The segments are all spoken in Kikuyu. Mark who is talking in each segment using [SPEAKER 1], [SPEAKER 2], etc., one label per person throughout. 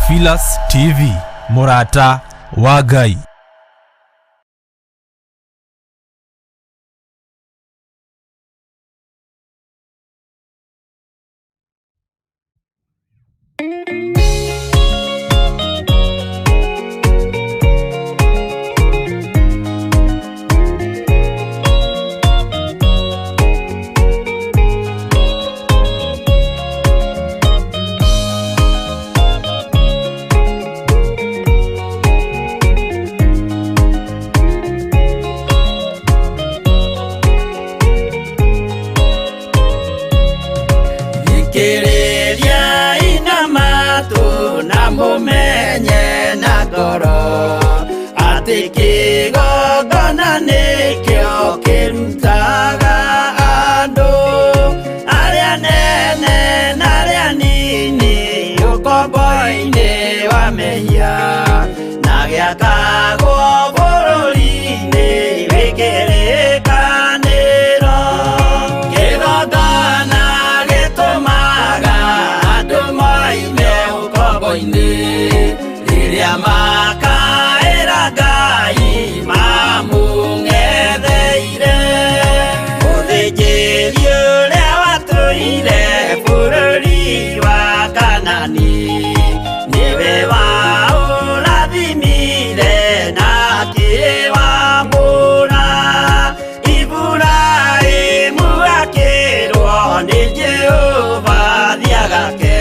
[SPEAKER 1] Theophilus TV, mũrata wa Ngai.
[SPEAKER 2] Thikĩrĩriai na matũ na mũmenye na ngoro atĩ kĩgongona nĩkĩo kĩrutaga andũ arĩa nene na arĩa nini ũkombo-inĩ wa mehia na gĩakagwo bũrũri-inĩ wĩ kĩrĩkanĩro. Kĩgongona gĩtũmaga andũ moime ũkombo-inĩ rĩrĩa makaĩra Ngai mamũng'etheire. Mũthĩnjĩri ũrĩa watũire bũrũri wa Kanani nĩwe waũrathimire na akĩwamũra. Iburahĩmu akĩrwo nĩ Jehova thiĩ agake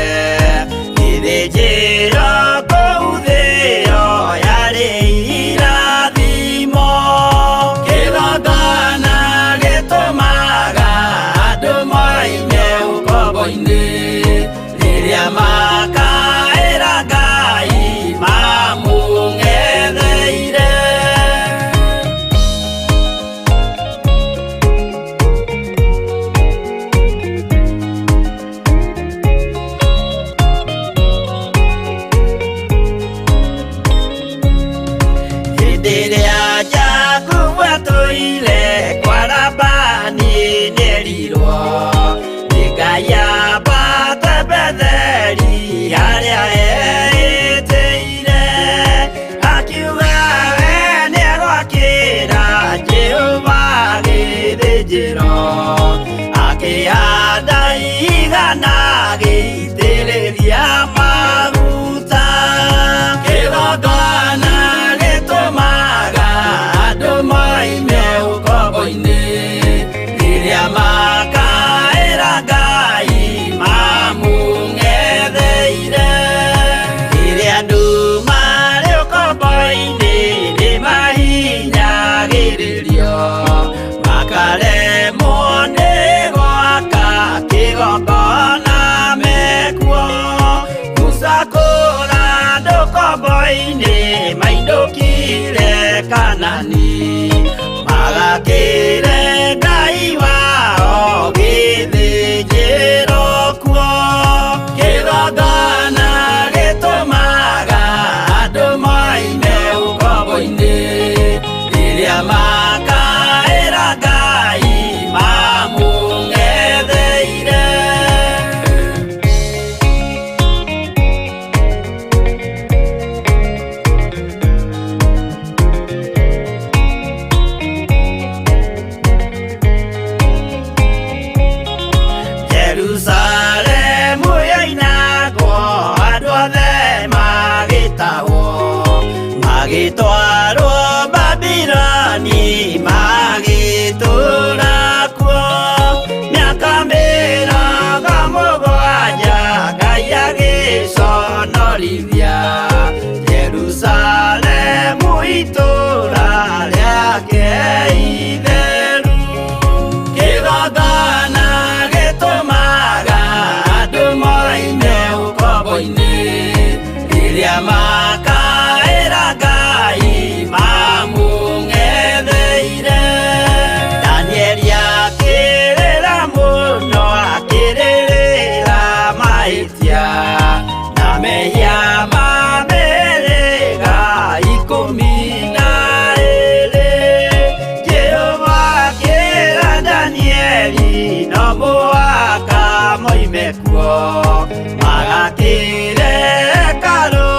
[SPEAKER 2] gĩthĩnjĩro kũu thĩo yarĩ irathimo. Kĩgongona gĩtũmaga andũ moime ũkombo-inĩ rĩrĩa makaĩra Ngai mamũng'etheire. Hĩndĩ ĩrĩa Jakubu atũire kwa Labani nĩerirwo nĩ Ngai ambate Betheli harĩa eĩtĩire, akiuga we nĩegwakĩra Jehova gĩthĩnjĩro, akĩhanda igana agĩitĩrĩria maguta. Kĩgongona gĩtũmaga andũ moime ũkombo-inĩ rĩrĩa makaĩra Ngai mamũng'etheire. Rĩrĩa andũ marĩ ũkombo-inĩ nĩmahinyagĩrĩrio makaremwo nĩ gwaka kĩgongona mekuo. Musa kũra andũ ũkombo-inĩ mainũkire Kanani magakĩre Ngai wao gĩthĩnjĩro kuo. Kĩgongona gĩtũmaga andũ moime ũkombo-inĩ rĩrĩa makaĩra Ngai mamũng'etheire. Jerusalemu yoinagwo andũ othe magĩtahwo magĩtwarwo Babiloni magĩtũũra kuo mĩaka 70 Ngai agĩconorithia Jerusalemu itũũra rĩake itheru. Kĩgongona gĩtũmaga andũ moime ũkombo-inĩ rĩrĩa makaĩra Ngai mamũng'etheire. Danieli akĩrĩra mũno akĩrĩrĩra mahĩtia na mehia ma mĩhĩrĩga 12. Jehova akĩra Danieli no mũhaka moime kuo magakĩre hekarũ.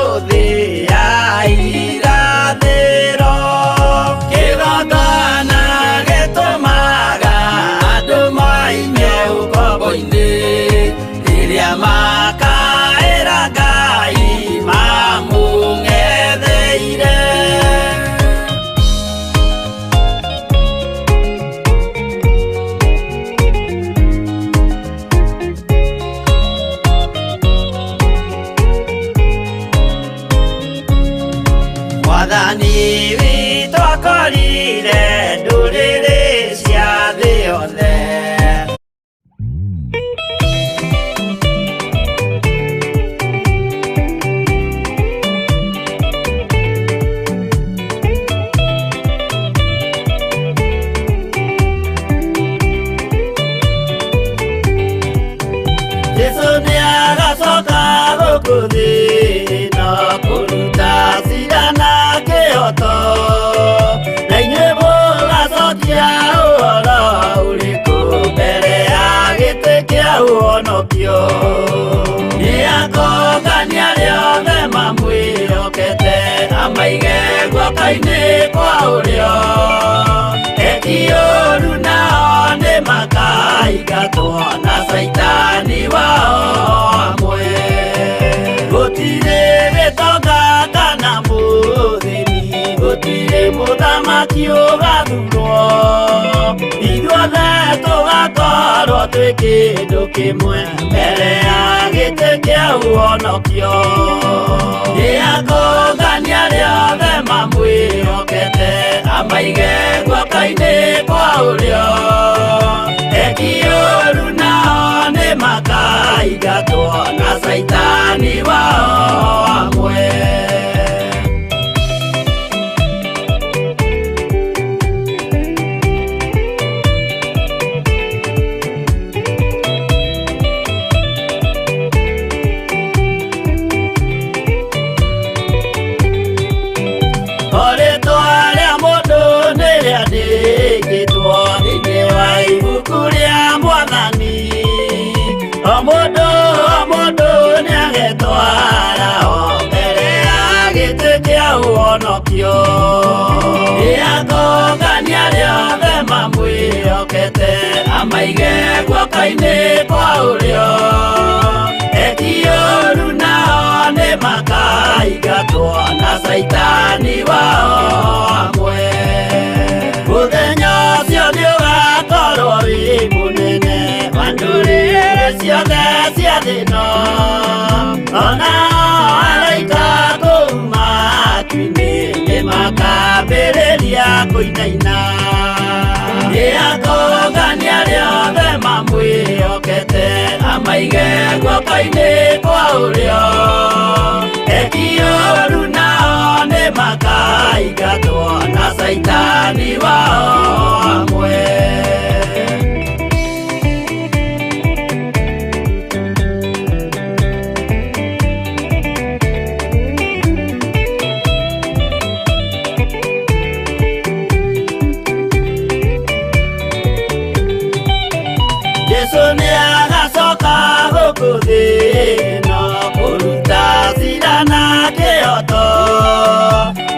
[SPEAKER 2] Mwathani witũ akorire ndũrĩrĩ cia thĩ yothe. Jesu nĩagacoka gũkũ thĩ ĩno kũruta cira na kĩhoto, na inyuĩ mũgacokia ũhoro ũrĩkũ mbere ya gĩtĩ kĩa ũhonokio? Nĩakongania arĩa othe mamwĩhokete, amaige guoko-inĩ kwa ũrĩo. Eki ũũru nao nĩmakaingatwo na caitani wao hamwe. Gũtirĩ gĩtonga kana mũthĩni, gũtirĩ mũthamaki ũgathurwo, ithuothe tũgakorwo twĩ kĩndũ kĩmwe mbere ya gĩtĩ kĩa ũhonokio. Nĩakongania arĩa othe mamwĩhokete, amaige guoko-inĩ kwa ũrĩo. Eki ũũru nao nĩmakaingatwo na caitani wao hamwe. O rĩtwa rĩa mũndũ nĩrĩandĩkĩtwo thĩinĩ wa ibuku rĩa Mwathani. O mũndũ o mũndũ nĩagetwara ho mbere ya gĩtĩ kĩa ũhonokio. Nĩakongania arĩa othe mamwĩhokete, amaige guoko-inĩ kwa ũrĩo. Eki ũũru nao nĩmakaingatwo na caitani wao hamwe. Mũthenya ũcio nĩũgakorwo wĩ mũnene wa ndũrĩrĩ ciothe cia thĩ ĩno, ona araika kũu matu-inĩ nĩmakambĩrĩria kũinaina. Nĩakongania arĩa othe mamwĩhokete, amaige guoko-inĩ kwa ũrĩo. Eki ũũru nao nĩmakaingatwo na caitani wao hamwe. Jesu nĩagacoka gũkũ thĩ ĩno kũruta cira na kĩhoto,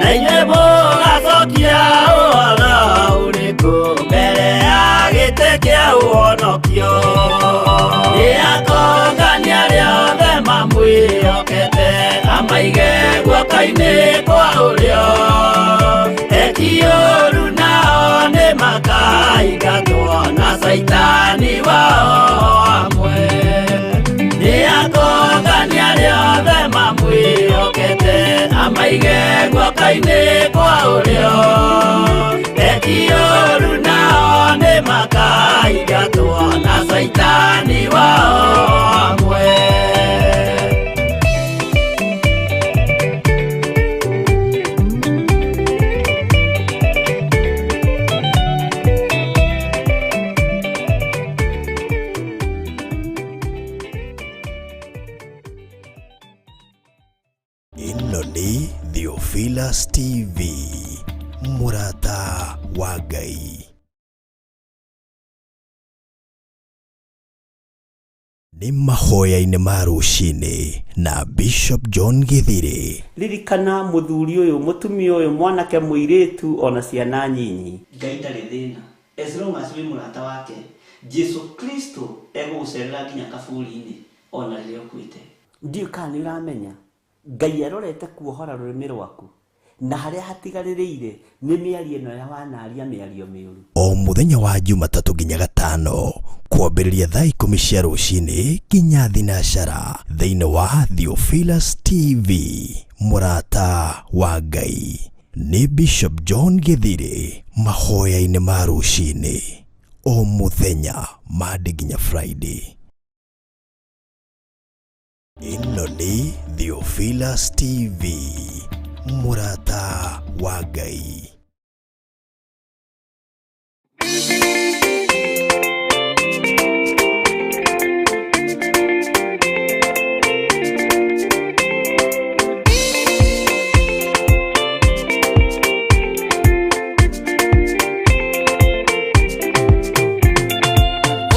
[SPEAKER 2] na inyuĩ mũgacokia ũhoro ũrĩkũ mbere ya gĩtĩ kĩa ũhonokio? Nĩakongania arĩa othe mamwĩhokete, amaige guoko-inĩ kwa ũrĩo. Eki ũũru nao nĩmakaingatwo na caitani wao hamwe. Nĩakongania arĩa othe mamwĩhokete, amaige guoko-inĩ kwa ũrĩo. Eki ũũru nao nĩmakaingatwo na caitani wao hamwe.
[SPEAKER 3] Ĩno nĩ Theophilus TV, mũrata wa Ngai. Nĩ mahoya-inĩ ma rũcinĩ na Bishop John Githiri.
[SPEAKER 2] Ririkana mũthuri ũyũ, mũtumia ũyũ, mwanake, mũirĩtu, ona ciana nyinyi.
[SPEAKER 4] Ngai ndarĩ thĩna as long as wĩ mũrata wake. Jesu Kristo egũgũcerera nginya kaburi-inĩ ona rĩrĩa ũkuĩte.
[SPEAKER 2] Ndiũĩ kana nĩ ũramenya Ngai arorete kuohora rũrĩmĩ rwaku, na harĩa hatigarĩrĩire nĩ mĩario ĩno ya wanaria mĩario mĩũru.
[SPEAKER 3] O mũthenya wa Jumatatũ nginya Gatano kwambĩrĩria thaa 10 cia rũcinĩ nginya thinacara thĩinĩ wa Theophilus TV, mũrata wa Ngai. Nĩ Bishop John Gĩthirĩ mahoya-inĩ ma rũcinĩ o mũthenya Monday nginya Friday. Ĩno nĩ Theophilus TV, mũrata wa Ngai.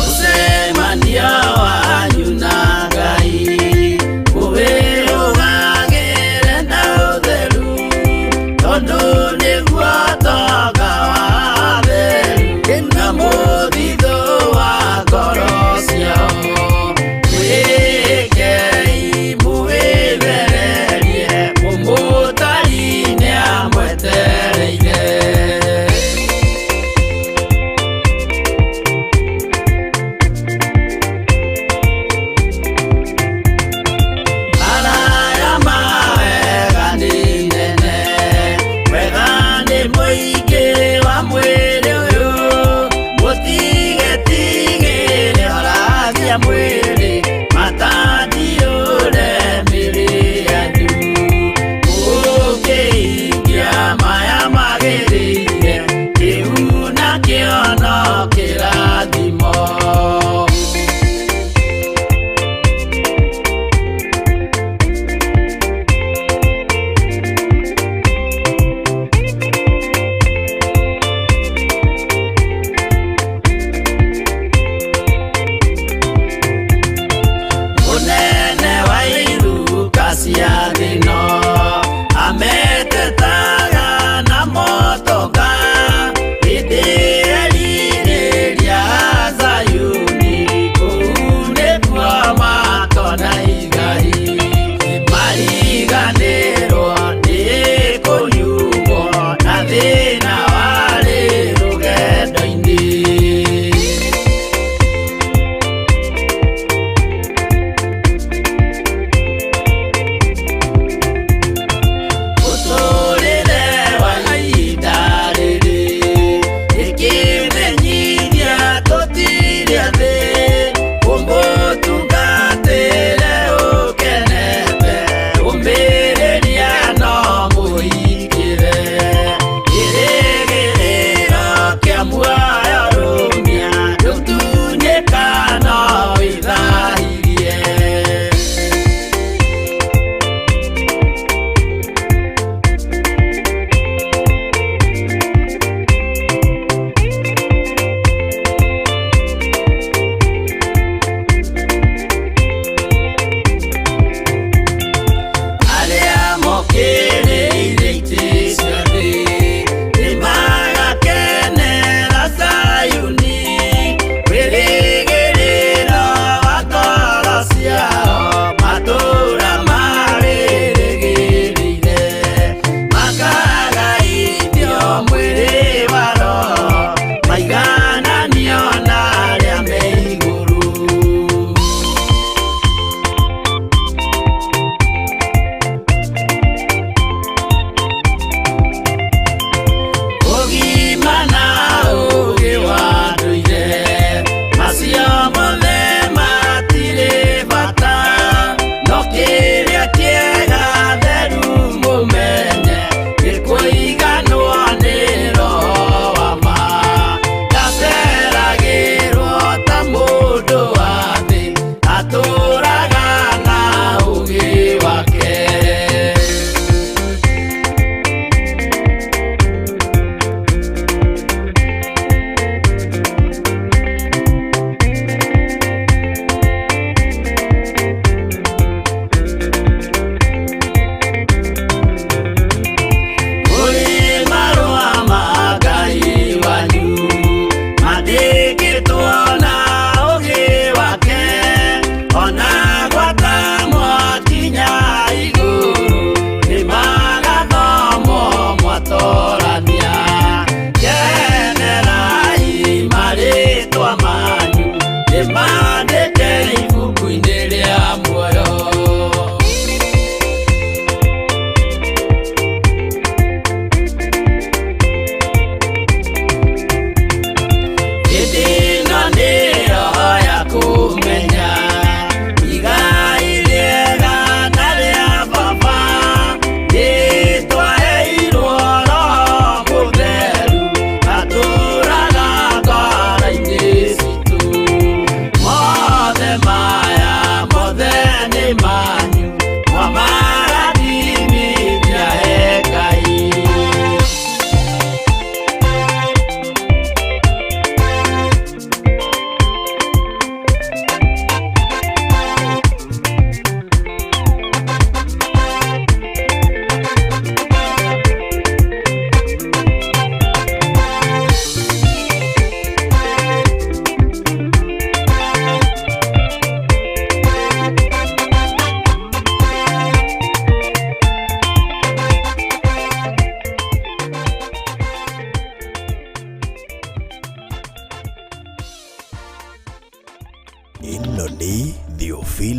[SPEAKER 4] Mũcemanio wanyu na Ngai ũwĩrũgagĩre na ũtheru tondũ nĩguo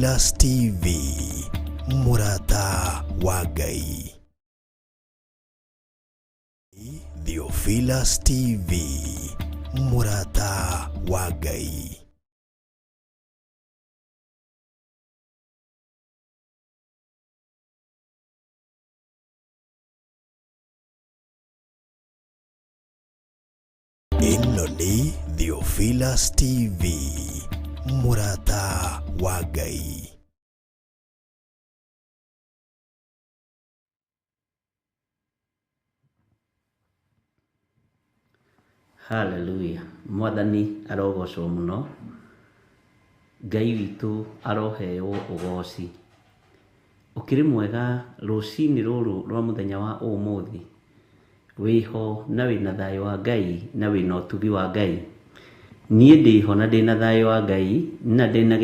[SPEAKER 3] Theophilus TV, mũrata wa Ngai. Theophilus TV, mũrata wa Ngai. Ĩno nĩ Theophilus TV, mũrata wa Ngai.
[SPEAKER 2] Haleluya, mwathani arogocwo mũno, Ngai witũ aroheo ũgoci. Ũkĩrĩ mwega rũcinĩ rũrũ rwa mũthenya wa ũmũthĩ, wĩho na wĩna thayũ wa Ngai na wĩna ũtugi wa Ngai. Niĩ ndĩho na ndĩna thayũ wa Ngai na ndĩna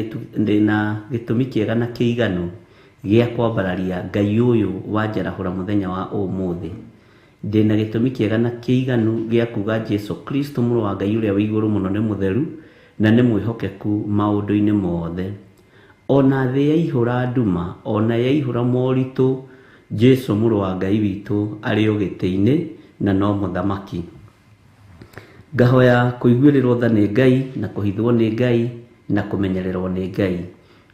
[SPEAKER 2] gĩtũmi kĩega na kĩiganu gĩa kwambararia Ngai ũyũ wanjarahũra mũthenya wa ũmũthĩ. Ndĩna gĩtũmi kĩega na kĩiganu gĩa kuga Jesu Kristo mũrũ wa Ngai ũrĩa wĩ igũrũ mũno nĩ mũtheru na nĩ mwĩhokeku maũndũ-inĩ mothe. Ona thĩ yaihũra nduma, ona yaihũra moritũ, Jesu mũrũ wa Ngai witũ arĩ o gĩtĩ-inĩ na no mũthamaki. Ngahoya kũiguĩrĩrwo tha nĩ Ngai na kũhithwo nĩ Ngai na kũmenyererwo nĩ Ngai.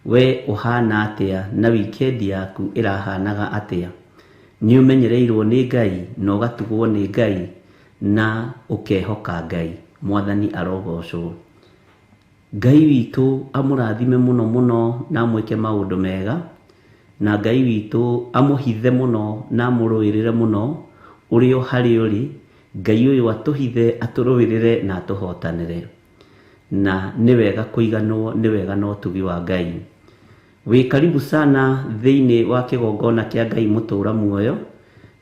[SPEAKER 2] We ũhana atĩa na wikendi yaku ĩrahanaga atĩa? Nĩ ũmenyereirwo nĩ Ngai na ũgatugwo nĩ Ngai na ũkehoka Ngai. Mwathani arogocwo. Ngai witũ amũrathime mũno mũno na amwĩke maũndũ mega, na Ngai witũ amũhithe mũno na amũrũĩrĩre mũno ũrĩ o harĩa ũrĩ. Ngai ũyũ atũhithe, atũrũĩrĩre na atũhotanĩre. Na nĩ wega kũiganwo, nĩ wega na ũtugi wa Ngai. Wĩ karibu sana thĩinĩ wa kĩgongona kĩa Ngai mũtũra muoyo,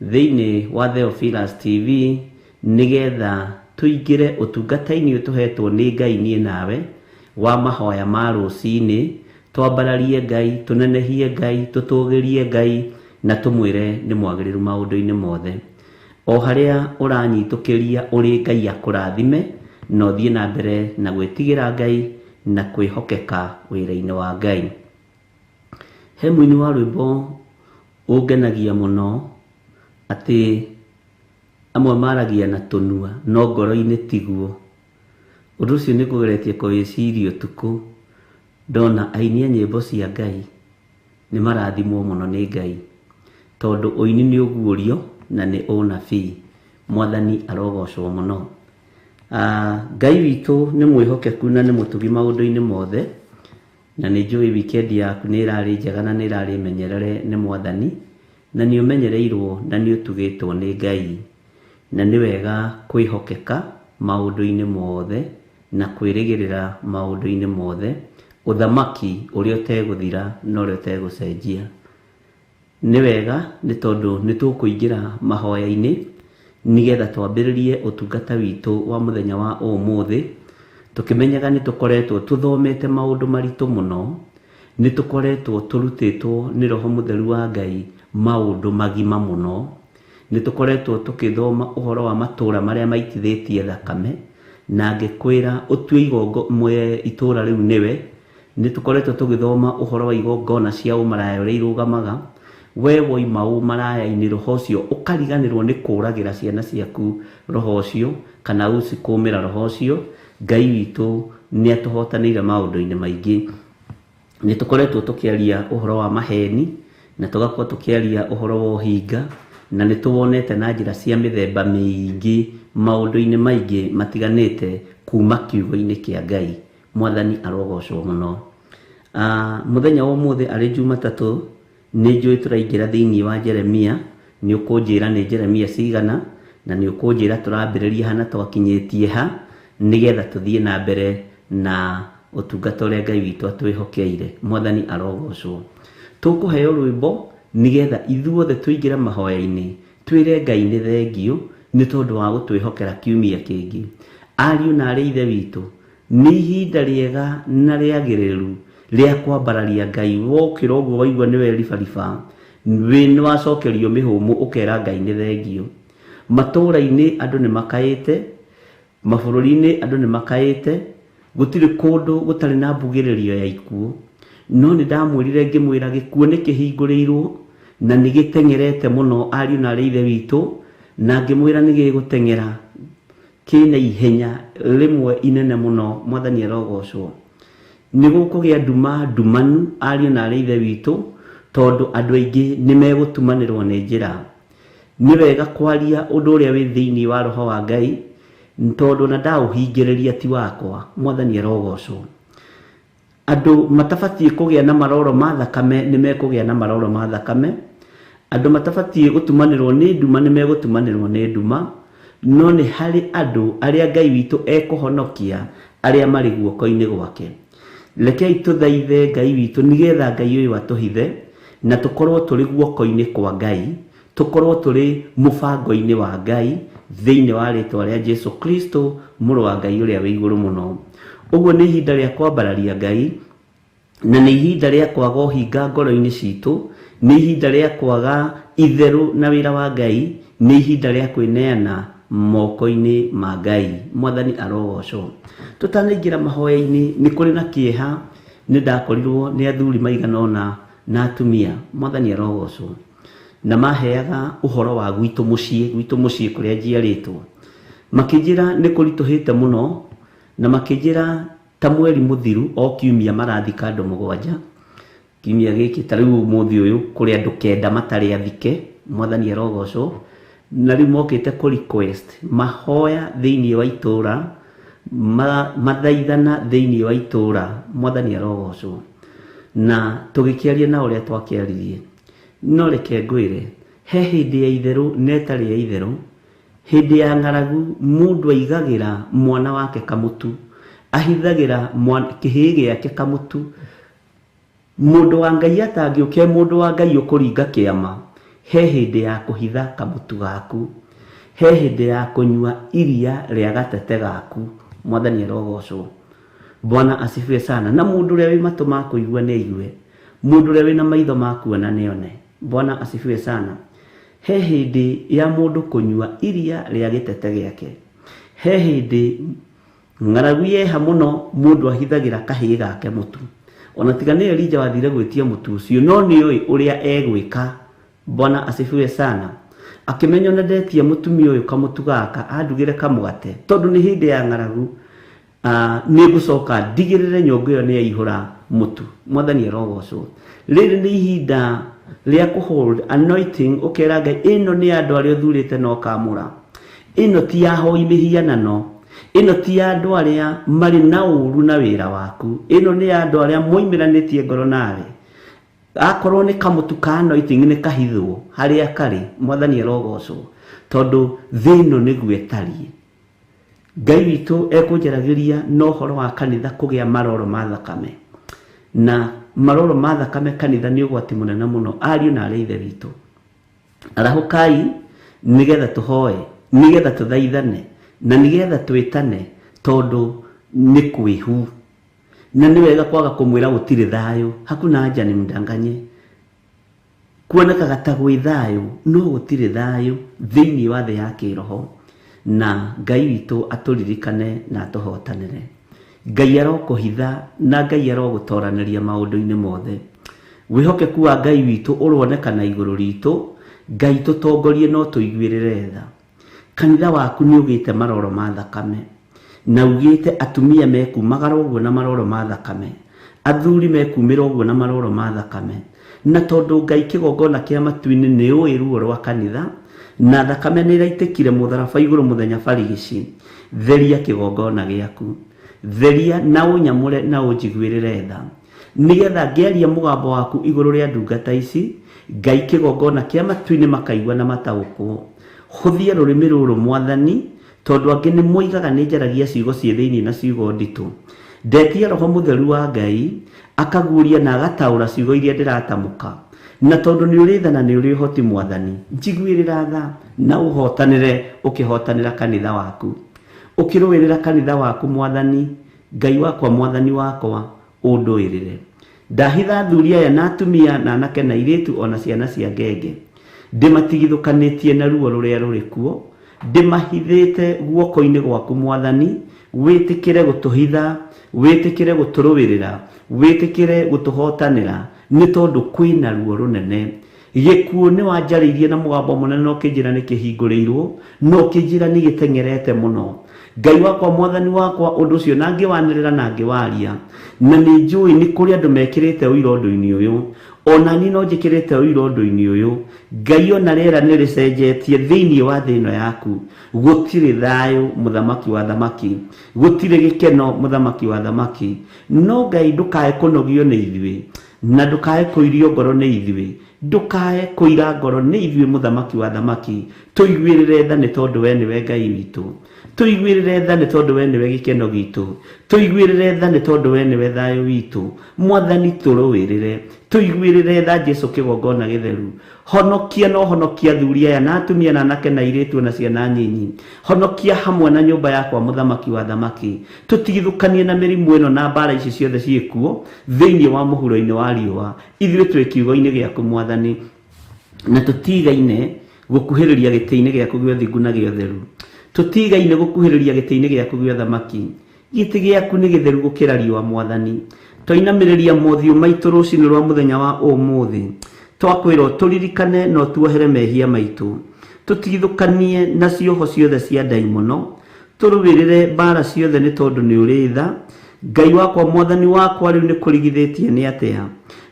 [SPEAKER 2] thĩinĩ wa Theophilus TV, nĩgetha tũingĩre ũtungata-inĩ ũyũ tũhetwo nĩ Ngai niĩ nawe, wa mahoya ma rũcinĩ, twambararie Ngai, tũnenehie Ngai, tũtũgĩrie Ngai, na tũmwĩre nĩ mwagĩrĩru maũndũ-inĩ mothe. O harĩa ũranyitũkĩria ũrĩ Ngai akũrathime, na ũthiĩ na mbere na gwĩtigĩra Ngai na kwĩhokeka wĩra-inĩ wa Ngai. He mũini wa rwĩmbo ũngenagia mũno atĩ amwe maragia na tũnua no ngoro-inĩ tiguo. Ũndũ ũcio nĩ ngũgeretie kũwĩciria ũtukũ ndona aini a nyĩmbo cia Ngai nĩ marathimwo mũno nĩ Ngai, tondũ ũini nĩ ũguũrio na nĩ ũnabii. Mwathani arogocwo mũno. Ngai witũ nĩ mwĩhokeku na nĩ mũtugi maũndũ-inĩ mothe, na nĩ njũĩ wikendi yaku nĩ ĩrarĩ njega na nĩ ĩrarĩ menyerere nĩ Mwathani, na nĩ ũmenyereirwo na nĩ ũtugĩtwo nĩ Ngai. Na nĩ wega kwĩhokeka maũndũ-inĩ mothe na kwĩrĩgĩrĩra maũndũ-inĩ mothe, ũthamaki ũrĩa ũtegũthira na ũrĩa ũtegũcenjia. Nĩ wega nĩ tondũ nĩ tũkũingĩra mahoya-inĩ nĩgetha twambĩrĩrie ũtungata witũ wa mũthenya wa ũmũthĩ, tũkĩmenyaga nĩ tũkoretwo tũthomete maũndũ maritũ mũno, nĩ tũkoretwo tũrutĩtwo nĩ Roho Mũtheru wa Ngai maũndũ magima mũno, nĩ tũkoretwo tũkĩthoma ũhoro wa matũũra marĩa maitithĩtie thakame, na ngĩkwĩra ũtue itũũra rĩu nĩwe. Nĩ tũkoretwo tũgĩthoma ũhoro wa igongona cia ũmaraya ũrĩa irũgamaga. We woima ũmaraya-inĩ roho ũcio ũkariganĩrwo nĩ kũragĩra ciana ciaku roho ũcio, kana ũcikũmĩra roho ũcio. Ngai witũ nĩ atũhotanĩire maũndũ-inĩ maingĩ. Nĩ tũkoretwo tũkĩaria ũhoro wa maheni, na tũgakorwo tũkĩaria ũhoro wa ũhinga, na nĩ tũwonete na njĩra cia mĩthemba mĩingĩ maũndũ-inĩ maingĩ matiganĩte kuma kiugo-inĩ kĩa Ngai. Mwathani arogocwo mũno. Mũthenya wa ũmũthĩ arĩ Jumatatũ, nĩ njũĩ tũraingĩra thĩinĩ wa Jeremia. Nĩ ũkũnjĩra nĩ Jeremia cigana, na nĩ ũkũnjĩra tũrambĩrĩria ha na twakinyĩtie ha, nĩgetha tũthiĩ na mbere na ũtungata ũrĩa Ngai witũ atwĩhokeire. Mwathani arogocwo. Tũkũheo rwĩmbo nĩgetha ithuothe tũingĩre mahoya-inĩ, twĩre Ngai nĩ thengio nĩ tondũ wa gũtwĩhokera kiumia kĩngĩ. Ariũ na arĩ ithe witũ, nĩ ihinda rĩega na rĩagĩrĩru rĩa kwambararia Ngai. Wokĩra ũguo waigua nĩwe ribariba, nĩ wacokerio mĩhũmũ ũkera Ngai nĩ thengio. Matũũra-inĩ andũ nĩ makaĩte, mabũrũri-inĩ andũ nĩ makaĩte, gũtirĩ kũndũ gũtarĩ na mbugĩrĩrio ya ikuũ. No nĩ ndamwĩrire ngĩmwĩra gĩkuũ nĩ kĩhingũrĩirwo na nĩ gĩteng'erete mũno ariũ na arĩ ithe witũ, na ngĩmwĩra nĩ gĩgũteng'era kĩna ihenya rĩmwe inene mũno. Mwathani arogocwo. Nĩ gũkũgĩa nduma ndumanu ariũ na arĩ ithe witũ, tondũ andũ aingĩ nĩ megũtumanĩrwo nĩ njĩra. Nĩ wega kwaria ũndũ ũrĩa wĩ thĩinĩ wa roho wa Ngai, tondũ na ndaũhingĩrĩria ti wakwa. Mwathani arogocwo. Andũ matabatiĩ kũgĩa na maroro ma thakame nĩ mekũgĩa na maroro ma thakame. Andũ matabatiĩ gũtumanĩrwo nĩ nduma nĩ megũtumanĩrwo nĩ nduma. No nĩ harĩ andũ arĩa Ngai witũ ekũhonokia arĩa marĩ guoko-inĩ gwake. Rekei tũthaithe Ngai witũ nĩgetha Ngai ũyũ atũhithe na tũkorwo tũrĩ guoko-inĩ kwa Ngai, tũkorwo tũrĩ mũbango-inĩ wa Ngai thĩinĩ wa rĩtwa rĩa Jesu Kristo mũrũ wa Ngai ũrĩa wĩ igũrũ mũno. Ũguo nĩ ihinda rĩa kwambararia Ngai, na nĩ ihinda rĩa kwaga ũhinga ngoro-inĩ citũ, nĩ ihinda rĩa kwaga itherũ na wĩra wa Ngai, nĩ ihinda rĩa kwĩneana moko-inĩ ma Ngai. Mwathani arogocwo. Tũtanaingĩra mahoya-inĩ nĩ kũrĩ na kĩeha, nĩ ndakorirwo nĩ athuri maigana ũna na atumia. Mwathani arogocwo. Na maheaga ũhoro wa gwitũ mũciĩ kũrĩa njiarĩtwo. Makĩnjĩra nĩ kũritũhĩte mũno, na makĩnjĩra ta mweri mũthiru o kiumia marathika andũ 7. Kiumia gĩkĩ ta rĩu ũmũthĩ ũyũ kũrĩ andũ 9 matarĩ athike. Mwathani arogocwo. Na rĩu mokĩte kũ request mahoya thĩinĩ wa itũra, mathaithana thĩinĩ wa itũra. Mwathani arogocwo. Na tũgĩkĩaria na ũrĩa twakĩaririe. No reke ngwĩre, he hĩndĩ ya itherũ na ĩtarĩ ya itherũ. Hĩndĩ ya ng'aragu mũndũ aigagĩra mwana wake kamũtu, ahithagĩra kĩhĩĩ gĩake kamũtu. Mũndũ wa Ngai atangĩũke, mũndũ wa Ngai ũkũringa kĩama, he hĩndĩ ya kũhitha kamũtu gaku, he hĩndĩ ya kũnyua iria rĩa gatete gaku. Mwathani arogocwo. Bwana asifiwe sana. Na mũndũ ũrĩa wĩ matũ ma kũigua nĩ aigue, mũndũ ũrĩa wĩna maitho ma kuona nĩ one. Bwana asifiwe sana. He hĩndĩ ya mũndũ kũnyua iria rĩa gĩtete gĩake. He hĩndĩ ng'aragu yeha mũno mũndũ ahithagĩra kahĩĩ gake mũtu. Ona tiga nĩ Elija wathire gwĩtia mũtu ũcio, no nĩũĩ ũrĩa egwĩka. Bwana asifiwe sana. Akĩmenya ona ndetia mũtumia ũyũ kamũtu gaka andugĩre kamũgate, tondũ nĩ hĩndĩ ya ng'aragu, nĩ ngũcoka ndigĩrĩre nyũngũ ĩyo nĩ yaihũra mũtu. Mwathani arogocwo. Rĩrĩ nĩ ihinda rĩa kũ hold anointing, ũkera Ngai ĩno nĩ andũ arĩa ũthurĩte na ũkamũra, ĩno ti ya hoi mĩhianano, ĩno ti ya andũ arĩa marĩ na ũru na wĩra waku, ĩno nĩ ya andũ arĩa moimĩranĩtie ngoro nawe. Akorwo nĩ kamũtu ka anointing nĩ kahithwo harĩa karĩ. Mwathani arogocwo, tondũ thĩ ĩno nĩguo ĩtariĩ. Ngai witũ ekũnjaragĩria na ũhoro wa kanitha kũgĩa maroro ma thakame, na maroro ma thakame kanitha nĩ ũgwati mũnene mũno ariũ na arĩ ithe witũ. Arahũkai nĩgetha tũhoe, nĩgetha tũthaithane, na nĩgetha twĩtane, tondũ nĩ kwĩhu. Na nĩ wega kwaga kũmwĩra gũtirĩ thayũ, hakuna haja ni mdanganye. Kuonekaga ta gwĩ thayũ, no gũtirĩ thayũ thĩinĩ wa thĩ ya kĩroho. Na Ngai witũ atũririkane na atũhotanĩre. Ngai arokũhitha na Ngai arogũtoranĩria maũndũ-inĩ mothe. Wĩhokeku wa Ngai witũ ũronekana igũrũ ritũ. Ngai tũtongorie no tũiguĩrĩre tha. Kanitha waku nĩ ũgĩte maroro ma thakame, na ugĩte atumia mekumagara ũguo na maroro ma thakame, athuri mekumĩra ũguo na maroro ma thakame. Na tondũ Ngai kĩgongona kĩa matu-inĩ nĩ ũĩ ruo rwa kanitha, na thakame nĩ ĩraitĩkire mũtharaba igũrũ mũthenya barigici, theria kĩgongona gĩaku, theria na ũnyamũre na ũnjiguĩrĩre tha, nĩgetha ngĩaria mũgambo waku igũrũ rĩa ndungata ici, Ngai kĩgongona kĩa matu-inĩ makaigua na mataũkwo. Hũthia rũrĩmĩ rũrũ Mwathani, tondũ angĩ nĩ moigaga nĩ njaragia ciugo ciĩ thĩinĩ na ciugo nditũ. Ndetia Roho Mũtheru wa Ngai akaguũria na agataũra ciugo iria ndĩratamũka. Na tondũ nĩ ũrĩ tha na nĩ ũrĩ ũhoti Mwathani, njiguĩrĩra tha na ũhotanĩre ũkĩhotanĩra kanitha waku, ũkĩrũĩrĩra kanitha waku Mwathani. Ngai wakwa, Mwathani wakwa, ũndũĩrĩre. Ndahitha athuri aya na atumia na anake na airĩtu ona ciana cia ngenge, ndĩmatigithũkanĩtie na ruo rũrĩa rũrĩ kuo, ndĩmahithĩte guoko-inĩ gwaku Mwathani, wĩtĩkĩre gũtũhitha Wĩtĩkĩre gũtũrũĩrĩra, wĩtĩkĩre gũtũhotanĩra, nĩ tondũ kwĩna ruo rũnene. Gĩkuũ nĩ wanjarĩirie na mũgambo mũnene na ũkĩnjĩra nĩ kĩhingũrĩirwo, na ũkĩnjĩra nĩ gĩteng'erete mũno. Ngai wakwa, mwathani wakwa, ũndũ ũcio na ngĩwanĩrĩra na ngĩwaria, na nĩ njũĩ nĩ kũrĩ andũ mekĩrĩte ũira ũndũ-inĩ ũyũ, ona niĩ no njĩkĩrĩte ũira ũndũ-inĩ ũyũ. Ngai ona rĩera nĩ rĩcenjetie thĩinĩ wa thĩ ĩno yaku. Gũtirĩ thayũ, mũthamaki wa thamaki, gũtirĩ gĩkeno, mũthamaki wa thamaki. No Ngai ndũkae kũnogio nĩ ithuĩ, na ndũkae kũirio ngoro nĩ ithuĩ, ndũkae kũira ngoro nĩ ithuĩ, mũthamaki wa thamaki. Tũiguĩrĩre tha nĩ tondũ we nĩwe Ngai witũ, tũiguĩrĩre tha nĩ tondũ we nĩwe gĩkeno gitũ, tũiguĩrĩre tha nĩ tondũ we nĩwe thayũ witũ. Mwathani tũrũĩrĩre, tũiguĩrĩre tha Jesu kĩgongona gĩtheru. Honokia no honokia athuri aya na atumia na anake na airĩtu na ciana nyinyi. Honokia hamwe na nyũmba yakwa, mũthamaki wa thamaki. Tũtigithũkanie na mĩrimũ ĩno na mbara ici ciothe ciĩkuo thĩinĩ wa mũhuro-inĩ wa riũa. Ithuĩ twĩ kiugo-inĩ gĩaku mwathani, na tũtigaine gũkuhĩrĩria gĩtĩ-inĩ gĩaku gĩa ũthingu na gĩa ũtheru. Tũtigaine gũkuhĩrĩria gĩtĩ-inĩ gĩaku gĩa ũthamaki. Gĩtĩ gĩaku nĩ gĩtheru gũkĩra riũa mwathani. Twainamĩrĩria mothiũ maitũ rũcinĩ rwa mũthenya wa ũmũthĩ, twakwĩrwo tũririkane na ũtuohere mehia maitũ. Tũtigithũkanie na cioho ciothe cia ndaimono, tũrũĩrĩre mbara ciothe nĩ tondũ nĩ ũrĩ tha. Ngai wakwa, mwathani wakwa, rĩu nĩ kũrigithĩtie nĩ atĩa,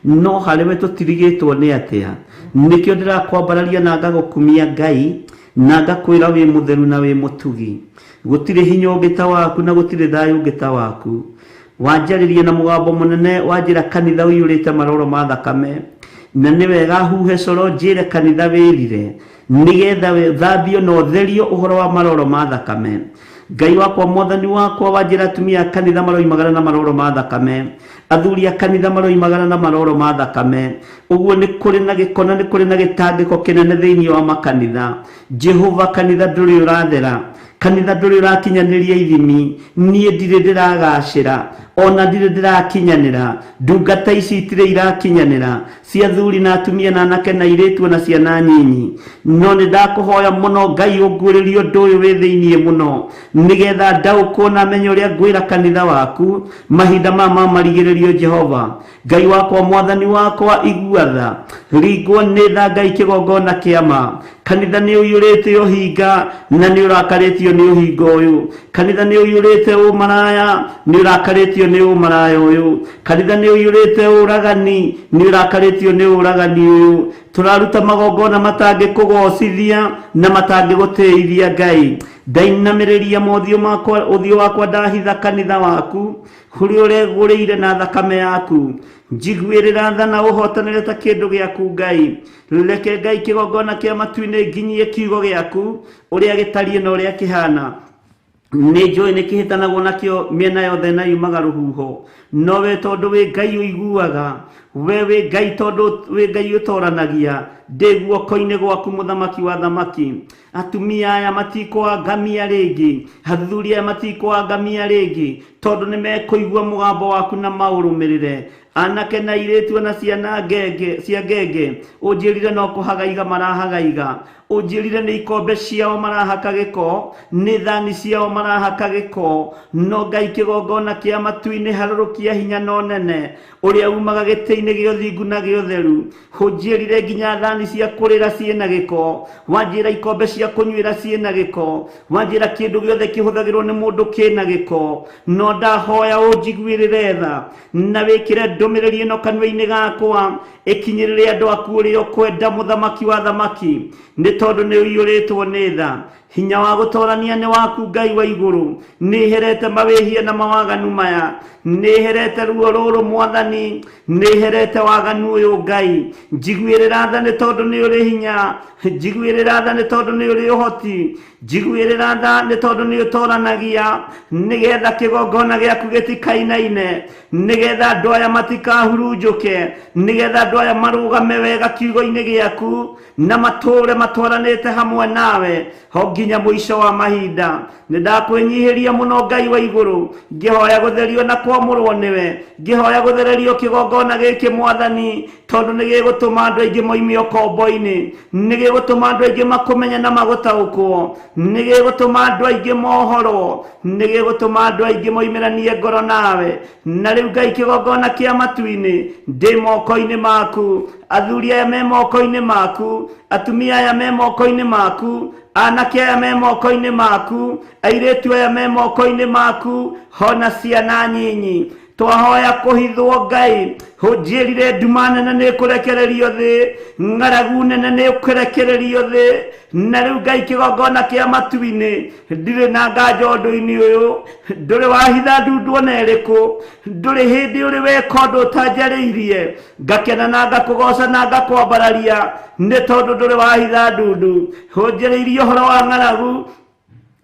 [SPEAKER 2] no harĩ we tũtirigĩtwo nĩ atĩa. Nĩkĩo ndĩrakwambararia na ngagũkumia Ngai, na ngakwĩra wĩ mũtheru na wĩ mũtugi. Gũtirĩ hinya ũngĩ ta waku na gũtirĩ thayũ ũngĩ ta waku. Wanjarĩria na mũgambo mũnene, wanjĩra kanitha ũiyũrĩte maroro ma thakame, na nĩ wega huhe coro njĩre kanitha wĩrire, nĩgetha thambio na ũtherio ũhoro wa maroro ma thakame. Ngai wakwa, mwathani wakwa, wanjĩra atumia a kanitha maroimagara na maroro ma thakame, athuri a kanitha maroimagara na maroro ma thakame. Ũguo nĩ kũrĩ na gĩko na nĩ kũrĩ na gĩtangĩko kĩnene thĩinĩ wa makanitha. Jehova, kanitha ndũrĩ ũrathera, kanitha ndũrĩ ũrakinyanĩria ithimi. Niĩ ndirĩ ndĩragacĩra, ona ndirĩ ndĩrakinyanĩra. Ndungata ici itirĩ irakinyanĩra, cia athuri na atumia na anake na airĩtu na ciana nyinyi. No nĩ ndakũhoya mũno Ngai ũnguũrĩrie ũndũ ũyũ wĩ thĩiniĩ mũno, nĩgetha ndaũkwo na menye ũrĩa ngwĩra kanitha waku mahinda maya ma marigĩrĩrio. Jehova Ngai wakwa, mwathani wakwa, igua tha, ringwo nĩ tha Ngai kĩgongona kĩa ma. Kanitha nĩ ũiyũrĩte ũhinga na nĩ ũrakarĩtio nĩ ũhinga ũyũ. Kanitha nĩ ũiyũrĩte ũmaraya, nĩ ũrakarĩtio nĩ ũmaraya ũyũ. Kanitha nĩ ũiyũrĩte ũragani, nĩ ũrakarĩtio nĩ ũragani ũyũ. Tũraruta magongona matangĩkũgocithia na matangĩgũtĩithia Ngai. Ndainamĩrĩria mothiũ makwa, ũthiũ wakwa ndahitha kanitha waku kũrĩa ũregũrĩire na thakame yaku. Njiguĩrĩra tha na ũhotanĩre ta kĩndũ gĩaku Ngai. Reke Ngai kĩgongona kĩa matu-inĩ nginyie kiugo gĩaku ũrĩa gĩtariĩ na ũrĩa kĩhana. Nĩ njũĩ nĩ kĩhĩtanagwo nakĩo mĩena yothe na yumaga rũhuho, no we tondũ wĩ Ngai ũiguaga, we wĩ Ngai tondũ wĩ Ngai ũtoranagia. Ndĩ guoko-inĩ gwaku, mũthamaki wa thamaki. Atumia aya matikũangamia rĩngĩ, athuri aya matikũangamia rĩngĩ, tondũ nĩ mekũigua mũgambo waku na maũrũmĩrĩre. Anake na airĩtu na ciana ngenge cia ngenge, ũnjĩrire no kũhagaiga marahagaiga. Ũnjĩrire nĩ ikombe ciao marahaka gĩko, nĩ thani ciao marahaka gĩko. No Ngai kĩgongona kĩa matu-inĩ, harũrũkia hinya na ũnene ũrĩa umaga gĩtĩ-inĩ gĩa ũthingu na gĩa ũtheru. Ũnjĩrire nginya thani cia kũrĩra ciĩna gĩko, wanjĩra ikombe cia kũnyuĩra ciĩna gĩko, wanjĩra kĩndũ gĩothe kĩhũthagĩrwo nĩ mũndũ kĩna gĩko. No ndahoya ũnjiguĩrĩre tha na wĩkĩre ndũmĩrĩri ĩno kanua-inĩ gakwa ĩkinyĩrĩre andũ aku ũrĩa ũkwenda, mũthamaki wa thamaki, nĩ tondũ nĩ ũiyũrĩtwo nĩ tha. Hinya wa gũtorania nĩ waku Ngai wa igũrũ. Nĩ herete mawĩhia na mawaganu maya, nĩ herete ruo rũrũ mwathani, nĩ herete waganu ũyũ Ngai. Njiguĩrĩra tha nĩ tondũ nĩ ũrĩ hinya, njiguĩrĩra tha nĩ tondũ nĩ ũrĩ ũhoti, njiguĩrĩra tha nĩ tondũ nĩ ũtoranagia, nĩgetha kĩgongona gĩaku gĩtikainaine, nĩgetha andũ aya matikahurunjũke, nĩgetha andũ aya marũgame wega kiugo-inĩ gĩaku na matũũre matwaranĩte hamwe nawe. Hongia
[SPEAKER 4] Nginya mũico wa mahinda. Nĩ ndakwĩnyihĩria mũno Ngai wa igũrũ, ngĩhoya gũtherio na kwamũrwo nĩwe, ngĩhoya gũthererio kĩgongona gĩkĩ Mwathani, tondũ nĩ gĩgũtũma andũ aingĩ moime ũkombo-inĩ, nĩ gĩgũtũma andũ aingĩ makũmenye na magũtaũkwo, nĩ gĩgũtũma andũ aingĩ mohorwo, nĩ gĩgũtũma andũ aingĩ moimĩranie ngoro nawe. Na rĩu Ngai kĩgongona kĩa matu-inĩ ndĩ moko-inĩ maku, athuri aya me moko-inĩ maku, atumia aya me moko-inĩ maku, anake aya me moko-inĩ maku, airĩtu aya me moko-inĩ maku, hona ciana nyinyi. Twahoya kũhithwo Ngai, ũnjĩrire nduma nene nĩ ĩkũrekererio thĩ, ng'aragu nene nĩ ĩkũrekererio thĩ. Na rĩu Ngai kĩgongona kĩa matu-inĩ ndirĩ na nganja ũndũ-inĩ ũyũ, ndũrĩ wahitha ndundu ona ĩrĩkũ, ndũrĩ hĩndĩ ũrĩ weka ũndũ ũtanjarĩirie, ngakena na ngakũgoca na ngakwambararia, nĩ tondũ ndũrĩ wahitha ndundu. Ũnjĩrĩirie ũhoro wa ng'aragu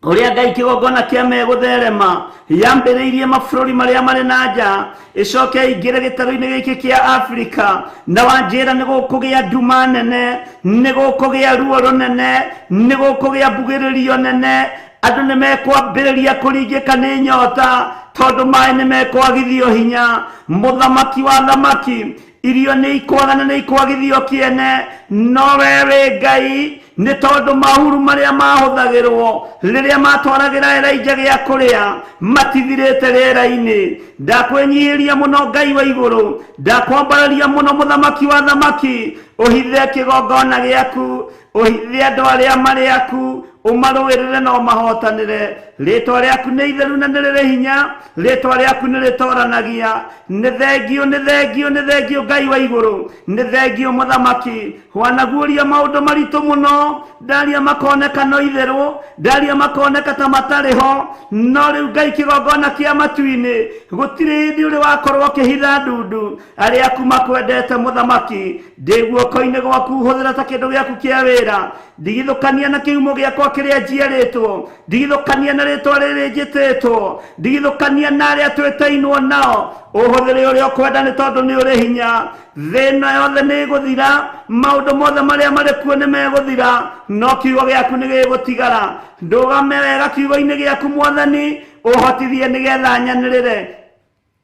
[SPEAKER 4] ũrĩa Ngai kĩgongona kĩa megũtherema yambĩrĩirie mabũrũri marĩa marĩ na nja, ĩcoke ĩingĩre gĩtarũ-inĩ gĩkĩ kĩa Afrika, na wanjĩra nĩ gũkũgĩa nduma nene, nĩ gũkũgĩa ruo rũnene, nĩ gũkũgĩa mbugĩrĩrio nene, andũ nĩ mekwambĩrĩria kũringĩka nĩ nyota, tondũ maĩ nĩ mekwagithio hinya. Mũthamaki wa thamaki, irio nĩ ikwaga na nĩ ikwagithio kĩene, no we wĩ Ngai, nĩ tondũ mahuru marĩa mahũthagĩrwo rĩrĩa matwaragĩra Elijah gĩa kũrĩa matithirĩte rĩera-inĩ. Ndakwĩnyihĩria mũno Ngai wa igũrũ, ndakwambararia mũno mũthamaki wa thamaki, ũhithe kĩgongona gĩaku, ũhithe andũ arĩa marĩ aku, ũmarũĩrĩre na ũmahotanĩre. Rĩtwa rĩaku nĩ itheru na nĩ rĩrĩ hinya, rĩtwa rĩaku nĩ rĩtoranagia. Nĩ thengio, nĩ thengio, nĩ thengio Ngai wa igũrũ, nĩ thengio mũthamaki. Wanaguũria maũndũ maritũ mũno, ndaria makoneka no itherũ, ndaria makoneka ta matarĩ ho, no rĩu Ngai kĩgongona kĩa matu-inĩ gũtirĩ hĩndĩ ũrĩ wakorwo ũkĩhitha ndundu. Arĩa aku makwendete mũthamaki, ndĩ guoko-inĩ gwaku, hũthĩra ta kĩndũ gĩaku kĩa wĩra. Ndigithũkania na kĩhumo gĩakwa kĩrĩa njiarĩtwo, ndigithũkania na rĩtwa rĩrĩ njĩtĩtwo, ndigithũkania na arĩa twĩtainwo nao, ũhũthĩre ũrĩa ũkwenda nĩ tondũ nĩ ũrĩ hinya. Thĩ ĩno yothe nĩ ĩgũthira, maũndũ mothe marĩa marĩ kuo nĩ megũthira, no kiugo gĩaku nĩ gĩgũtigara. Ndũgame wega kiugo-inĩ gĩaku Mwathani, ũhotithie nĩgetha nyanĩrĩre,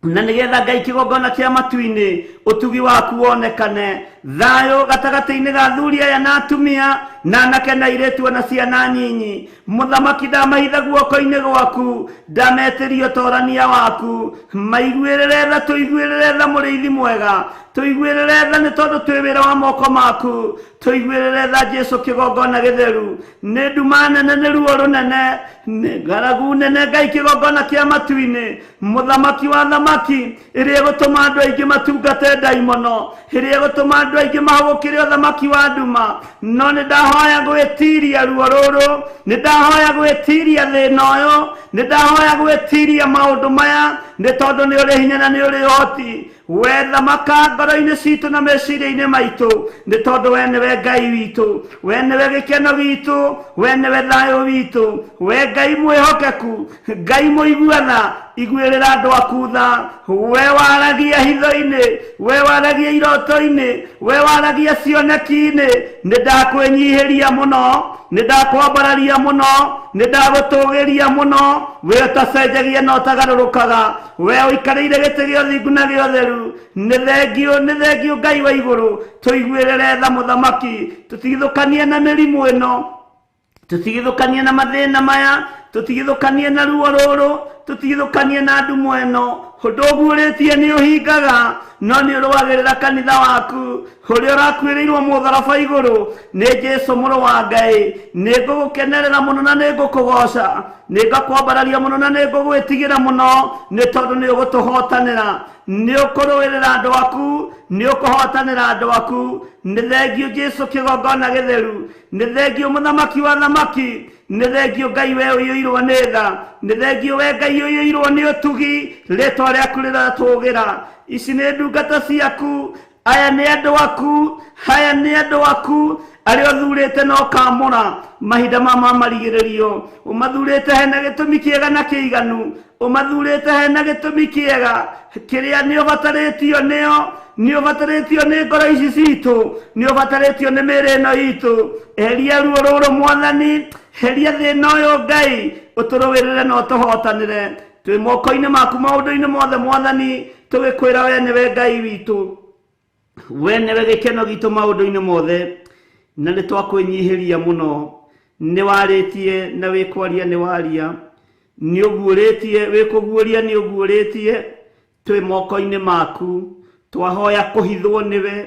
[SPEAKER 4] na nĩgetha Ngai kĩgongona kĩa matu-inĩ ũtugi waku wonekane. Thayũ gatagatĩ-inĩ ga athuri aya na atumia, na anake na airĩtu ona ciana nyinyi. Mũthamaki, ndamahitha guoko-inĩ gwaku, ndametĩria ũtorania waku. Maiguĩrĩre tha, tũiguĩrĩre tha mũrĩithi mwega, tũiguĩrĩre tha nĩ tondũ twĩ wĩra wa moko maku. Tũiguĩrĩre tha Jesu kĩgongona gĩtheru. Nĩ nduma nene, nĩ ruo rũnene, nĩ ng'aragu nene Ngai kĩgongona kĩa matu-inĩ, mũthamaki wa thamaki, ĩrĩa ĩgũtũma andũ aingĩ matungate ndaimono, ĩrĩa ĩgũtũma andũ aingĩ mahũgũkĩre ũthamaki wa nduma. No nĩ ndahoya gwĩtiria ruo rũrũ, nĩ ndahoya gwĩtiria thĩna ũyũ, nĩ ndahoya gwĩtiria maũndũ maya, nĩ tondũ nĩ ũrĩ hinya na nĩ ũrĩ ũhoti. We thamaka ngoro-inĩ citũ na meciria-inĩ maitũ, nĩ tondũ we nĩwe Ngai witũ, we nĩwe gĩkeno gitũ, we nĩwe thayũ witũ, we Ngai mwĩhokeku, Ngai mũiguana, iguĩrĩra andũ aku tha. We waragia hitho-inĩ, we waragia iroto-inĩ, we waragia cioneki-inĩ, nĩ ndakwĩnyihĩria mũno, nĩ ndakwambararia mũno, nĩ ndagũtũgĩria mũno. We ũtacenjagia na ũtagarũrũkaga, we ũikarĩire gĩtĩ gĩa ũthingu na gĩa ũtheru, nĩ thengio, nĩ thengio Ngai wa igũrũ. Tũiguĩrĩre tha mũthamaki, tũtigithũkanie na mĩrimũ ĩno, tũtigithũkanie na mathĩna maya, tũtigithũkanie na ruo rũrũ, tũtigithũkanie na ndumo ĩno. Ũndũ ũguũrĩtie nĩ ũhingaga, no nĩ ũrũagĩrĩra kanitha waku ũrĩa ũrakuĩrĩirwo mũtharaba igũrũ nĩ Jesu mũrũ wa Ngai. Nĩ ngũgũkenerera mũno na nĩ ngũkũgoca, nĩ ngakwambararia mũno na nĩ ngũgwĩtigĩra mũno, nĩ tondũ nĩ ũgũtũhotanĩra, nĩ ũkũrũĩrĩra andũ aku, nĩ ũkũhotanĩra andũ aku. Nĩ thengio Jesu kĩgongona gĩtheru, nĩ thengio mũthamaki wa thamaki, nĩ thengio Ngai we ũiyũirwo nĩ tha, nĩ thengio we Ngai ũiyũirwo nĩ ũtugi, rĩtwa rĩaku rĩratũgĩra. Ici nĩ ndungata ciaku, aya nĩ andũ aku, aya nĩ andũ aku, Arĩa ũthurĩte na ũkamũra mahinda ma marigĩrĩrio, ũmathurĩte hena gĩtũmi kĩega na kĩiganu, ũmathurĩte hena gĩtũmi kĩega kĩrĩa nĩ ũbatarĩtio nĩo, nĩ ũbatarĩtio nĩ ngoro ici citũ, nĩ ũbatarĩtio nĩ mĩĩrĩ ĩno itũ. Eheria ruo rũrũ Mwathani, heria thĩna ũyũ Ngai, ũtũrũĩrĩre na ũtũhotanĩre. Twĩ moko-inĩ maku maũndũ-inĩ mothe Mwathani, tũgĩkwĩra we nĩwe Ngai witũ, we nĩwe gĩkeno gitũ maũndũ-inĩ mothe, na nĩ twakwĩnyihĩria mũno. Nĩ warĩtie na wĩkwaria nĩ waria, nĩ ũguũrĩtie wĩkũguũria nĩ ũguũrĩtie. Twĩ moko-inĩ maku, twahoya kũhithwo nĩwe,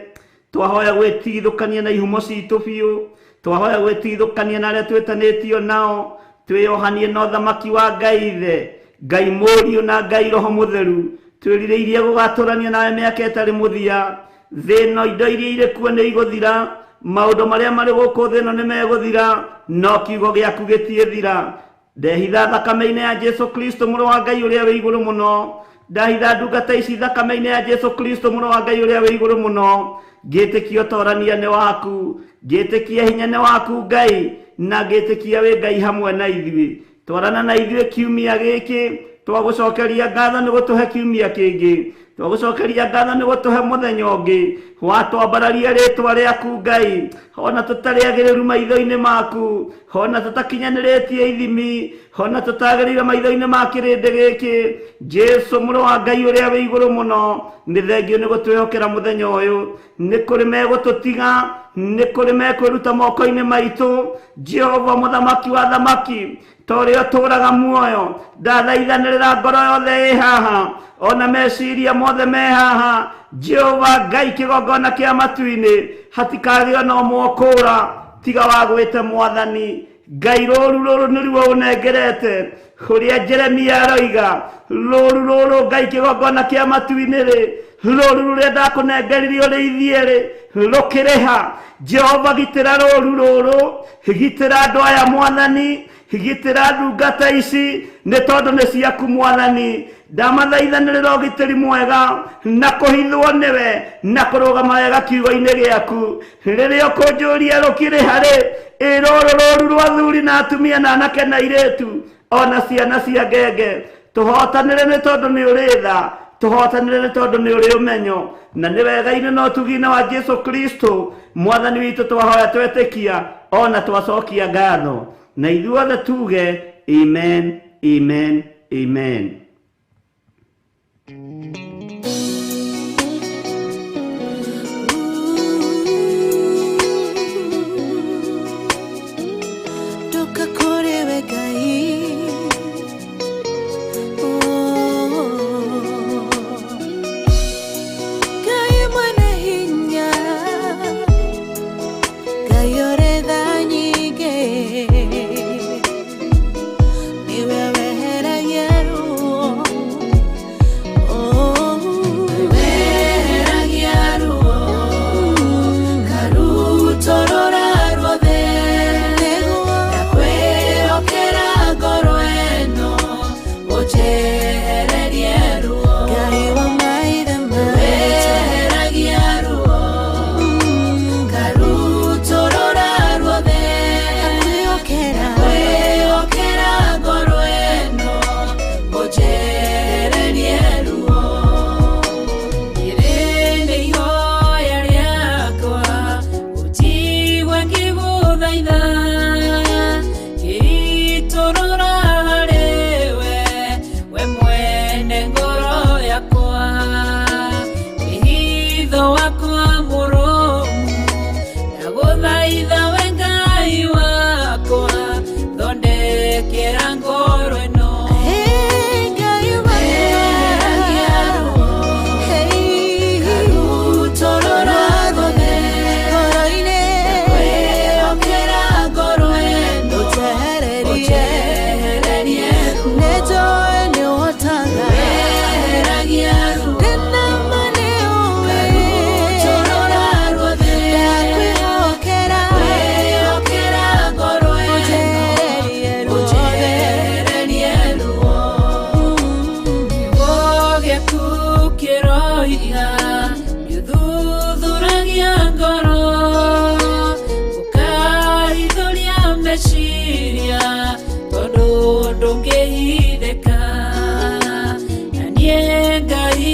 [SPEAKER 4] twahoya gwĩtigithũkania na ihumo citũ biũ, twahoya gwĩtigithũkania na arĩa twĩtanĩtio nao, twĩyohanie na ũthamaki wa Ngai Ithe, Ngai Mũriũ na Ngai Roho Mũtheru. Twĩrirĩirie gũgatũrania nawe mĩaka ĩtarĩ mũthia. Thĩ ĩno indo iria irĩ kuo nĩ igũthira, maũndũ marĩa marĩ gũkũ thĩ ĩno nĩ megũthira, no kiugo gĩaku gĩtiĩthira. Ndehitha thakame-inĩ ya Jesu Kristo mũrũ wa Ngai ũrĩa wĩ igũrũ mũno, ndahitha ndungata ici thakame-inĩ ya Jesu Kristo mũrũ wa Ngai ũrĩa wĩ igũrũ mũno. Ngĩtĩkia ũtorania nĩ waku, ngĩtĩkia hinya nĩ waku Ngai, na ngĩtĩkia wĩ Ngai hamwe na ithuĩ. Twarana na ithuĩ kiumia gĩkĩ, twagũcokeria ngatho nĩ gũtũhe kiumia kĩngĩ, twagũcokeria ngatho nĩ gũtũhe mũthenya ũngĩ. Watwambararia rĩtwa rĩaku Ngai, ona tũtarĩ agĩrĩru maitho-inĩ maku, ona tũtakinyanĩrĩtie ithimi, ona tũtagĩrĩire maitho-inĩ ma kĩrĩndĩ gĩkĩ. Jesu mũrũ wa Ngai ũrĩa wĩ igũrũ mũno, nĩ thengio nĩ gũtwĩhokera mũthenya ũyũ. Nĩ kũrĩ megũtũtiga, nĩ kũrĩ mekwĩruta moko-inĩ maitũ. Jehova mũthamaki wa thamaki, ta ũrĩa ũtũũraga muoyo, ndathaithanĩrĩra ngoro yothe ĩ haha, ona meciria mothe me haha. Jehova Ngai kĩgongona kĩa matu-inĩ, hatikagĩo na ũmwe ũkũũra tiga wagwĩte Mwathani. Ngai rũru rũrũ nĩruo ũnengerete, ũrĩa Jeremia aroiga, rũru rũrũ Ngai kĩgongona kĩa matu-inĩ rĩ, rũru rũrĩa ndakũnengeririe ũrĩithie rĩ, rũkĩrĩha. Jehova gitĩra rũru rũrũ, gitĩra andũ aya Mwathani, gitĩra ndungata ici, nĩ tondũ nĩ ciaku Mwathani. Ndamathaithanĩrĩra ũgitĩri mwega na kũhithwo nĩwe na kũrũgama wega kiugo-inĩ gĩaku. Rĩrĩa ũkũnjũria rũkĩrĩha rĩ, ĩ rũrũ rũru rwa athuri na atumia na anake na airĩtu ona ciana cia ngenge. Tũhotanĩre nĩ tondũ nĩ ũrĩ tha, tũhotanĩre nĩ tondũ nĩ ũrĩ ũmenyo, na nĩ wega-inĩ na ũtugi-inĩ wa Jesu Kristo Mwathani witũ twahoya twetĩkia ona twacokia ngatho, na ithuothe tuge amen, amen, amen.
[SPEAKER 5] Ndoka kũrĩ we Ngai, Ngai mwene hinya, Ngai ũrĩ tha nyingĩ, nĩwe weheragia ruo. Weheragia ruo, karutorora ruothe, ndakwĩhokera ngoro ĩno, ũnjehererie ruo. Ngai wa maithe maitũ, weheragia ruo, karutorora ruothe, ndakwĩhokera ngoro ĩno, ũnjehererie ruo. Rĩrĩ nĩ ihoya rĩakwa, ũnjigue ngĩgũthaitha, ngĩitũrũra harĩ we, we mwene ngoro yakwa. Wĩhitho wakwa mũrũmu, ndagũthaitha we Ngai wakwa, thondekera ngoro ĩno. Weheragia ruo, karutorora ruothe, ndakwĩhokera ngoro ĩno, ũnjehererie ruo. Weheragia ruo, karutorora ruothe, ndakwĩhokera Meciria tondũ ndũngĩhithĩka na niĩ Ngai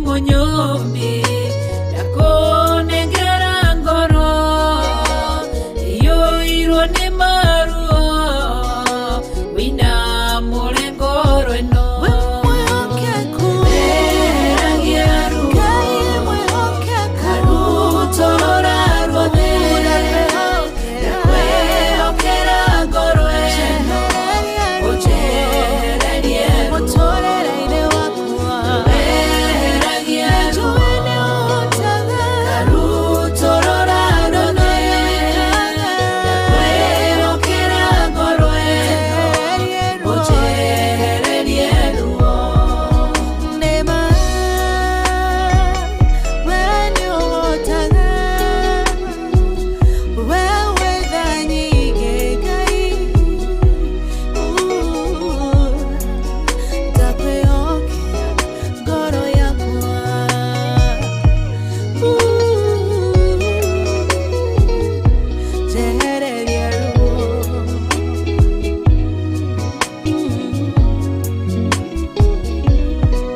[SPEAKER 5] mũnyũmbi ndakũnengera ngoro iyũirwo nĩ maruo wĩna mũrengoro ĩno. Weheragia ruo karutorora ruothe ndakwĩhokera ngoro ĩno ũnjehererie ruo. Weheragia ruo karutorora ruothe ndakwĩhokera ngoro ĩno ũnjehererie ruo.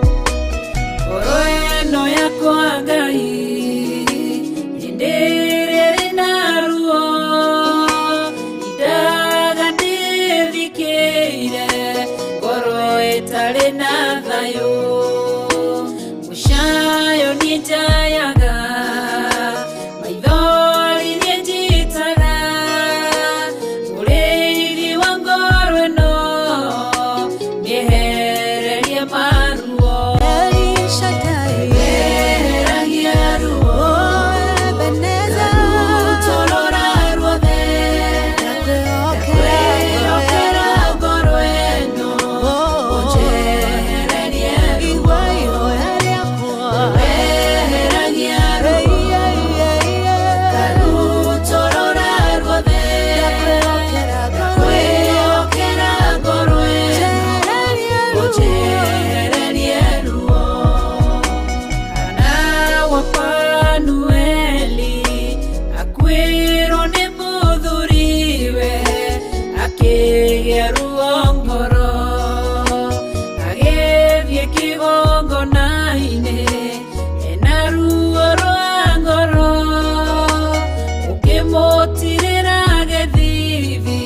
[SPEAKER 5] Ngoro ĩno yakwa Ngai hĩndĩ ĩrĩa ĩrĩ na ruo indaga ndĩthikĩire ngoro ĩtarĩ na thayũ mũcayo niĩ njayaga maithori niĩ njitaga mũrĩithi wa ngoro ĩno mĩehererie maruo. Weheragia ruo karutorora ruothe ndakwĩhokera ngoro ĩno ũnjehererie ruo. Weheragia ruo karutorora ruothe ndakwĩhokera ngoro ĩno ũnjehererie ruo. Hana wa Fanueli akuĩrwo nĩ mũthuriwe akĩgĩa ruo ngoro agĩthiĩ kĩgongona-inĩ ena ruo rwa ngoro ũkĩmũtirĩra gĩthithi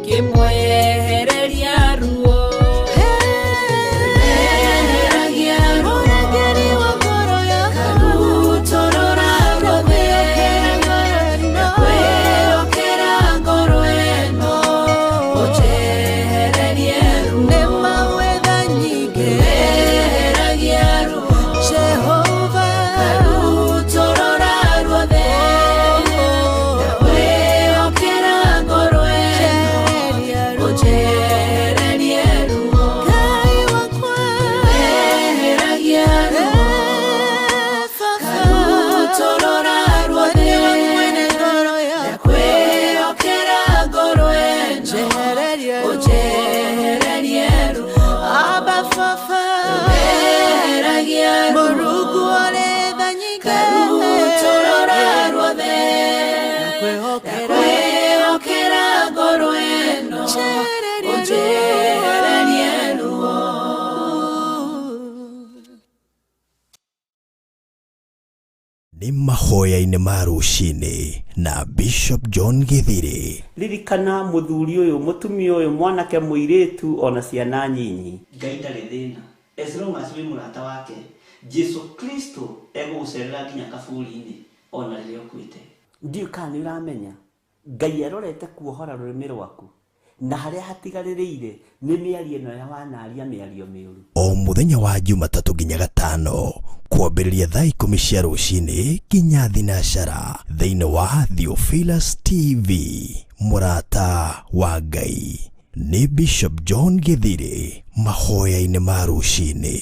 [SPEAKER 5] kĩmwehereria ruo. Weheragia ruo karutorora ruothe ndakwĩhokera ngoro ĩno ũnjehererie ruo. Weheragia ruo karutorora ruothe ndakwĩhokera ngoro ĩno ũnjehererie ruo. Weheragia ruo karutorora ruothe ndakwĩhokera ngoro ĩno ũnjehererie ruo. Weheragia ruo karutorora ruothe ndakwĩhokera ngoro ĩno ũnjehererie ruo.
[SPEAKER 3] Nĩ mahoya-inĩ ma rũcinĩ na Bishop John Gĩthirĩ.
[SPEAKER 2] Ririkana mũthuri ũyũ, mũtumia ũyũ, mwanake, mũirĩtu ona ciana nyinyi. Ngai ndarĩ thĩna as long as wĩ mũrata wake. Jesu Kristo egũgũcerera nginya kaburi-inĩ ona rĩrĩa ũkuĩte. Ndiũĩ kana nĩ ũramenya Ngai arorete kuohora rũrĩmĩ rwaku na harĩa hatigarĩrĩire nĩ mĩario ĩno ya wanaria mĩario mĩũru.
[SPEAKER 3] O mũthenya wa Jumatatũ nginya Gatano kwambĩrĩria thaa 10 cia rũcinĩ nginya thinacara thĩinĩ wa Theophilus TV mũrata wa Ngai. Nĩ Bishop John Gĩthirĩ mahoya-inĩ ma rũcinĩ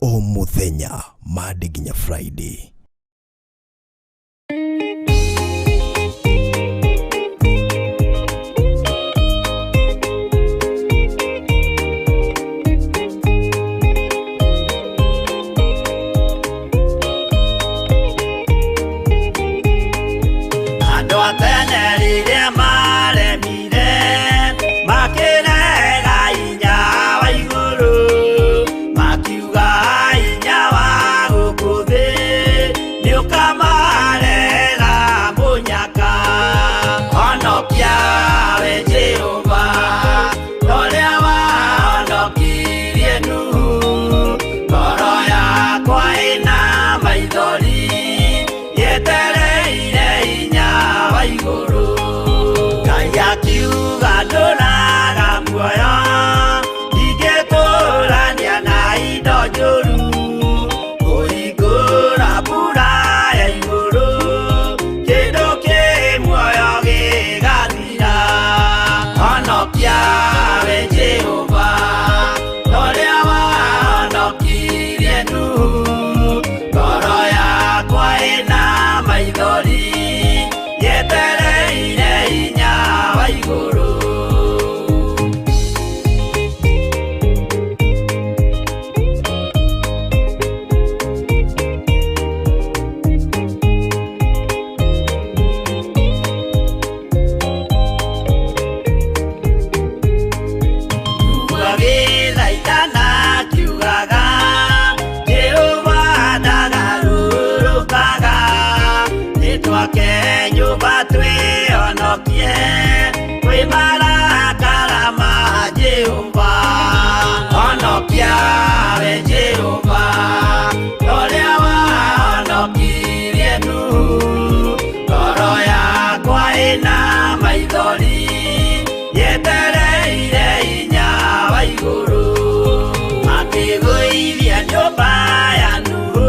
[SPEAKER 3] o mũthenya Monday nginya Friday.
[SPEAKER 4] Andũ a tene rĩrĩa maremire Kwĩ marakara ma Jehova honokia we Jehova ũrĩa wahonokirie Nuhu ngoro yakwa ĩna maithori yetereire inya wa igũrũ makĩgũithia nyũmba ya Nuhu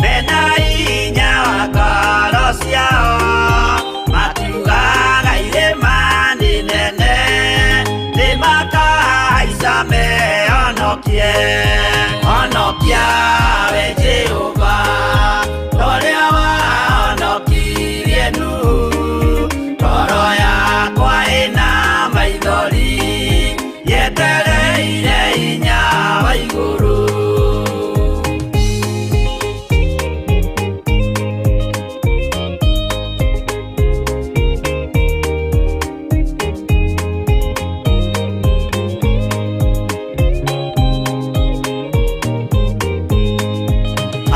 [SPEAKER 4] mena inya wa ngoro ciao matiugaga irĩma nĩ nene nĩmakahaica mehonokie honokia we Jehova ũrĩa wahonokirie Nuhu ngoro yakwa ĩna maithori yetereire inya wa igũrũ.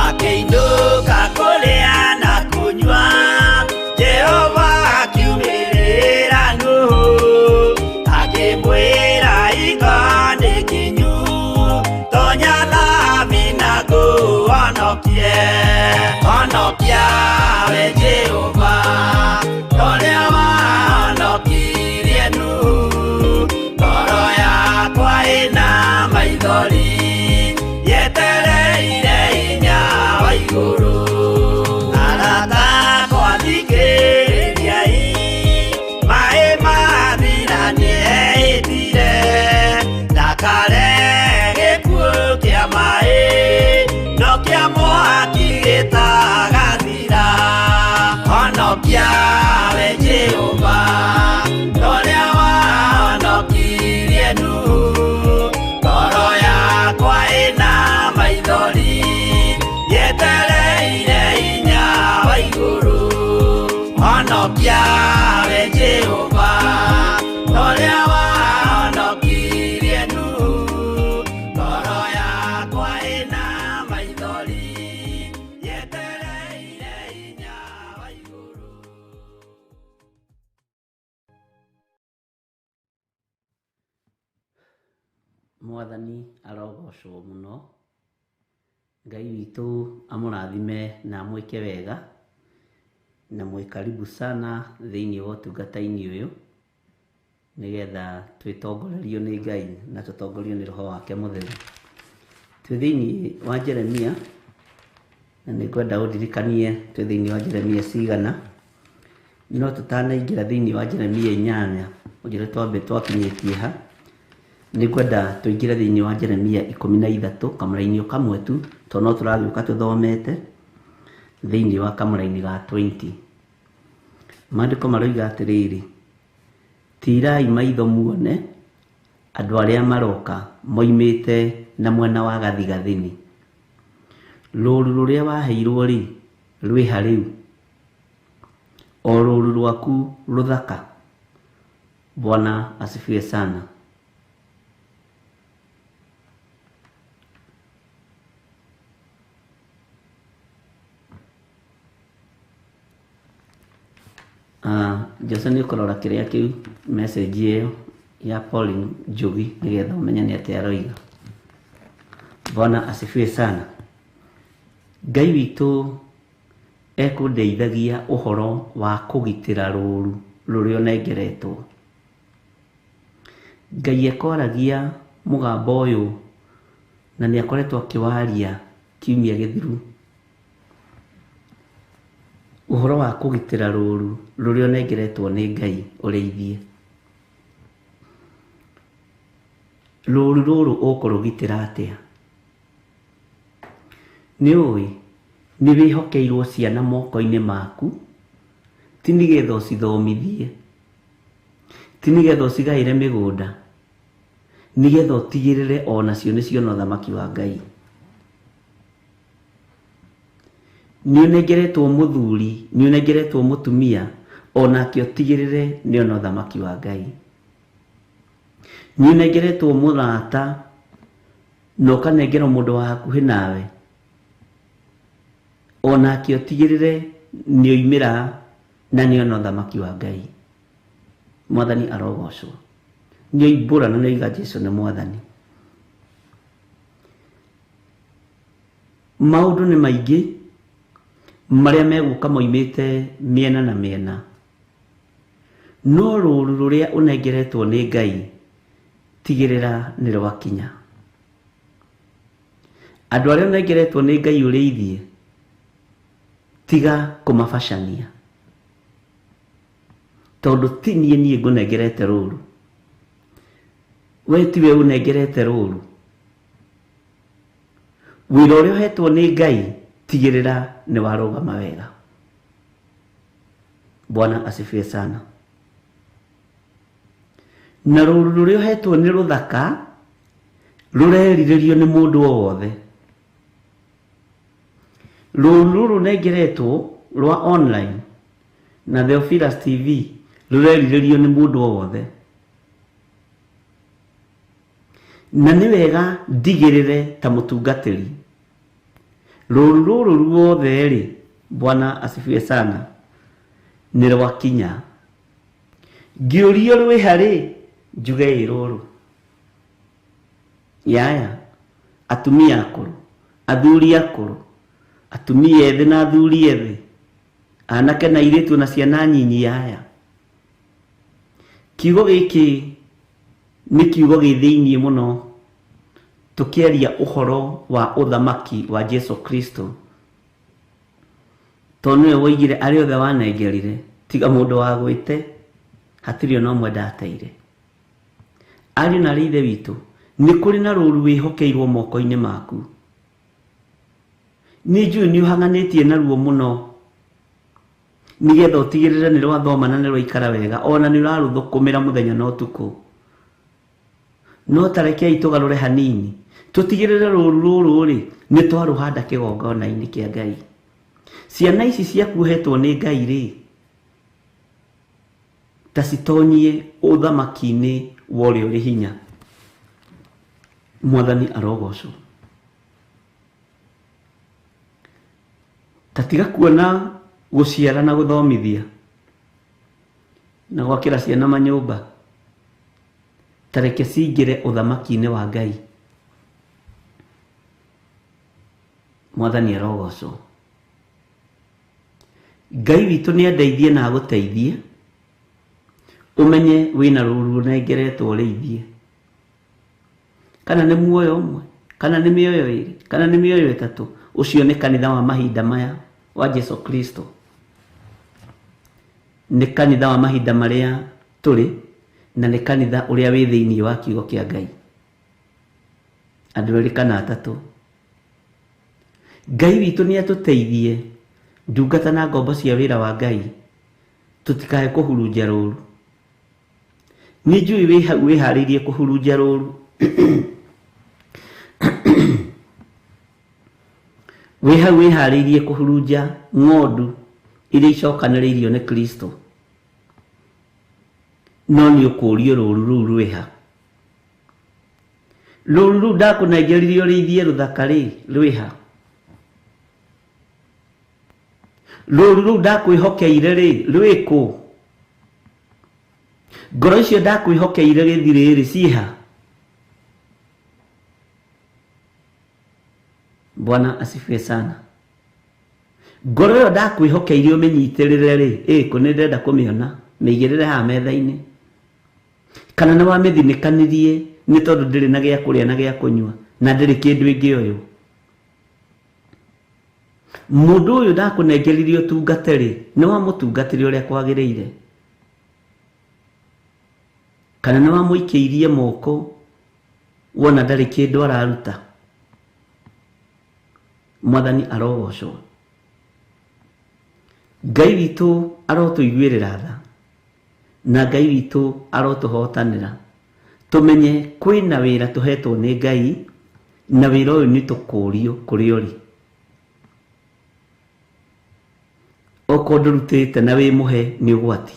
[SPEAKER 4] Akĩinũka kũrĩa na kũnyua Jehova akiumĩrĩra Nuhu akĩmwĩra iga nĩ kinyu tonya thabina ngũhonokie honokia we Jehova ũrĩa wahonokirie Nuhu ngoro yakwa ĩna maithori yetereire inya wa igũrũ arata akwa thikĩrĩriai maĩ mathira nĩehĩtire ndakare gĩkuũ kĩa maĩ no kĩa mwaki gĩtagathira honokia we Jehova ũrĩa wahonokirie Nuhu ngoro yakwa ĩna maithori yetereire inya wa igũrũ honokia we Jehova ũrĩa wahonokirie Nuhu ngoro yakwa ĩna maithori yetereire inya wa igũrũ.
[SPEAKER 2] Mwathani arogocwo mũno. Ngai witũ amũrathime na amwĩke wega na mwĩ karibu sana thĩinĩ wa ũtungata-inĩ ũyũ nĩgetha twĩtongorerio nĩ Ngai na tũtongorio nĩ Roho wake Mũtheru. Twĩ thĩinĩ wa Jeremia na nĩngwenda ũndirikanie twĩ thĩinĩ wa Jeremia cigana, no tũtanaingĩra thĩinĩ wa Jeremia 8 ũnjĩre twambe twakinyĩtie ha. Nĩngwenda tũingĩre thĩinĩ wa Jeremia 13 kamũra-inĩ o kamwe tu tondũ no tũragĩũka tũthomete thĩinĩ wa kamũra-inĩ ga 20. Maandĩko maroiga atĩrĩrĩ, tirai maitho muone andũ arĩa maroka moimĩte na mwena wa gathigathini. Rũũru rũrĩa waheirwo rĩ rwĩha rĩu, o rũũru rwaku rũthaka. Bwana asifiwe sana. Jose nĩ ũkũrora kĩrĩa kĩu message ĩyo ya Pauline Njugi nĩgetha ũmenye nĩ atĩa aroiga. Bwana asifiwe sana. Ngai witũ ekũndeithagia ũhoro wa kũgitĩra rũũru rũrĩa ũnengeretwo. Ngai ekwaragia mũgambo ũyũ na nĩ akoretwo akĩwaria kiumia gĩthiru ũhoro wa kũgitĩra rũũru rũrĩa ũnengeretwo nĩ Ngai ũrĩithie. Rũũru rũrũ ũkũrũgitĩra atĩa? Nĩ ũĩ nĩ wĩhokeirwo ciana moko-inĩ maku, ti nĩgetha ũcithomithie, ti nĩgetha ũcigaĩre mĩgũnda, nĩgetha ũtigĩrĩre onacio nĩ ciona ũthamaki wa Ngai. Nĩ ũnengeretwo mũthuri, nĩ ũnengeretwo mũtumia, onake ũtigĩrĩre nĩ ona ũthamaki wa Ngai. Nĩ ũnengeretwo mũrata na ũkanengerwo mũndũ wa hakuhĩ nawe, onake ũtigĩrĩre nĩ oimĩra na nĩ ona ũthamaki wa Ngai. Mwathani arogocwo. Nĩoimbũra na nĩoiga Jesu nĩ Mwathani. Maũndũ nĩ maingĩ marĩa megũka moimĩte mĩena na mĩena, no rũru rũrĩa ũnengeretwo nĩ Ngai tigĩrĩra nĩ rwakinya. Andũ arĩa ũnengeretwo nĩ Ngai ũrĩithie, tiga kũmabacania, tondũ ti niĩ niĩ ngũnengerete rũru, we tiwe ũnengerete rũru. Wĩra ũrĩa ũhetwo nĩ Ngai tigĩrĩra nĩ warũgama wega. Bwana asifiwe sana. Na rũru rũrĩa ũhetwo nĩ rũthaka, rũrerirĩrio nĩ mũndũ o wothe. Rũru rũrũ nengeretwo rwa online na Theophilus TV rũrerirĩrio nĩ mũndũ o wothe. Na nĩ wega ndigĩrĩre ta mũtungatĩri rũru rũrũ ruothe rĩ, Bwana asifiwe sana, nĩ rwakinya. Ngĩũrio rwĩha rĩ, njuge ĩ rũrũ. Yaya, atumia akũrũ, athuri akũrũ, atumia ethĩ na athuri ethĩ, anake na airĩtu na ciana nyinyi. Yaya, kiugo gĩkĩ nĩ kiugo gĩ thĩiniĩ mũno tũkĩaria ũhoro wa ũthamaki wa Jesu Kristo, tondũ nĩwe woigire arĩa othe wanengerire tiga mũndũ wa gwĩte hatirĩ ona ũmwe ndateire. Ariũ na arĩ ithe witũ, nĩ kũrĩ na rũru wĩhokeirwo moko-inĩ maku. Nĩ njũĩ nĩ ũhang'anĩtie naruo mũno nĩgetha ũtigĩrĩre nĩ rwathoma na nĩ rwaikara wega, ona nĩ ũrarũthũkũmĩra mũthenya na ũtukũ. No ta rekei tũgarũre hanini, tũtigĩrĩre rũru rũrũ rĩ nĩ twarũhanda kĩgongona-inĩ kĩa Ngai. Ciana ici ciaku ũhetwo nĩ Ngai rĩ, ta citonyie ũthamaki-inĩ wa ũrĩa ũrĩ hinya. Mwathani arogocwo. Ta tiga kuona gũciara na gũthomithia na gwakĩra ciana manyũmba, ta reke cingĩre ũthamaki-inĩ wa Ngai. Mwathani arogocwo. Ngai witũ nĩ andeithie na agũteithie ũmenye wĩna rũru ũnengeretwo ũrĩithie, kana nĩ muoyo ũmwe, kana nĩ mĩoyo ĩrĩ, kana nĩ mĩoyo ĩtatũ. Ũcio nĩ kanitha wa mahinda maya wa Jesu Kristo, nĩ kanitha wa mahinda marĩa tũrĩ, na nĩ kanitha ũrĩa wĩ thĩiniĩ wa kiugo kĩa Ngai. Andũ erĩ kana atatũ. Ngai witũ nĩ atũteithie ndungata na ngombo cia wĩra wa Ngai, tũtikae kũhurunja rũru. Nĩ njũĩ wĩ hau wĩharĩirie kũhurunja rũru. Wĩ hau wĩharĩirie kũhurunja ng'ondu iria icokanĩrĩirio nĩ Kristo, no nĩ ũkũũrio rũru rũu rwĩha. Rũru rũu ndakũnengeririe ũrĩithie rũthaka rĩ, rwĩha. Rũru rũu ndakwĩhokeire rĩ, rwĩkũ? Ngoro icio ndakwĩhokeire gĩthirĩ rĩ, ciĩha? Bwana asifiwe sana. Ngoro ĩyo ndakwĩhokeire ũmĩnyitĩrĩre rĩ, ĩkũ? Nĩ ndĩrenda kũmĩona, mĩigĩrĩre haha metha-inĩ. Kana nĩ wamĩthinĩkanirie nĩ tondũ ndĩrĩ na gĩa kũrĩa na gĩa kũnyua na ndĩrĩ kĩndũ ĩngĩoywo. Mũndũ ũyũ ndakũnengeririe ũtungate rĩ, nĩ wamũtungatĩre ũrĩa kwagĩrĩire? Kana nĩ wamũikĩirie moko wona ndarĩ kĩndũ araruta? Mwathani arogocwo. Ngai witũ arotũiguĩrĩra tha, na Ngai witũ arotũhotanĩra, tũmenye kwĩna wĩra tũhetwo nĩ Ngai, na wĩra ũyũ nĩ tũkũrio kũrĩa ũrĩ. Okorwo ndũrutĩte na wĩ mũhe nĩ ũgwati.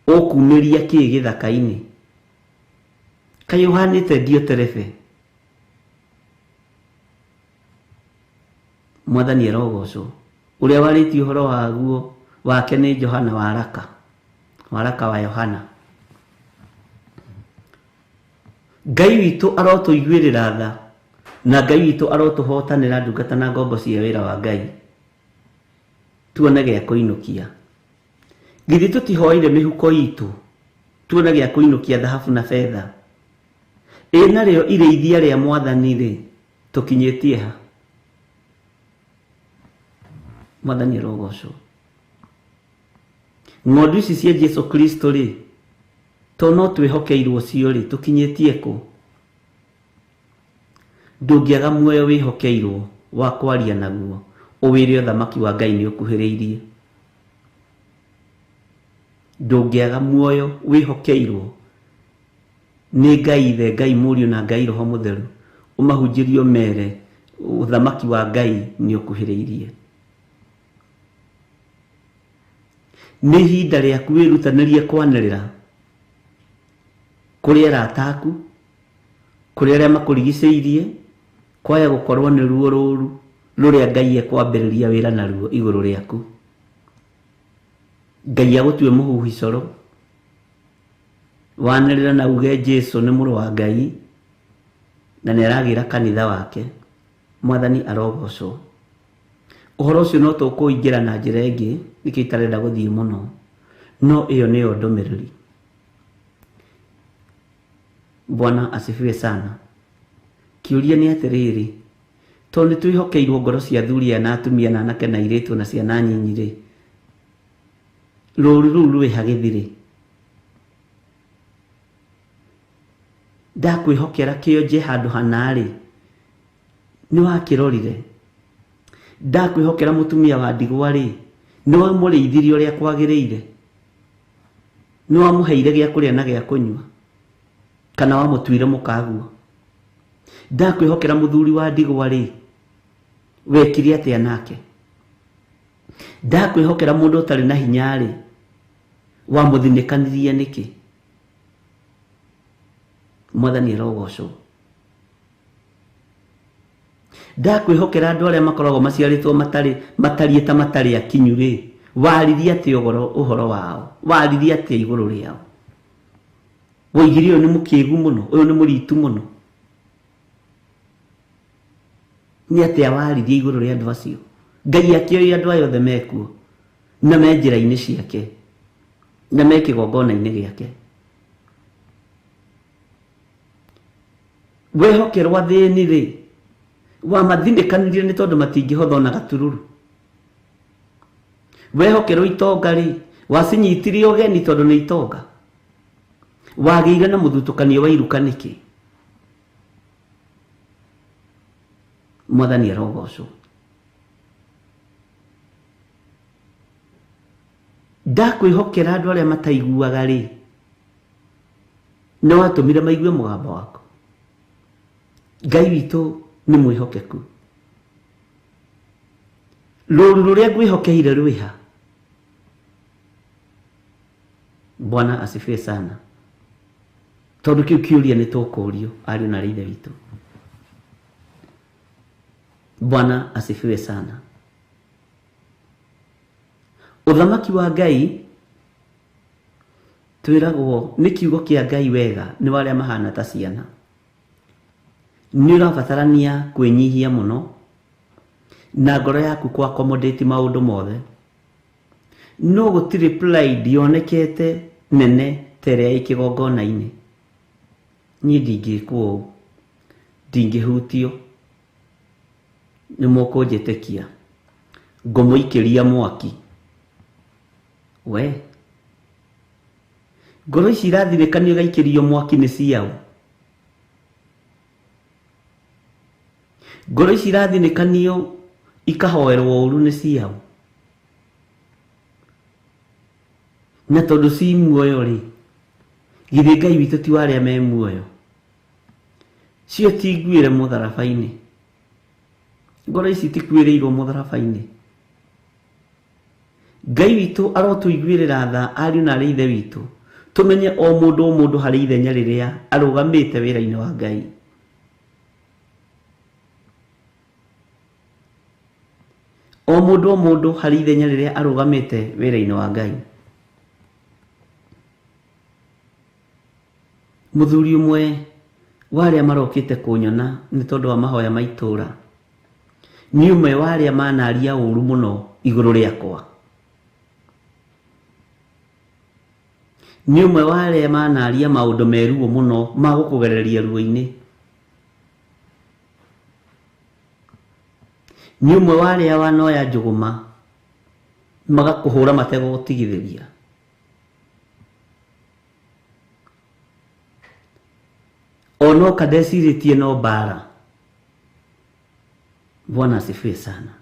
[SPEAKER 2] Ũkumĩria kĩ gĩthaka-inĩ? Kaĩ ũhanĩte Dioterefe? Mwathani arogocwo. Ũrĩa warĩtie ũhoro waguo wake nĩ Johana wa Raka. Waraka wa Yohana. Ngai witũ arotũiguĩrĩra tha na Ngai witũ arotũhotanĩra ndungata na ngombo cia wĩra wa Ngai, tuone gĩa kũinũkia. Githĩ tũtihoire mĩhuko itũ tuone gĩa kũinũkia thahabu na betha? Ĩ narĩo irĩithia rĩa Mwathani rĩ, tũkinyĩtie ha? Mwathani arogocwo. Ng'ondu ici cia Jesu Kristo rĩ, to no twĩhokeirwo cio rĩ, tũkinyĩtie kũ? Ndũngĩaga muoyo wĩhokeirwo wa kwaria naguo ũwĩre ũthamaki wa Ngai nĩ ũkuhĩrĩirie. Ndũngĩaga muoyo wĩhokeirwo nĩ Ngai Ithe, Ngai Mũriũ na Ngai Roho Mũtheru, ũmahunjĩrie ũmere ũthamaki wa Ngai nĩ ũkuhĩrĩirie. Nĩ ihinda rĩaku wĩrutanĩrie kwanĩrĩra kũrĩ arata aku, kũrĩ arĩa makũrigicĩirie, kwaya gũkorwo nĩ ruo rũru rũrĩa Ngai ekwambĩrĩria wĩra naruo igũrũ rĩaku. Ngai agũtue mũhuhi coro, wanĩrĩra na uge Jesu nĩ mũrũ wa Ngai na nĩ aragĩra kanitha wake. Mwathani arogocwo. Ũhoro ũcio no tũkũingĩra na njĩra ĩngĩ, nĩkĩo itarenda gũthiĩ mũno, no ĩyo nĩyo ndũmĩrĩri. Bwana asifiwe sana. Kĩũria nĩ atĩrĩrĩ, tondũ nĩ twĩhokeirwo ngoro cia athuri aya na atumia na anake na airĩtu na ciana nyinyi rĩ, rũru rũu rwĩ ha gĩthirĩ? Ndakwĩhokera kĩonje handũ hana rĩ, nĩ wakĩrorire? Ndakwĩhokera mũtumia wa ndigwa rĩ, nĩ wamũrĩithirie ũrĩa kwagĩrĩire? Nĩ wamũheire gĩa kũrĩa na gĩa kũnyua? Kana wamũtuire mũkaguo? Ndakwĩhokera mũthuri wa ndigwa rĩ, wekire atĩa nake? Ndakwĩhokera mũndũ ũtarĩ na hinya rĩ, wamũthinĩkanirie nĩkĩ? Mwathani arogocwo. Ndakwĩhokera andũ arĩa makoragwo maciarĩtwo matariĩ ta matarĩ akinyu rĩ, waririe atĩa ũhoro wao? Waririe atĩa igũrũ rĩao? Woigire ũyũ nĩ mũkĩgu mũno, ũyũ nĩ mũritu mũno. Nĩ atĩa waririe igũrũ rĩa andũ acio? Ngai akĩoĩ andũ aya othe mekuo na me njĩra-inĩ ciake na me kĩgongona-inĩ gĩake. Wehokerwo athĩni rĩ, wamathinĩkanirie nĩ tondũ matingĩhotha ona gatururu. Wehokerwo itonga rĩ, wacinyitirie ũgeni tondũ nĩ itonga. Wagĩire na mũthutũkanio wa iruka nĩkĩ? Mwathani arogocwo. Ndakwĩhokera andũ arĩa mataiguaga rĩ, nĩ watũmire maigue mũgambo waku. Ngai witũ nĩ mwĩhokeku. Rũru rũrĩa ngwĩhokeire rwĩha? Bwana asifiwe sana. Tondũ kĩu kĩũria nĩ tũkũrio ariũ na ithe witũ. Bwana asifiwe sana. Ũthamaki wa Ngai twĩragwo nĩ kiugo kĩa Ngai wega nĩ warĩa mahana ta ciana. Nĩ ũrabatarania kwĩnyihia mũno na ngoro yaku kwa accommodate maũndũ mothe. No gũtirĩ pride yonekete nene ta ĩrĩa ĩ kĩgongona-inĩ. Niĩ ndingĩkwo ũũ, ndingĩhutio, nĩ mũkũnjĩtĩkia, ngũmũikĩria mwaki. We ngoro ici irathirĩkanio igaikĩrio mwaki nĩ ciao. Ngoro ici irathinĩkanio ikahoerwo ũru nĩ ciao. Na tondũ ci muoyo rĩ, githĩ Ngai witũ ti wa arĩa me muoyo? Cio ti nguĩre mũtharaba-inĩ. Ngoro ici tikuĩrĩirwo mũtharaba-inĩ. Ngai witũ arotũiguĩrĩra tha ariũ na arĩ ithe witũ, tũmenye o mũndũ o mũndũ harĩ ithenya rĩrĩa arũgamĩte wĩra-inĩ wa Ngai. O mũndũ o mũndũ harĩ ithenya rĩrĩa arũgamĩte wĩra-inĩ wa Ngai. Mũthuri ũmwe wa arĩa marokĩte kũnyona nĩ tondũ wa mahoya ma itũũra, nĩ ũmwe wa arĩa manaria ũru mũno igũrũ rĩakwa. Nĩ ũmwe wa arĩa manaria maũndũ meruo mũno ma gũkũgereria ruo-inĩ. Nĩ ũmwe wa arĩa wanoya njũgũma magakũhũra mategũgũtigithĩria. Onoka ndecirĩtie no mbara. Bwana asifiwe sana.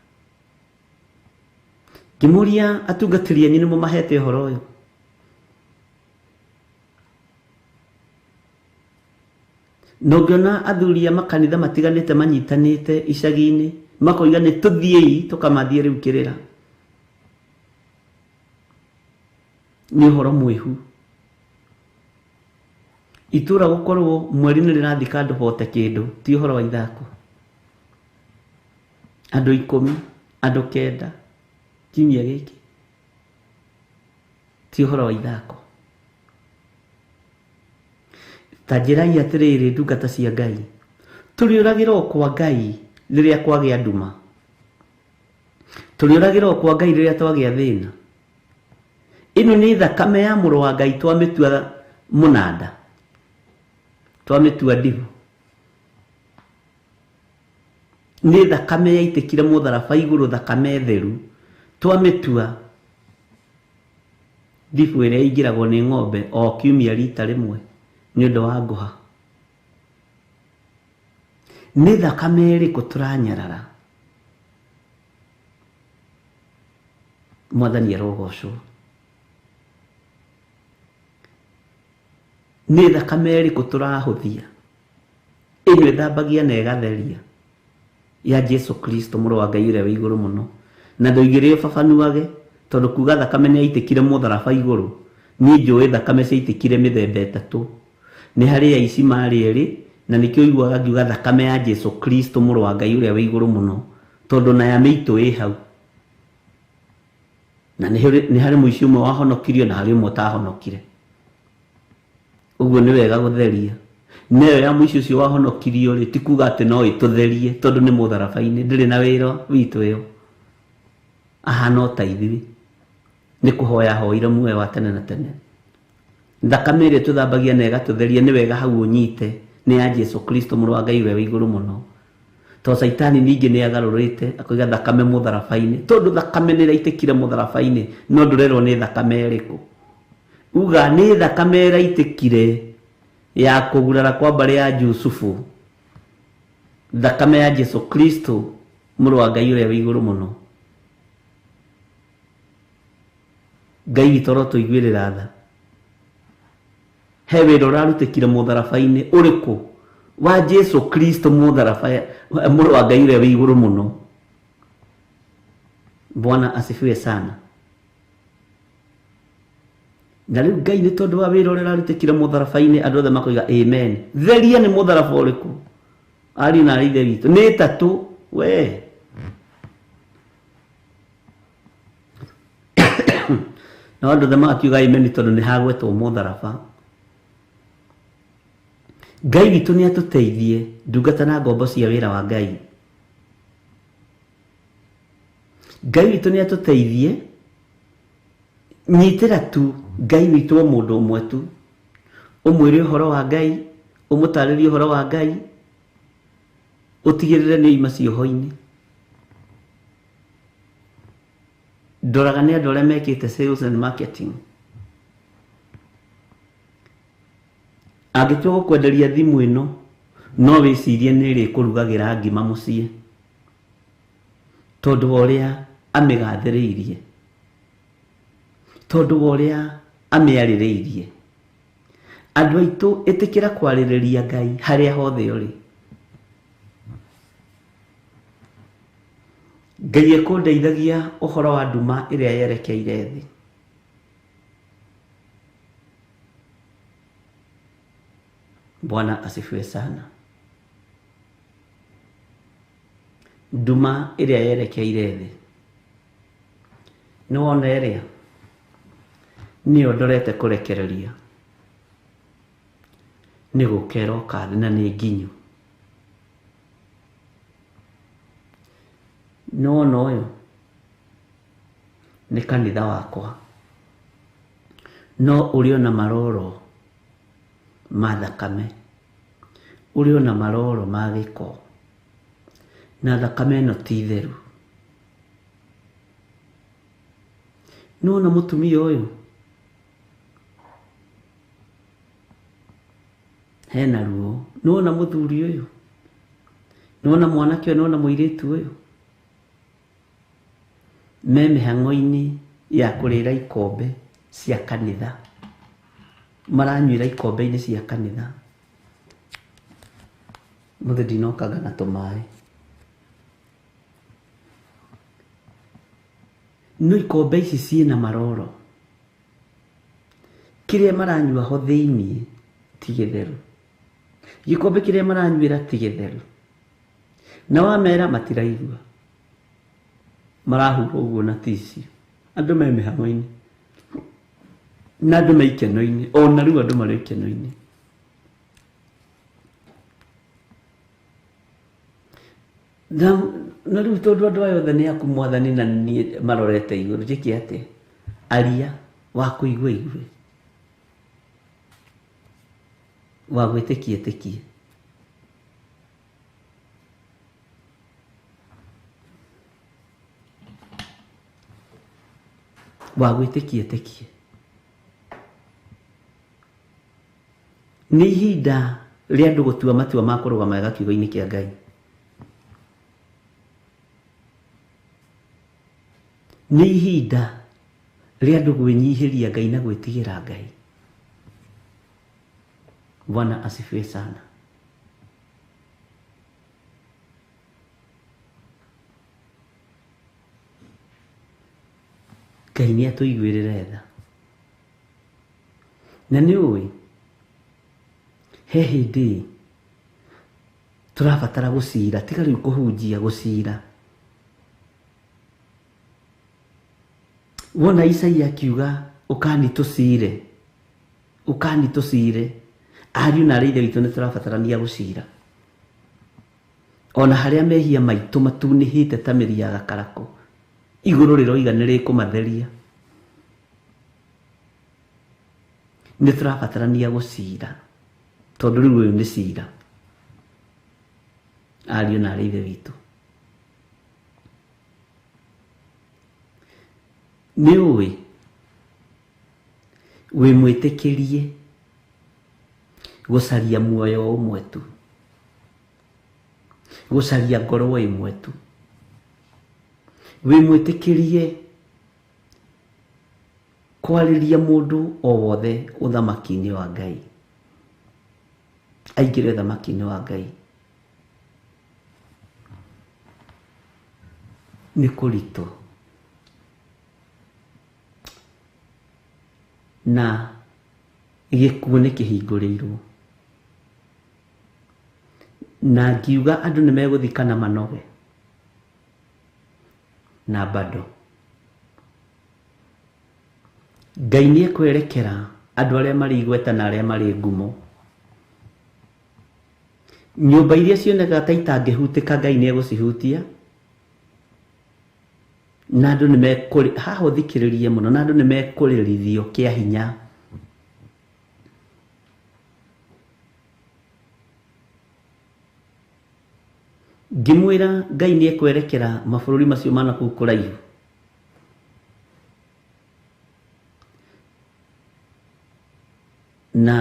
[SPEAKER 2] Ngĩmũria atungatĩri anyu nĩmo mahete ũhoro ũyũ. Na ũngĩona athuri a makanitha matiganĩte manyitanĩte icagi-inĩ makoiga nĩ tũthiĩi tũkamathiĩ rĩu kĩrĩra, nĩ ũhoro mwĩhu. Itũra gũkorwo mweri nĩ rĩrathika andũ bote kĩndũ ti ũhoro wa ithako. Andũ 10, andũ 9 kiumia gĩkĩ ti ũhoro wa ithako. Ta njĩrai atĩrĩrĩ ndungata cia Ngai, tũrĩũragĩra kwa Ngai rĩrĩa kwagĩa nduma, tũrĩũragĩra kwa Ngai rĩrĩa twagĩa thĩna. Ĩno nĩ thakame ya mũrũ wa Ngai twamĩtua mũnanda, twamĩtua ndibu. Nĩ thakame yaitĩkire mũtharaba igũrũ, thakame theru, twamĩtua ndibu ĩrĩa ĩingĩragwo nĩ ng'ombe o kiumia rita rĩmwe nĩ ũndũ wa ngũha. Nĩ thakame ĩrĩkũ tũranyarara? Mwathani arogocwo. Nĩ thakame ĩrĩkũ tũrahũthia? Ĩno ĩthambagia na ĩgatheria ya Jesu Kristo mũrũ wa Ngai ũrĩa wĩ igũrũ mũno. Na ndoigire ũbabanuage, tondũ kuga thakame nĩ yaitĩkire mũtharaba igũrũ, niĩ njũĩ thakame ciaitĩkire mĩthemba 3. Nĩ harĩ aici marĩ erĩ, na nĩkĩo ũiguaga ngiuga thakame ya Jesu Kristo mũrũ wa Ngai ũrĩa wĩ igũrũ mũno, tondũ na ya mĩitũ ĩ hau. Na nĩ harĩ mũici ũmwe wahonokirio na harĩ ũmwe ũtahonokire. Ũguo nĩ wega gũtheria. Nayo ya mũici ũcio wahonokirio rĩ, ti kuga atĩ no ĩtũtherie tondũ nĩ mũtharaba-inĩ, ndĩrĩ na wĩra witũ ĩyo. Ahana o ta ithuĩ, nĩ kũhoya ahoire muoyo wa tene na tene. Thakame ĩrĩa tũthambagia na ĩgatũtheria nĩ wega hau ũnyite, nĩ ya Jesu Kristo mũrũ wa Ngai ũrĩa wĩ igũrũ mũno. To Caitani ningĩ nĩ agarũrĩte akoiga thakame mũtharaba-inĩ, tondũ thakame nĩ ĩraitĩkire mũtharaba-inĩ, no ndũrerwo nĩ thakame ĩrĩkũ. Uga nĩ thakame ĩraitĩkire ya kũgurara kwa mbarĩ ya Jusufu, thakame ya Jesu Kristo mũrũ wa Ngai ũrĩa wĩ igũrũ mũno. Ngai witũ arotũiguĩrĩra tha. He wĩra ũrarutĩkire mũtharaba-inĩ ũrĩkũ wa Jesu Kristo mũtharaba mũrũ wa Ngai ũrĩa wĩ igũrũ mũno. Bwana asifiwe sana. Na rĩu Ngai nĩ tondũ wa wĩra ũrĩa ũrarutĩkire mũtharaba-inĩ, andũ othe makoiga amen. Theria nĩ mũtharaba ũrĩkũ? Ariũ na ithe witũ nĩ 3 we. Na andũ othe magakiuga amen tondũ nĩ hagwetwo mũtharaba. Ngai witũ nĩ atũteithie ndungata na ngombo cia wĩra wa Ngai. Ngai witũ nĩ atũteithie. Nyitĩra tu Ngai witũ o mũndũ ũmwe tu, ũmwĩre ũhoro wa Ngai, ũmũtarĩrie ũhoro wa Ngai, ũtigĩrĩre nĩ oima cioho-inĩ. Ndoraga nĩ andũ arĩa mekĩte sales and marketing. Angĩtua gũkwenderia thimũ ĩno, no wĩcirie nĩ ĩrĩkũrugagĩra ngima mũciĩ, tondũ wa ũrĩa amĩgathĩrĩirie, tondũ wa ũrĩa amĩarĩrĩirie. Andũ aitũ, ĩtĩkĩra kwarĩrĩria Ngai harĩa hothe ũrĩ. Ngai ekũndeithagia ũhoro wa nduma ĩrĩa yerekeire thĩ. Bwana asifiwe sana. Nduma ĩrĩa yerekeire thĩ, nĩ wona ĩrĩa nĩyo ndorete kũrekereria. Nĩ gũka ĩroka thĩ na nĩ nginyu. Nĩwona ũyũ nĩ kanitha wakwa, no ũrĩ ona maroro ma thakame, ũrĩ ona maroro ma gĩko, na thakame ĩno ti theru. Nĩwona mũtumia ũyũ hena ruo, nĩwona mũthuri ũyũ, nĩwona mwanake ũyũ, nĩwona mũirĩtu ũyũ, me mĩhang'o-inĩ ya kũrĩra ikombe cia kanitha, maranyuĩra ikombe-inĩ cia kanitha. Mũthĩ ndinokanga na tũmaĩ, no ikombe ici ciĩna maroro, kĩrĩa maranyua ho thĩiniĩ ti gĩtheru, gĩkombe kĩrĩa maranyuĩra ti gĩtheru, na wamera matiraigua, marahura ũguo na tissue. Andũ me mĩhang'o-inĩ na andũ me ikeno-inĩ, ona rĩu andũ marĩ ikeno-inĩ. Na rĩu tondũ andũ aya othe nĩ aku Mwathani na niĩ marorete igũrũ, njĩke atĩa? Aria wa kũigua igue, wa gwĩtĩkia ĩtĩkie. Wa gwĩtĩkia ĩtĩkie. Nĩ ihinda rĩa andũ gũtua matua ma kũrũgama wega kiugo-inĩ kĩa Ngai. Nĩ ihinda rĩa andũ gwĩnyihĩria Ngai na gwĩtigĩra Ngai. Bwana asifiwe sana. Ngai nĩ atũiguĩrĩre tha. Na nĩ ũĩ he hĩndĩ tũrabatara gũcira, tiga rĩu kũhunjia, gũcira. Wona Isaia akiuga ũkani tũcire, ũkani tũcire, ariũ na arĩ ithe witũ nĩ tũrabatarania gũcira. Ona harĩa mehia maitũ matunĩhĩte ta mĩri ya gakarakũ, igũrũ rĩroiga nĩ rĩkũmatheria. Nĩ tũrabatarania gũcira, tondũ rĩu ũyũ nĩ cira, ariũ na arĩ ithe witũ. Nĩ ũĩ wĩ mwĩtĩkĩrie gũcaria muoyo ũmwe tu, gũcaria ngoro ĩmwe tu, wĩ mwĩtĩkĩrie kwarĩria mũndũ o wothe ũthamaki-inĩ wa Ngai, aingĩre ũthamaki-inĩ wa Ngai. Nĩ kũritũ na gĩkuũ nĩ kĩhingũrĩirwo, na ngiuga andũ nĩ megũthikana manoge na bado Ngai nĩ ekwerekera andũ arĩa marĩ igweta na arĩa marĩ ngumo. Nyũmba iria cionekaga ta itangĩhutĩka Ngai nĩ egũcihutia, na andũ nĩ mekũrĩ haha ũthikĩrĩrie mũno, na andũ nĩ mekũrĩrithio kĩa hinya. Ngĩmwĩra Ngai nĩ ekwerekera mabũrũri macio ma nakũu kũraihu, na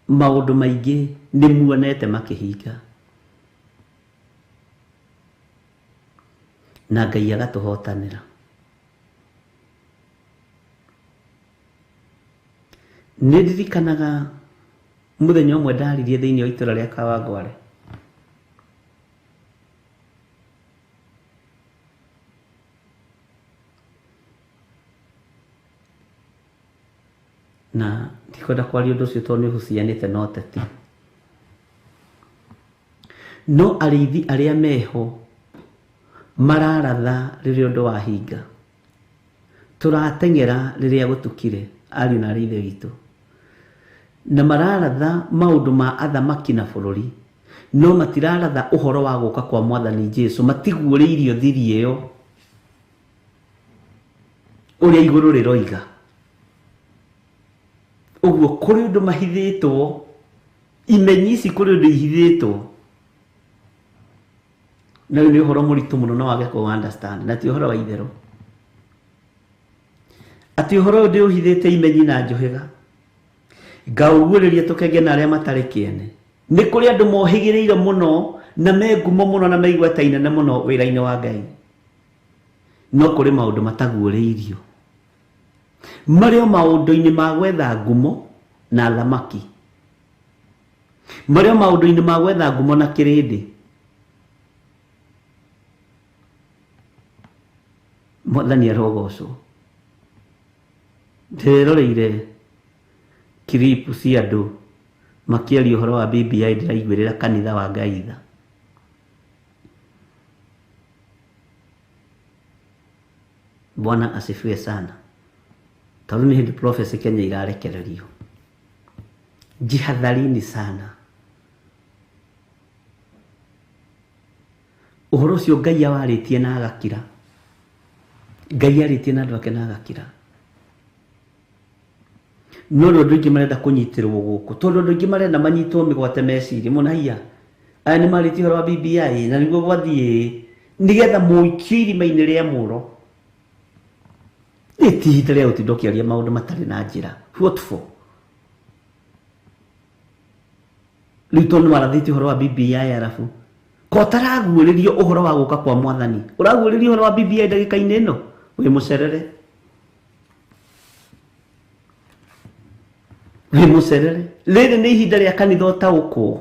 [SPEAKER 2] maũndũ maingĩ nĩ muonete makĩhinga, na Ngai agatũhotanĩra. Nĩ ndirikanaga mũthenya ũmwe ndaririe thĩinĩ wa itũra rĩa Kawangware. Na ndikwenda kwaria ũndũ ũcio tondũ nĩ ũhucianĩte na ũteti. No arĩithi arĩa meho mararatha rĩrĩa ũndũ wahinga, tũrateng'era rĩrĩa gũtukire, ariũ na arĩ ithe witũ. Na mararatha maũndũ ma athamaki na bũrũri, no matiraratha ũhoro wa gũka kwa mwathani Jesu, matiguũrĩirio thiri ĩyo ũrĩa igũrũ rĩroiga. Ũguo kũrĩ ũndũ mahithĩtwo, imenyi ici kũrĩ ũndũ ihithĩtwo, na rĩu nĩ ũhoro mũritũ mũno no wage kũ understand, na ti ũhoro wa itherũ. Atĩ ũhoro ũyũ ndĩũhithĩte imenyi na njũhĩga, ngaũguũrĩria tũkenge na arĩa matarĩ kĩene. Nĩ kũrĩ andũ mohĩgĩrĩire mũno na me ngumo mũno na me igweta inene mũno wĩra-inĩ wa Ngai, no kũrĩ maũndũ mataguũrĩirio marĩ o maũndũ-inĩ ma gwetha ngumo na thamaki, marĩ o maũndũ-inĩ ma gwetha ngumo na kĩrĩndĩ. Mwathani arogocwo. Ndĩreroreire kiripu cia andũ makĩaria ũhoro wa BBI, ndĩraiguĩrĩra kanitha wa Ngai tha. Bwana asifiwe sana. Tondũ nĩ hĩndĩ prophecy Kenya irarekererio. Jihadharini sana. Ũhoro ũcio Ngai awarĩtie na agakira. Ngai arĩtie na andũ ake na agakira. No andũ aingĩ marenda kũnyitĩrwo gũkũ, tondũ andũ aingĩ marenda manyitwo mĩgwate meciria mũno. Haiya, aya nĩ marĩtie ũhoro wa BBI na nĩguo gwathiĩ, nĩgetha mũikio irima-inĩ rĩa mũro. Nĩ ti ihinda rĩa gũtinda ũkĩaria maũndũ matarĩ na njĩra. What for? Rĩu tondũ nĩ warathĩtie ũhoro wa BBI, arabu ko ũtaraguũrĩrio ũhoro wa gũka kwa mwathani, ũraguũrĩrio ũhoro wa BBI ndagĩka-inĩ ĩno, wĩ mũcerere, wĩ mũcerere. Rĩrĩ nĩ ihinda rĩa kanitha ũtaũkwo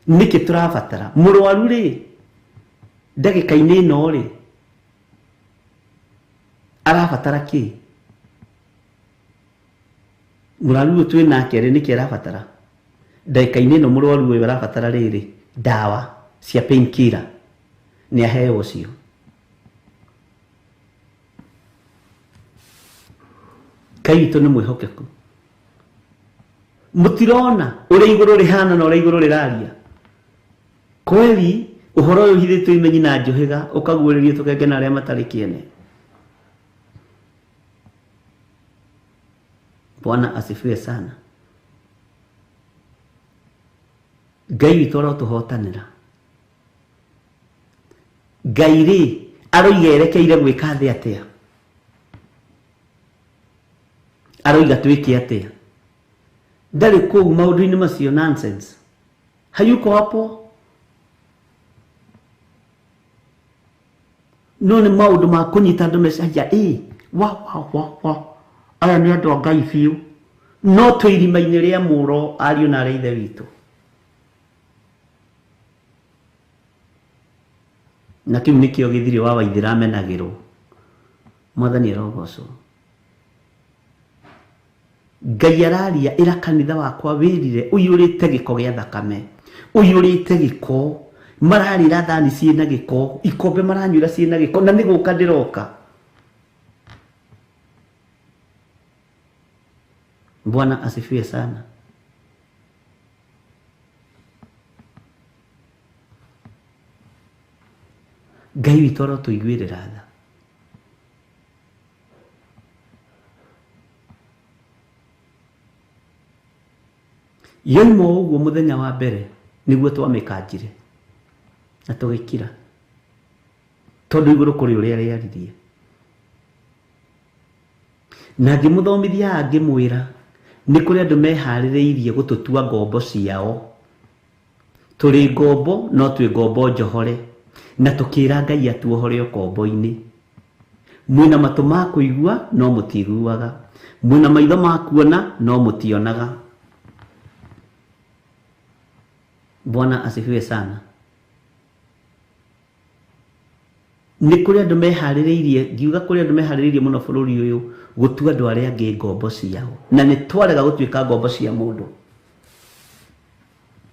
[SPEAKER 2] nĩkĩ tũrabatara mũrwaru rĩ ndagĩka-inĩ ĩno rĩ arabatara kĩ? Mũrwaru ũyũ twĩ nake rĩ, nĩkĩ arabatara ndagĩka-inĩ ĩno? Mũrwaru ũyũ arabatara rĩrĩ ndawa cia painkiller, nĩ aheo ũcio. Ngai witũ nĩ mwĩhokeku. Mũtirona ũrĩa igũrũ rĩhana na ũrĩa igũrũ rĩraria kweli. Ũhoro ũyũ ũhithĩtwo imenyi na njũhĩga, ũkaguũrĩrio tũkenge na arĩa matarĩ kĩene. Bwana asifiwe sana. Ngai witũ arotũhotanĩra. Ngai rĩ aroiga erekeire gwĩka thĩ atĩa? Aroiga twĩke atĩa? Ndarĩ kũu maũndũ-inĩ macio nonsense, hayuko hapo. No nĩ maũndũ ma kũnyita andũ meciria, ĩ wa wa wa wa, aya nĩ andũ a Ngai biũ, no twĩ irima-inĩ rĩa mũro, ariũ na arĩa ithe witũ. Na kĩu nĩkĩo gĩthirĩ wa Waithĩra amenagĩrwo. Mwathani arogocwo. Ngai araria, ĩra kanitha wakwa wĩrire, ũiyũrĩte gĩko gĩa thakame, ũiyũrĩte gĩko, mararĩra thani ciĩna gĩko, ikombe maranyuĩra ciĩna gĩko, na nĩ gũka ndĩroka. Bwana asifiwe sana. Ngai witũ arotũiguĩrĩra tha. Yoima o ũguo mũthenya wa mbere nĩguo twamĩkanjire na tũgĩkira, tondũ igũrũ kũrĩ ũrĩa rĩaririe. Na ngĩmũthomithia, ngĩmwĩra nĩ kũrĩ andũ meharĩrĩirie gũtũtua ngombo ciao. Tũrĩ ngombo, no twĩ ngombo njohore, na tũkĩra Ngai atuohore ũkombo-inĩ. Mwĩna matũ ma kũigua no mũtiguaga, mwĩna maitho ma kuona no mũtionaga. Bwana asifiwe sana. Nĩ kũrĩ andũ meharĩrĩirie, ngiuga kũrĩ andũ meharĩrĩirie mũno bũrũri ũyũ gũtua andũ arĩa angĩ ngombo ciao, na nĩ twarega gũtuĩka ngombo cia mũndũ,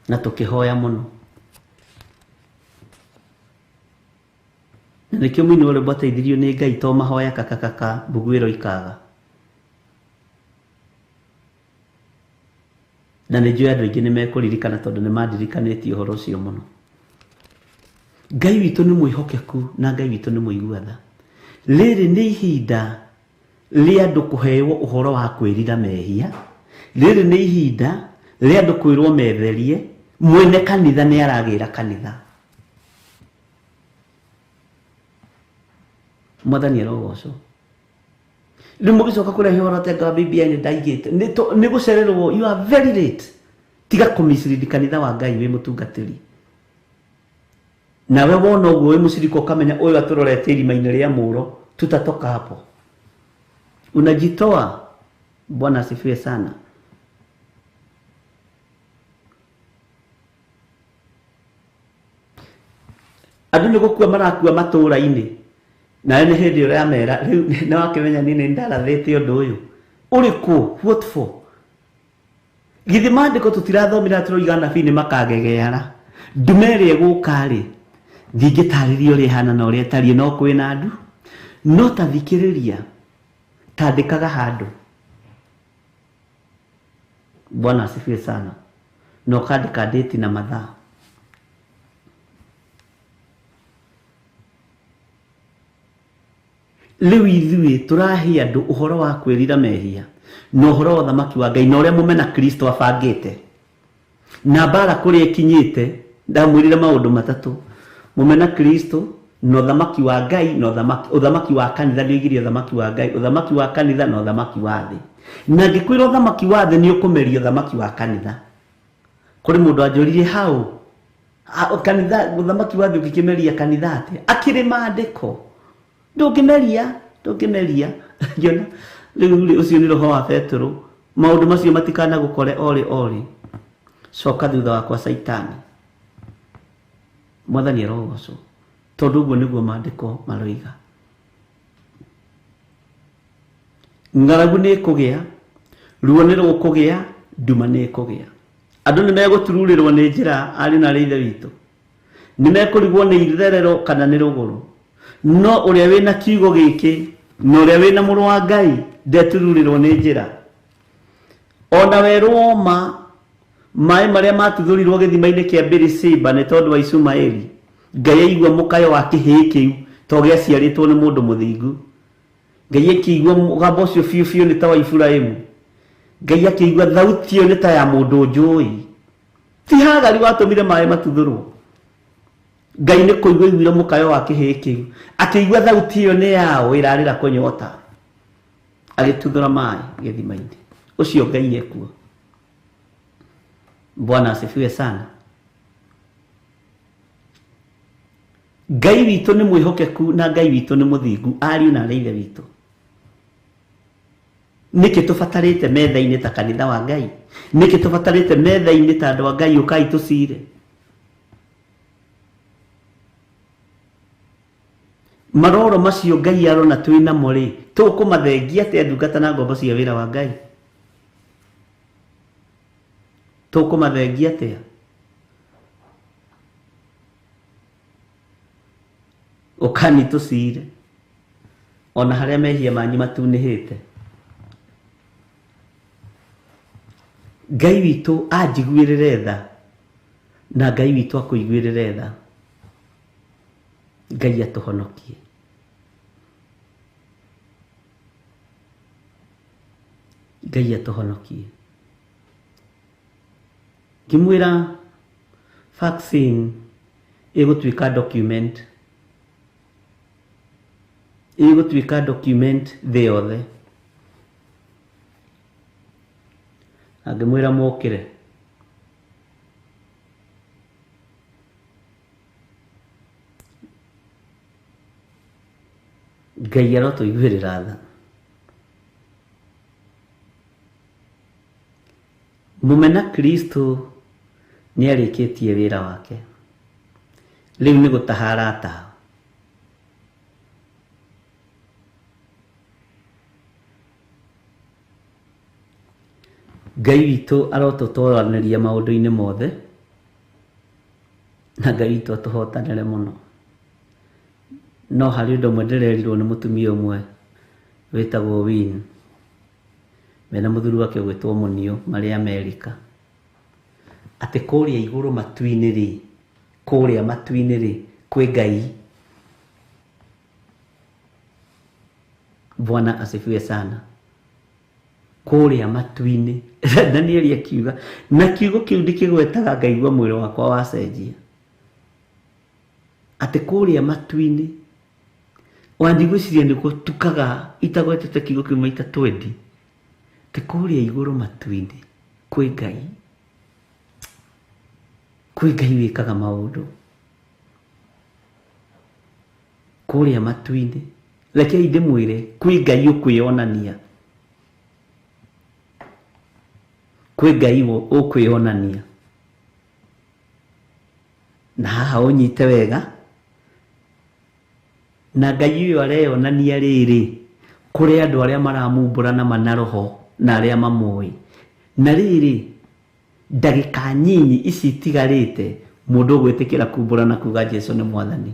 [SPEAKER 2] na tũkĩhoya mũno. Na nĩkĩo mũini wa rwĩmbo ateithirio nĩ Ngai, to mahoya kakakaka mbuguĩro ikaga. Na nĩ njũĩ andũ aingĩ nĩ mekũririkana tondũ nĩ mandirikanĩtie ũhoro ũcio mũno. Ngai witũ nĩ mwĩhokeku na Ngai witũ nĩ mũigua tha. Rĩrĩ nĩ ihinda rĩa andũ kũheo ũhoro wa kwĩrira mehia. Rĩrĩ nĩ ihinda rĩa andũ kwĩrwo metherie. Mwene kanitha nĩ aragĩra kanitha. Mwathani arogocwo. Rĩu mũgĩcoka kũrehe ũhoro atĩ anga BBI nĩ ndaigĩte. Nĩ gũcererwo, you are very late. Tiga kũmislead kanitha wa Ngai wĩ mũtungatĩri. Nawe wona ũguo wĩ mũcirika ũkamenya ũyũ atũrorete irima-inĩ rĩa mũro, tutatoka hapo. Unajitoa. Bwana asifiwe sana. Andũ nĩ gũkua marakua matũũra-inĩ. Nawe nĩ hĩndĩ ũramera, rĩu nĩ wakĩmenya niĩ nĩ ndarathĩte ũndũ ũyũ. Ũrĩkũ? What for? Githĩ maandĩko tũtirathomire tũroiga anabii nĩ makagegeara. Ndume ĩrĩa ĩgũka rĩ, ndingĩtarĩria ũrĩa ĩhana na ũrĩa ĩtariĩ, no kwĩna andũ. No ta thikĩrĩria, tandĩkaga handũ. Bwana asifiwe sana. Na ũkandĩka date na mathaa. Rĩu ithuĩ tũrahe andũ ũhoro wa kwĩrira mehia na ũhoro wa ũthamaki wa Ngai na ũrĩa mũmena Kristo abangĩte. Na mbara kũrĩa ĩkinyĩte, ndamwĩrire maũndũ matatũ. Mũmena Kristo na ũthamaki wa Ngai na ũthamaki wa kanitha, nĩoigirie ũthamaki wa Ngai, ũthamaki wa kanitha na ũthamaki wa thĩ. Na ngĩkwĩra ũthamaki wa thĩ nĩ ũkũmeria ũthamaki wa kanitha. Kũrĩ mũndũ anjũririe hau, kanitha, ũthamaki wa thĩ ũngĩkĩmeria kanitha atĩa? Akĩrĩ maandĩko. Ndũngĩmeria, ndũngĩmeria. Ngĩona rĩu rĩ, ũcio nĩ roho wa Petero. Maũndũ macio matikanagũkore orĩ orĩ. Coka thutha wakwa Caitani. Mwathani arogocwo. Tondũ ũguo nĩguo maandĩko maroiga. Ng'aragu nĩ ĩkũgĩa, ruo nĩ rũkũgĩa, nduma nĩ ĩkũgĩa. Andũ nĩ megũtururĩrwo nĩ njĩra, ariũ na aarĩ a Ithe witũ. Nĩ mekũrigwo nĩ itherero kana nĩ rũgũrũ. No ũrĩa wĩna kiugo gĩkĩ na ũrĩa wĩna mũrũ wa Ngai ndetururĩrwo nĩ njĩra. Ona werwo ma maĩ marĩa matuthũrirwo gĩthima-inĩ kĩa Beersheba nĩ tondũ wa Ishumaeli, Ngai aigua mũkayo wa kĩhĩĩ kĩu to gĩaciarĩtwo nĩ mũndũ mũthingu. Ngai akĩigua mũgambo ũcio biũ biũ nĩ ta wa Iburahĩmu. Ngai akĩigua thauti ĩyo nĩ ta ya mũndũ njũĩ. Ti Hagari watũmire maĩ matuthũrwo. Ngai nĩ kũigua aiguire mũkayo wa kĩhĩĩ kĩu. Akĩigua thauti ĩyo nĩ yao ĩrarĩra kũnyota. Agĩtuthũra maĩ gĩthima-inĩ. Ũcio Ngai ekuo. Bwana asifiwe sana. Ngai witũ nĩ mwĩhokeku na Ngai witũ nĩ mũthingu, ariũ na aarĩ a Ithe witũ. Nĩkĩ tũbatarĩte metha-inĩ ta kanitha wa Ngai? Nĩkĩ tũbatarĩte metha-inĩ ta andũ a Ngai ũkai tũcire? Maroro macio Ngai arona twĩ namo rĩ, tũkũmathengia atĩa ndungata na ngombo cia wĩra wa Ngai? Tũkũmathengia atĩa? Ũkani tũcire ona harĩa mehia manyu matunĩhĩte. Ngai witũ anjiguĩrĩre tha na Ngai witũ akũiguĩrĩre tha. Ngai atũhonokie. Ngai atũhonokie. Ngĩmwĩra vaccine ĩgũtuĩka document, ĩgũtuĩka document thĩ yothe. Na ngĩmwĩra mokĩre. Ngai arotũiguĩrĩra tha. Mũmena Kristo nĩ arĩkĩtie wĩra wake. Rĩu nĩ gũtaha arataha. Ngai witũ arotũtoranĩria maũndũ-inĩ mothe na Ngai witũ atũhotanĩre mũno. No harĩ ũndũ ũmwe ndĩrerirwo nĩ mũtumia ũmwe wĩtagwo Win, mena mũthuri wake ũgwĩtwo Mũnio marĩ Amerika. Atĩ kũrĩa igũrũ matu-inĩ rĩ, kũrĩa matu-inĩ rĩ, kwĩ Ngai. Bwana asifiwe sana. Kũrĩa matu-inĩ. Danieli akiuga, na kiugo kĩu ndĩkĩgwetaga ngaigua mwĩrĩ wakwa wacenjia. Atĩ kũrĩa matu-inĩ, ona ndigwĩciria nĩ gũtukaga itagwetete kiugo kĩu maita 20. Atĩ kũrĩa igũrũ matu-inĩ kwĩ Ngai. Kwĩ Ngai wĩkaga maũndũ. Kũrĩa matu-inĩ. Rekei ndĩmwĩre, kwĩ Ngai ũkwĩonania. Kwĩ Ngai ũkwĩonania. Na haha ũnyite wega. Na Ngai ũyũ areyonania rĩrĩ, kũrĩ andũ arĩa maramumbũra na mana roho na arĩa mamũĩ. Na rĩrĩ, ndagĩka nyinyi ici itigarĩte, mũndũ ũgwĩtĩkĩra kumbũra na kuga Jesu nĩ Mwathani.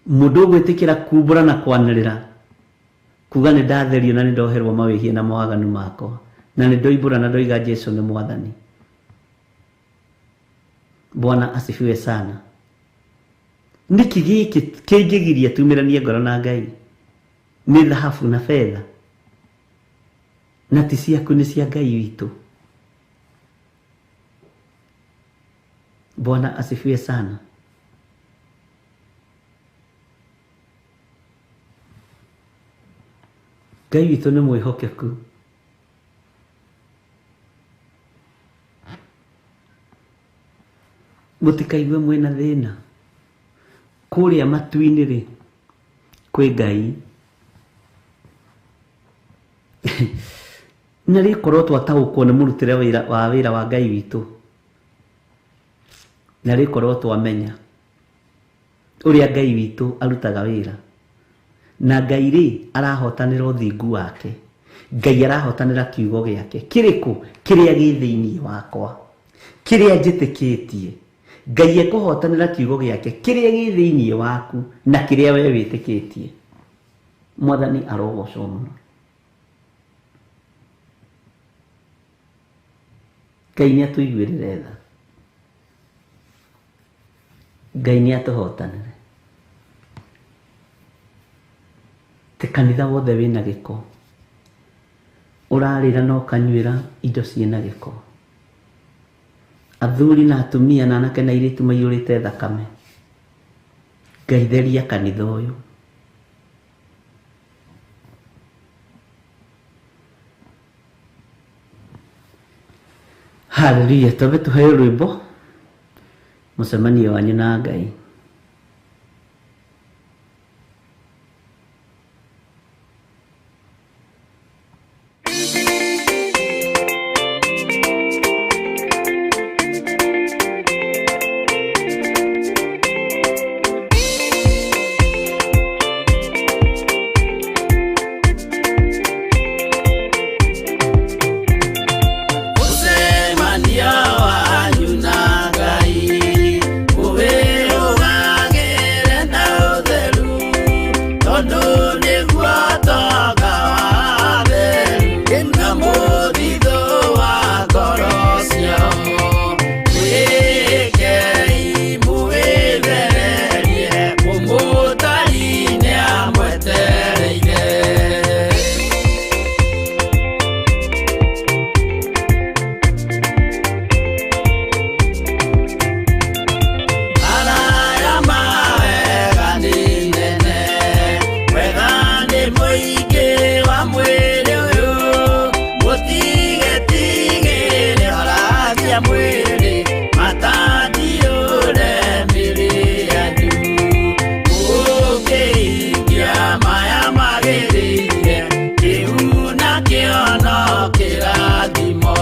[SPEAKER 2] Mũndũ ũgwĩtĩkĩra kumbũra na kwanĩrĩra kuga nĩ ndatherio na nĩ ndoherwo mawĩhia na mawaganu makwa, na nĩ ndoimbũra na ndoiga Jesu nĩ Mwathani. Bwana asifiwe sana. Nĩkĩ gĩkĩ kĩngĩgiria tumĩranie ngoro na Ngai? Nĩ thahabu na betha, na ti ciaku, nĩ cia Ngai witũ. Bwana asifiwe sana. Ngai witũ nĩ mwĩhokeku. Mũtikaigue mwĩna thĩna. Kũrĩa matu-inĩ rĩ, kwĩ Ngai. Na rĩkorwo twataũkwo nĩ mũrutĩre wa wĩra wa Ngai witũ, na rĩkorwo twamenya ũrĩa Ngai witũ arutaga wĩra, na Ngai rĩ arahotanĩra ũthingu wake, Ngai arahotanĩra kiugo gĩake kĩrĩkũ, kĩrĩa gĩ thĩinĩ wakwa, kĩrĩa njĩtĩkĩtie. Ngai ekũhotanĩra kiugo gĩake kĩrĩa gĩ thĩinĩ waku na kĩrĩa we wĩtĩkĩtie. Mwathani arogocwo mũno. Ngai nĩ atũiguĩrĩre tha. Ngai nĩ atũhotanĩre. Ti kanitha wothe wĩna gĩko, ũrarĩra na ũkanyuĩra indo ciĩna gĩko. Athuri na atumia na anake na airĩtu maiyũrĩte thakame. Ngai theria kanitha ũyũ. Haleluya. Twambe tũheo rwĩmbo mũcemanio wanyu na Ngai.
[SPEAKER 6] Mũcemanio wanyu na Ngai ũwĩrũgagĩre na ũtheru, tondũ nĩguo ũtonga wa atheru na mũthithũ wa ngoro ciao. Mwĩkei mũwĩthererie, mũmũtari nĩamwetereire. Araya mawega nĩ nene, wega nĩ mũingĩ wa mwĩrĩ ũyũ, mũtigetigĩre horagia mwĩrĩ, matandiũre mĩrĩ yanyu. Mũkĩhingia maya magĩrĩire, kĩu nakĩo no kĩrathimo.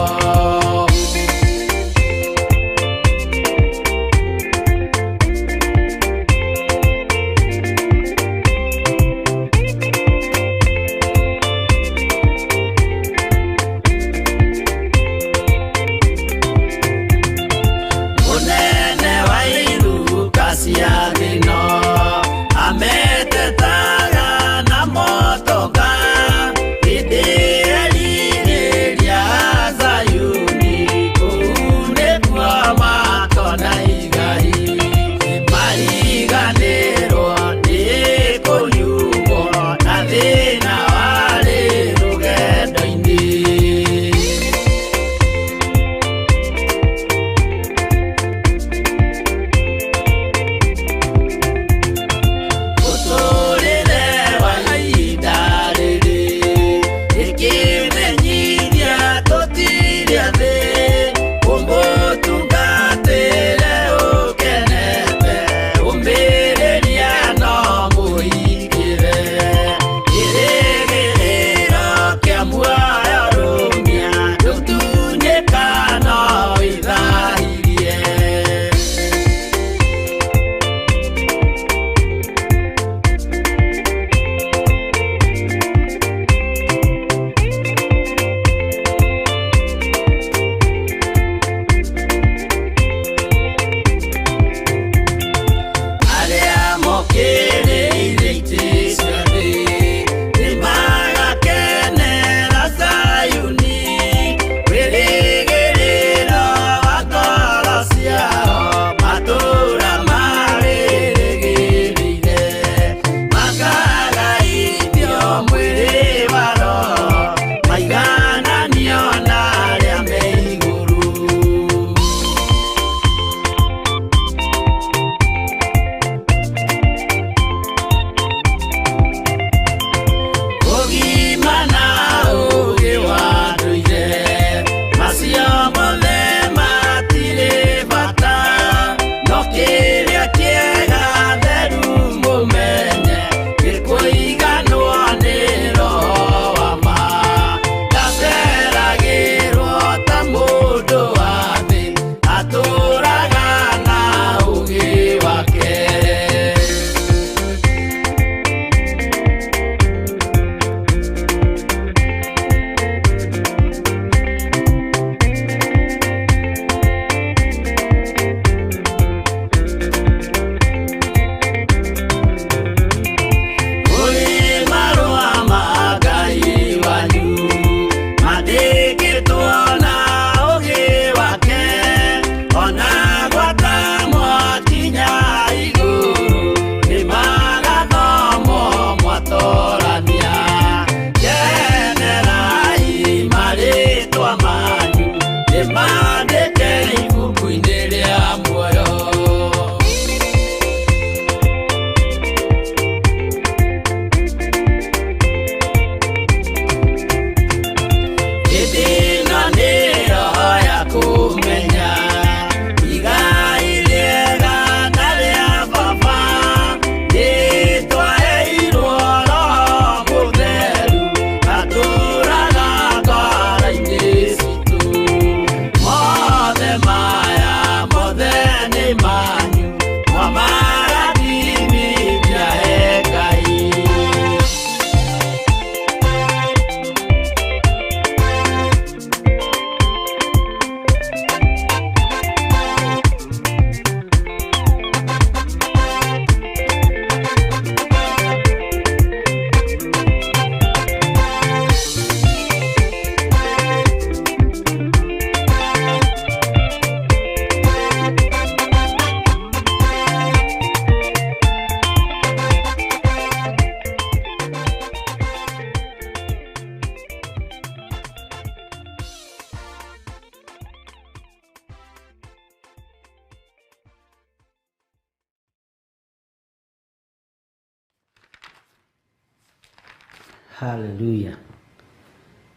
[SPEAKER 2] Hallelujah.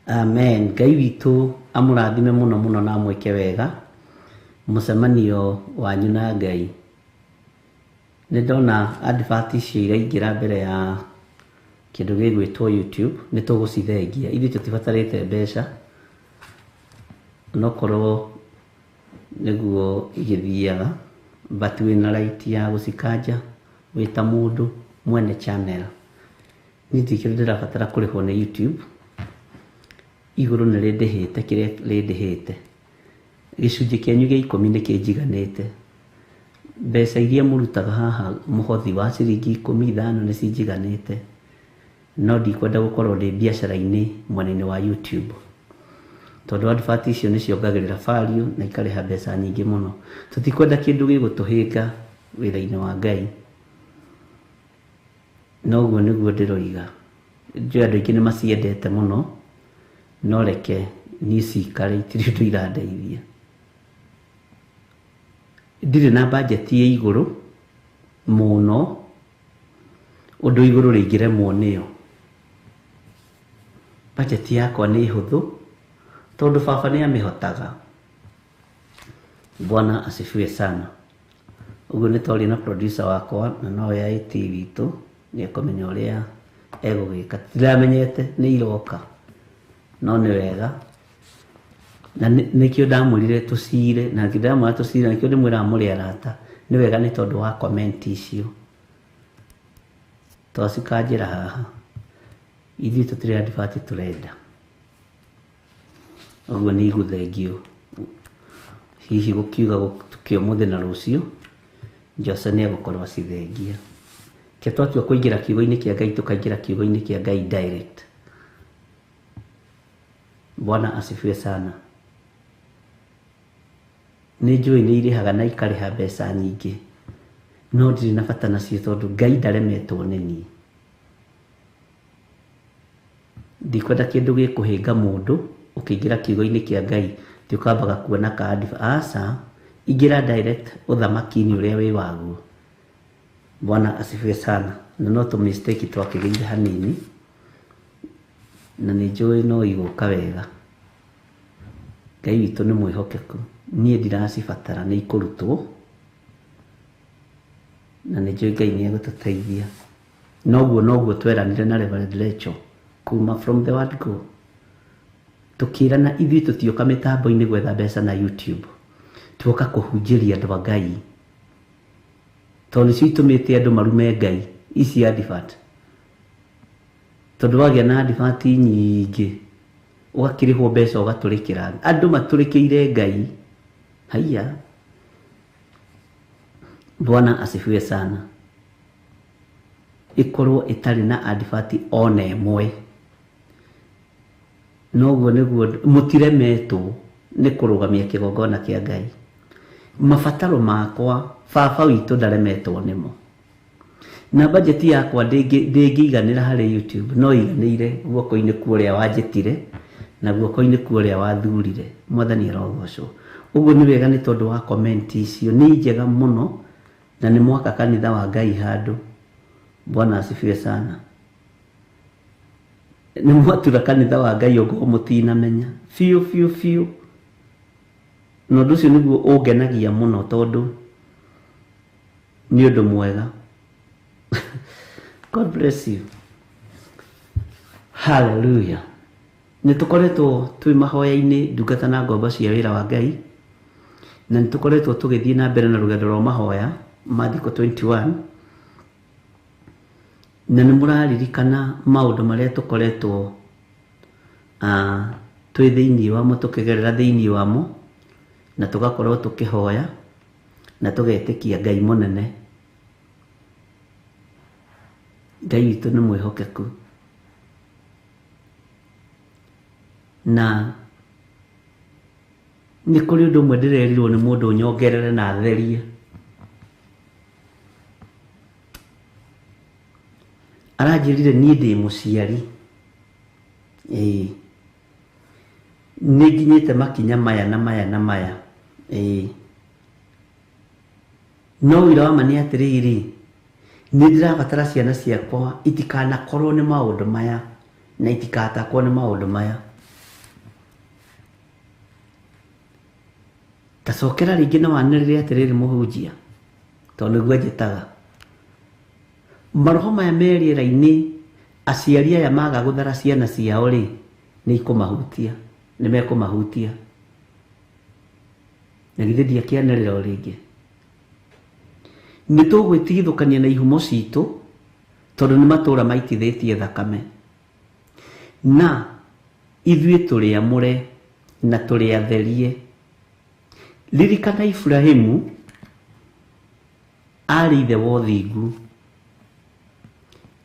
[SPEAKER 2] Amen. Ngai witũ amũrathime mũno mũno na amwĩke wega mũcemanio wanyu na Ngai. Nĩ ndona advert icio iraingĩra mbere ya kĩndũ gĩgwĩtwo YouTube, nĩ tũgũcithengia. Ithuĩ tũtibatarĩte mbeca, onokorwo nĩguo igĩthiaga, but wĩna right ya gũcikanja wĩ ta mũndũ mwene channel. Niĩ ndirĩ kĩndũ ndĩrabatara kũrĩhwo nĩ YouTube, igũrũ nĩ rĩndĩhĩte kĩrĩa rĩndĩhĩte. Gĩcunjĩ kĩanyu gĩa ikũmi nĩ kĩnjiganĩte. Mbeca iria mũrutaga haha mũhothi wa ciringi ikũmi, ithano nĩ cinjiganĩte. No ndikwenda gũkorwo ndĩ biacara-inĩ mwena-inĩ wa YouTube. Tondũ advert icio nĩ ciongagĩrĩra value na ikarĩha mbeca nyingĩ mũno. Tũtikwenda kĩndũ gĩgũtũhĩnga wĩra-inĩ wa Ngai. Noguo nĩguo ndĩroiga. Njũĩ andũ aingĩ nĩ maciendete mũno, no reke niĩ cikare itirĩ ũndũ irandeithia. Ndirĩ na budget ĩ igũrũ mũno, ũndũ igũrũ rĩngĩremwo nĩyo. Budget yakwa nĩ hũthũ, tondũ baba nĩ amĩhotaga. Bwana asifiwe sana. Ũguo nĩ twaria na producer wakwa na nowe IT witũ, nĩ ekũmenya ũrĩa egũgĩka. Ndiramenyete nĩ iroka, no nĩ wega. Na nĩkĩo ndamwĩrire tũcire, na ndamwĩra tũcire, nĩkĩo ndĩmwĩraga mũrĩ arata. Nĩ wega nĩ tondũ wa comment icio. Twacikanjĩra haha. Ithuĩ tũtirĩ advert tũrenda. Ũguo nĩ igũthengio. Hihi gũkiuga gũtuke ũmũthĩ na rũciũ, Jose nĩ egũkorwo acithengia. Ke twatua kũingĩra kiugo-inĩ kĩa Ngai, tũkaingĩra kiugo-inĩ kĩa Ngai direct. Bwana asifiwe sana. Nĩ njũĩ nĩ irĩhaga na ikarĩha mbeca nyingĩ, no ndirĩ na bata nacio tondũ Ngai ndaremetwo nĩ niĩ. Ndikwenda kĩndũ gĩkũhĩnga mũndũ ũkĩingĩra kiugo-inĩ kĩa Ngai, ti ũkambaga kuona ka advert. Aca, ingĩra direct ũthamaki-inĩ ũrĩa wĩ waguo. Bwana asifiwe sana. Na no tũ mistake twakĩgĩire hanini, na nĩ njũĩ no igũka wega. Ngai witũ nĩ mwĩhokeku. Niĩ ndiracibatara, nĩ ikũrutwo, na nĩ njũĩ Ngai nĩ egũtũteithia. Noguo noguo tweranire na Reverend Rachel kuma from the word go. Tũkĩrana ithuĩ tũtioka mĩtambo-inĩ gwetha mbeca na YouTube. Tuoka kũhunjĩria andũ a Ngai. Tondũ nĩcio itũmĩte andũ marume Ngai, ici advert. Tondũ wagĩa na advert nyingĩ, ũgakĩrĩhwo mbeca ũgatũrĩkĩra. Andũ matũrĩkĩire Ngai. Haiya. Bwana asifiwe sana. Ĩkorwo ĩtarĩ na advert ona ĩmwe. Noguo nĩguo mũtiremetwo nĩ kũrũgamia kĩgongona kĩa Ngai. Mabataro makwa baba witũ ndaremetwo nĩmo. Na budget yakwa ndĩngĩiganĩra harĩ YouTube, no iganĩire guoko-inĩ kwa ũrĩa wanjĩtire na guoko-inĩ kwa ũrĩa wathurire. Mwathani arogocwo. Ũguo nĩ wega nĩ tondũ wa comment icio, nĩ njega mũno na nĩ mwaka kanitha wa Ngai handũ. Bwana asifiwe sana. Nĩ mwatura kanitha wa Ngai ongorwo mũtinamenya biũ biũ biũ. Na ũndũ ũcio nĩguo ũngenagia mũno tondũ nĩ ũndũ mwega. God bless you. Hallelujah. Nĩ tũkoretwo twĩ mahoya-inĩ ndungata na ngombo cia wĩra wa Ngai, na nĩ tũkoretwo tũgĩthiĩ na mbere na rũgendo rwa mahoya ma thikũ 21, na nĩ mũraririkana maũndũ marĩa tũkoretwo twĩ thĩinĩ wamo, tũkĩgerera thĩinĩ wamo, na tũgakorwo tũkĩhoya na tũgetĩkia Ngai mũnene. Ngai witũ nĩ mwĩhokeku. Na nĩ kũrĩ ũndũ ũmwe ndĩrerirwo nĩ mũndũ nyongerere na therie. Aranjĩrire niĩ ndĩ mũciari. Ĩĩ. Nĩ nginyĩte makinya maya na maya na maya. Ĩĩ. No ũira wa ma nĩ atĩrĩrĩ, nĩ ndĩrabatara ciana ciakwa itikanakorwo nĩ maũndũ maya. Na itikatakwo nĩ maũndũ maya. Ta cokera rĩngĩ na wanĩrĩre atĩrĩrĩ mũhunjia, tondũ nĩguo njĩtaga. Maroho maya me rĩera-inĩ, aciari aya maga gũthara ciana ciao rĩ, nĩ ikũmahutia, nĩ mekũmahutia. Na githĩ ndiakĩanĩrĩra o rĩngĩ. Nĩ tũgwĩtigithũkania na ihumo citũ, tondũ nĩ matũra maitithĩtie thakame. Na ithuĩ tũrĩ amũre na tũrĩ atherie. Ririkana Ibrahimu arĩ ithe wa ũthingu,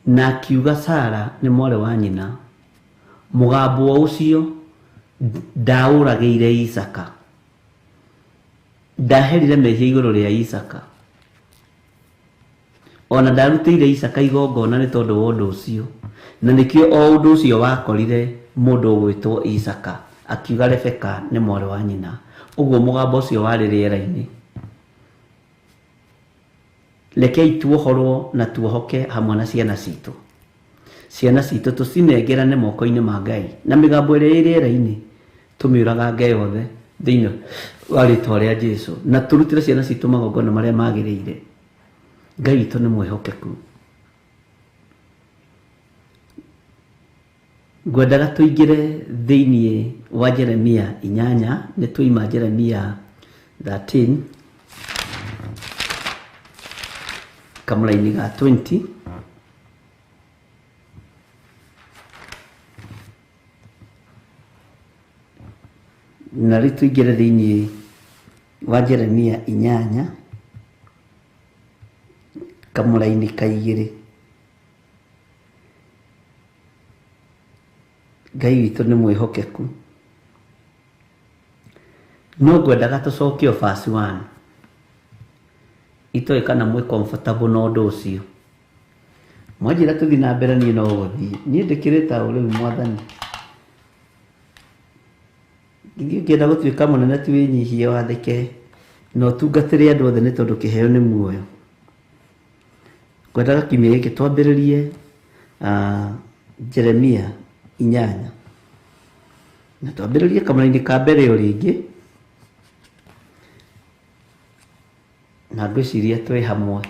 [SPEAKER 2] na akiuga Sara nĩ mwarĩ wa nyina. Mũgambo ũcio ndaũragĩire Isaka, ndaherire mehia igũrũ rĩa Isaka, ona ndarutĩire Isaka igongona nĩ tondũ wa ũndũ ũcio. Na nĩkĩo o ũndũ ũcio wakorire mũndũ ũgwĩtwo Isaka, akiuga Rebeka nĩ mwarĩ wa nyina. Ũguo mũgambo ũcio warĩ rĩera-inĩ. Rekei tuohorwo na tuohoke hamwe na ciana citũ. Ciana citũ tũcinengerane moko-inĩ ma Ngai, na mĩgambo ĩrĩa ĩ rĩera-inĩ tũmĩũragange yothe thĩinĩ wa rĩtwa rĩa Jesu, na tũrutĩre ciana citũ magongona marĩa magĩrĩire. Ngai witũ nĩ mwĩhokeku. Ngwendaga tũingĩre thĩinĩ wa Jeremia 8, nĩ twaima Jeremia 13 kamũraini ga 20. Na rĩu tũingĩre thĩinĩ wa Jeremia 8 kamũraini ka 2. Ngai witũ nĩ mwĩhokeku. No ngwendaga tũcoke o verse 1. Itoĩ kana mwĩ comfortable na ũndũ ũcio. Mwanjĩra tũthiĩ na mbere, niĩ no gũthiĩ. Niĩ ndĩkĩrĩ ta ũ rĩu mwathani. Ithuĩ ũngĩenda gũtuĩka mũnene ti wĩnyihie wathĩke na ũtungatĩre andũ othe nĩ tondũ kĩheo nĩ muoyo. Ngwendaga kiumia gĩkĩ twambĩrĩrie Jeremia 8. Na twambĩrĩrie kamũraini ka mbere o rĩngĩ. Na ngwĩciria twĩ hamwe.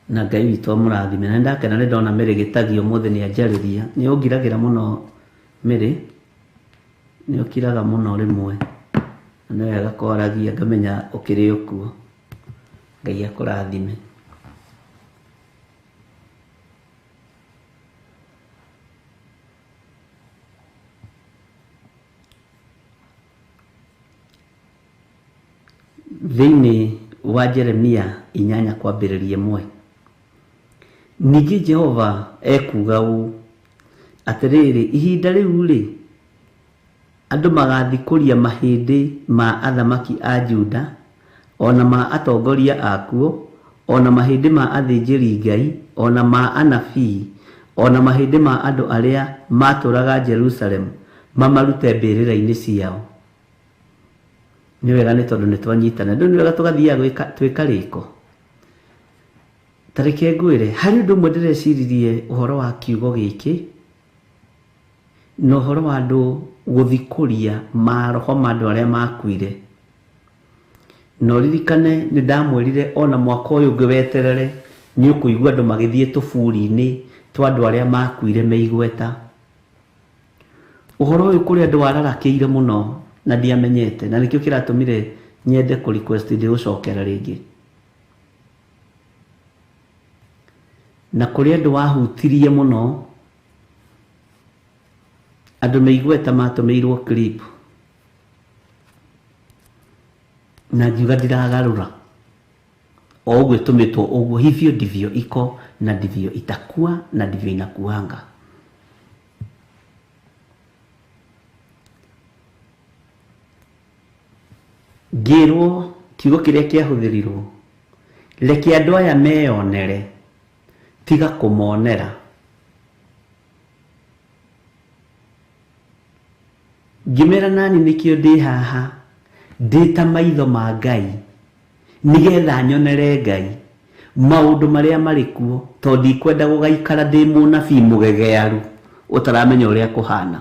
[SPEAKER 2] Na Ngai witũ amũrathime. Na nĩndakena nĩ ndona Mĩrĩ Gĩtagi ũmũthĩ nĩ anjarĩria. Nĩ ũngiragĩra mũno Mĩrĩ, nĩ ũkiraga mũno rĩmwe. Na nĩ wega kwaragia ngamenya ũkĩrĩ o kuo. Ngai akũrathime. Thĩinĩ wa Jeremia 8 kwambĩrĩria 1. Ningĩ Jehova ekuuga ũũ, atĩrĩrĩ, ihinda rĩu rĩ, andũ magathikũria mahĩndĩ ma athamaki a Juda, ona ma atongoria akuo, ona mahĩndĩ ma athĩnjĩri Ngai, ona ma anabii, ona mahĩndĩ ma andũ arĩa matũũraga Jerusalemu, mamarute mbĩrĩra-inĩ ciao. Nĩ wega nĩ tondũ nĩ twanyitana. Ndũ nĩ wega tũgathiaga twĩka rĩko. Ta reke ngwĩre, harĩ ũndũ ũmwe ndĩreciririe ũhoro wa kiugo gĩkĩ, na ũhoro wa andũ gũthikũria maroho ma andũ arĩa makuire. Na ũririkane nĩ ndamwĩrire ona mwaka ũyũ ũngĩ weterere nĩ ũkũigua andũ magĩthiĩ tũburi-inĩ twa andũ arĩa makuire me igweta. Ũhoro ũyũ kũrĩ andũ wararakĩire mũno na ndiamenyete, na nĩkĩo kĩratũmire nyende kũ request ndĩũcokera rĩngĩ. Na kũrĩ andũ wahutirie mũno, andũ me igweta matũmĩirwo clip, na ngiuga ndiragarũra. O ũguo ĩtũmĩtwo ũguo, hivyo ndivyo iko na ndivyo itakuwa na ndivyo inakuanga. Ngĩrwo kiugo kĩrĩa kĩahũthĩrirwo, reke andũ aya meyonere, tiga kũmonera. Ngĩmera nani nĩkĩo ndĩ haha, ndĩ ta maitho ma Ngai, nĩgetha nyonere Ngai. Maũndũ marĩa marĩ kuo tondũ ndikwenda gũgaikara ndĩ mũnabii mũgegearu ũtaramenya ũrĩa kũhana.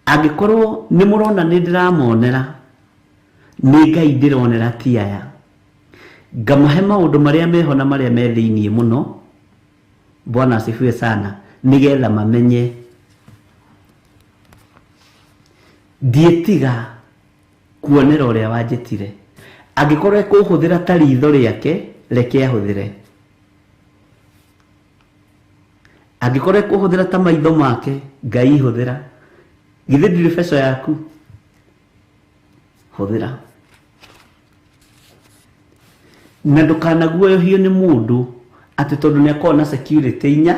[SPEAKER 2] Angĩkorwo nĩ mũrona nĩ ndĩramonera, nĩ Ngai ndĩronera ti aya. Ngamahe maũndũ marĩa meho na marĩa me thĩiniĩ mũno. Bwana asifiwe sana. Nĩgetha mamenye ndiĩtiga kuonera ũrĩa wanjĩtire. Angĩkorwo ekũhũthĩra ta ritho rĩake, reke ahũthĩre. Angĩkorwo ekũhũthĩra ta maitho make, Ngai hũthĩra. Githĩ ndirĩ beco yaku? Hũthĩra. Na ndũkanaguoyohio nĩ mũndũ atĩ tondũ nĩ akoragwo na security inya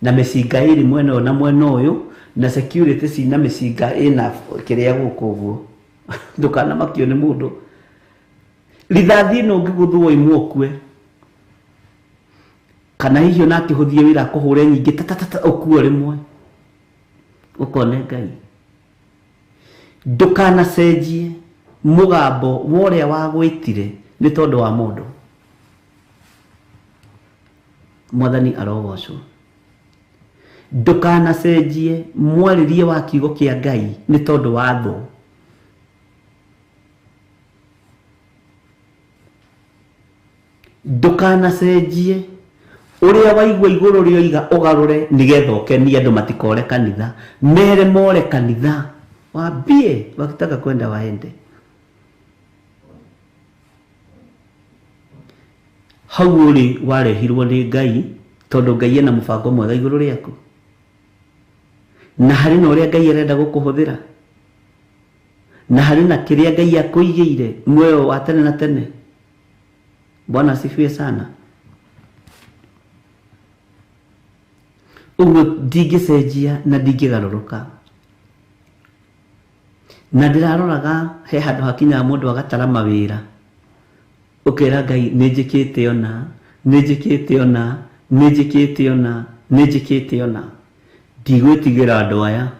[SPEAKER 2] na mĩcinga ĩrĩ mwena ũyũ na mwena ũyũ na security cina mĩcinga ĩna kĩrĩa gũkũ ũguo. Ndũkanamakio nĩ mũndũ. Rithathi ĩno ũngĩgũthwo ĩmwe ũkue, kana hihi ona akĩhũthie wĩra akũhũre nyingĩ tatatata ũkue rĩmwe, ũkone Ngai. Ndũkanacenjie mũgambo wa ũrĩa wagwĩtire nĩ tondũ wa mũndũ. Mwathani arogocwo. Ndũkanacenjie mwarĩrie wa kiugo kĩa Ngai nĩ tondũ wa thũ. Ndũkanacenjie ũrĩa waigua igũrũ rĩoiga ũgarũre nĩgetha ũkenie andũ matikore kanitha. Mere more kanitha, waambie wakitaka kwenda waende. Hau ũrĩ warehirwo nĩ Ngai tondũ Ngai ena mũbango mwega igũrũ rĩaku, na harĩ na ũrĩa Ngai arenda gũkũhũthĩra, na harĩ na kĩrĩa Ngai akũigĩire muoyo wa tene na tene. Bwana asifiwe sana. Ũguo ndingĩcenjia na ndingĩgarũrũka. Na ndĩraroraga he handũ hakinyaga mũndũ agatara mawĩra, ũkera Ngai nĩ njĩkĩte ona, nĩ njĩkĩte ona, nĩ njĩkĩte ona, nĩ njĩkĩte ona, ndigwĩtigĩra andũ aya.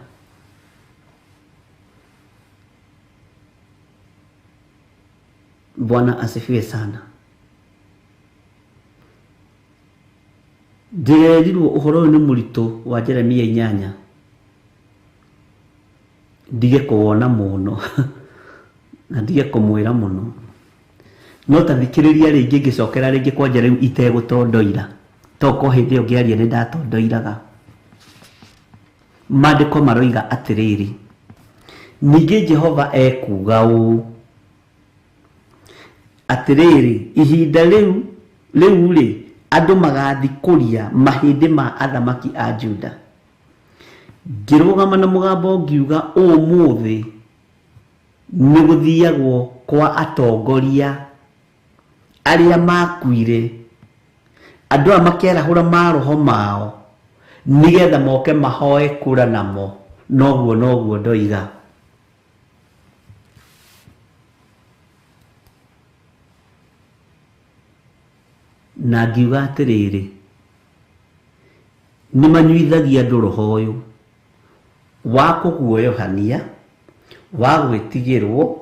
[SPEAKER 2] Bwana asifiwe sana. Ndĩrerirwo ũhoro ũyũ nĩ mũritũ wa Jeremia 8, ndige kũwona mũno na ndige kũmwĩra mũno, no ta thikĩrĩria rĩngĩ ngĩcokera rĩngĩ kwanja rĩu itegũtondoira, toko hĩndĩ ĩyo ngĩaria nĩ ndatondoiraga. Maandĩko maroiga atĩrĩrĩ, ningĩ Jehova ekuuga ũũ, atĩrĩrĩ, ihinda rĩu rĩ andũ magathikũria mahĩndĩ ma athamaki a Juda. Ngĩrũgama na mũgambo ngiuga ũmũthĩ nĩ gũthiagwo kwa atongoria arĩa makuire, andũ aya makerahũra maroho mao nĩgetha moke mahoe kura namo. Noguo noguo ndoiga. Na ngiuga atĩrĩrĩ, nĩ manyuithagia andũ roho ũyũ wa kũguoyohania, wa gwĩtigĩrwo,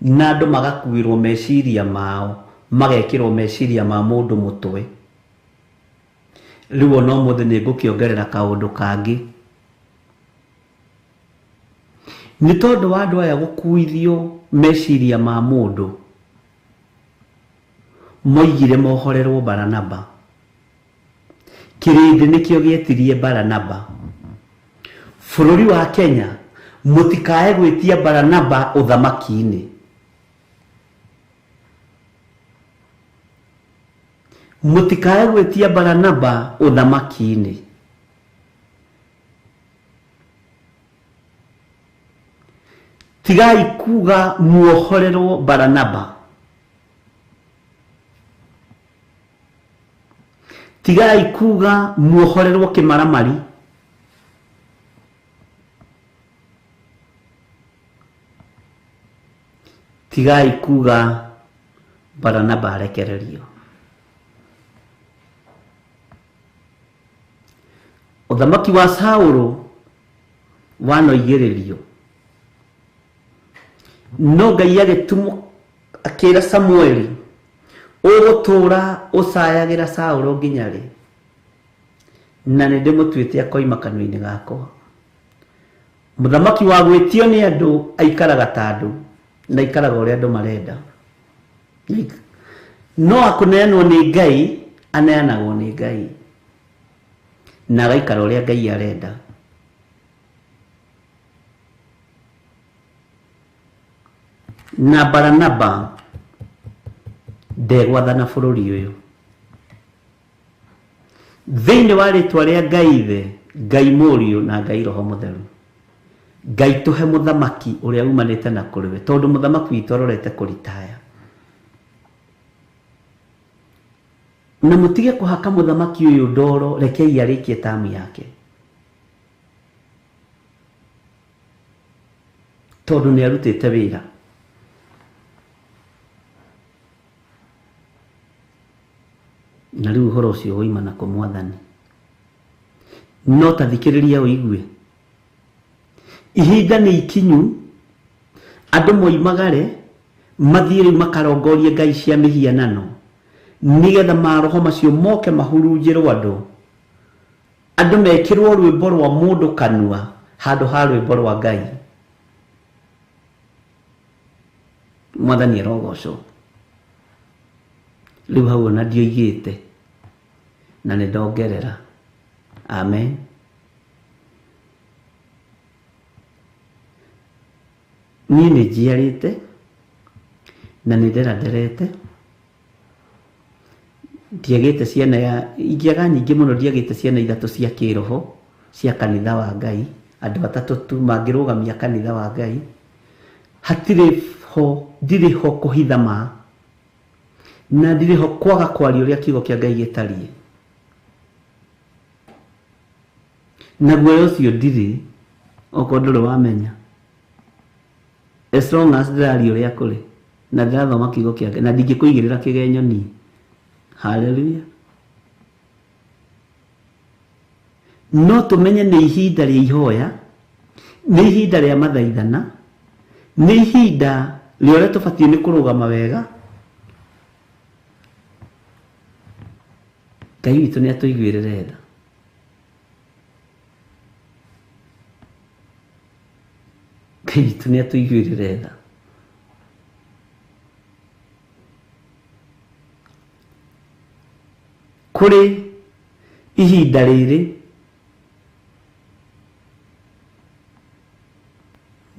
[SPEAKER 2] na andũ magakuĩrwo meciria mao, magekĩrwo meciria ma mũndũ mũtwe. Rĩu ona ũmũthĩ nĩ ngũkĩongerera kaũndũ kangĩ. Nĩ tondũ wa andũ aya gũkuithio meciria ma mũndũ, moigire mohorerwo Baranaba. Kĩrĩndĩ nĩkĩo gĩetirie Baranaba. Bũrũri wa Kenya mũtikae gwĩtia Baranaba ũthamaki-inĩ. Mũtikae gwĩtia Baranaba ũthamaki-inĩ. Tigai kuga muohorerwo Baranaba. Tigai kuga muohorerwo kĩmaramari. Tigai kuga Baranaba arekererio. Ũthamaki wa Saũlũ wanoigĩrĩrio, no Ngai agĩtũmwo akĩra Samueli, Ũgũtũra ũcayagĩra Saũlũ nginya rĩ? Na nĩ ndĩmũtuĩte akoima kanua-inĩ gakwa. Mũthamaki wa gwĩtio nĩ andũ aikaraga ta andũ na aikaraga ũrĩa andũ marenda. No akũneanwo nĩ Ngai, aneanagwo nĩ Ngai na agaikara ũrĩa Ngai arenda. Na Baranaba ndegwathana bũrũri ũyũ. Thĩinĩ wa rĩtwa rĩa Ngai Ithe, Ngai Mũriũ na Ngai Roho Mũtheru. Ngai tũhe mũthamaki ũrĩa umanĩte na kũrĩ we, tondũ mũthamaki witũ arorete kũritaya. Na mũtige kũhaka mũthamaki ũyũ ndoro, rekei arĩkie tamu yake. Tondũ nĩ arutĩte wĩra. Na rĩu ũhoro ũcio woima na kũ Mwathani. No ta thikĩrĩria ũigue. Ihinda nĩ ikinyu andũ moimagare mathiĩ rĩu makarongorie ngai cia mĩhianano nĩgetha maroho macio moke mahurunjĩrwo andũ. Andũ mekĩrwo rwĩmbo rwa mũndũ kanua handũ ha rwĩmbo rwa Ngai. Mwathani arogocwo. Rĩu hau ona ndioigĩte na nĩ ndongerera. Amen. Niĩ nĩ njiarĩte na nĩ nderanderete, ndiagĩte ciana ya ingĩaga nyingĩ mũno, ndiagĩte ciana ithatũ cia kĩroho cia kanitha wa Ngai, andũ atatũ tu mangĩrũgamia kanitha wa Ngai. Hatirĩ ho, ndirĩ ho kũhitha ma, na ndirĩ ho kwaga kwaria ũrĩa kiugo kĩa Ngai gĩtariĩ. Na guoya ũcio ndirĩ, okorwo ndũrĩ wamenya. As long as ndĩraria ũrĩa kũrĩ na ndĩrathoma kiugo kĩa Ngai na ndingĩkũigĩrĩra kĩgenyo niĩ. Hallelujah. No tũmenye nĩ ihinda rĩa ihoya, nĩ ihinda rĩa mathaithana, nĩ ihinda rĩa ũrĩa tũbatiĩ nĩ kũrũgama wega. Ngai witũ nĩ atũiguĩrĩre tha. Ngai witũ nĩ atũiguĩrĩre tha. Kũrĩ ihinda rĩrĩ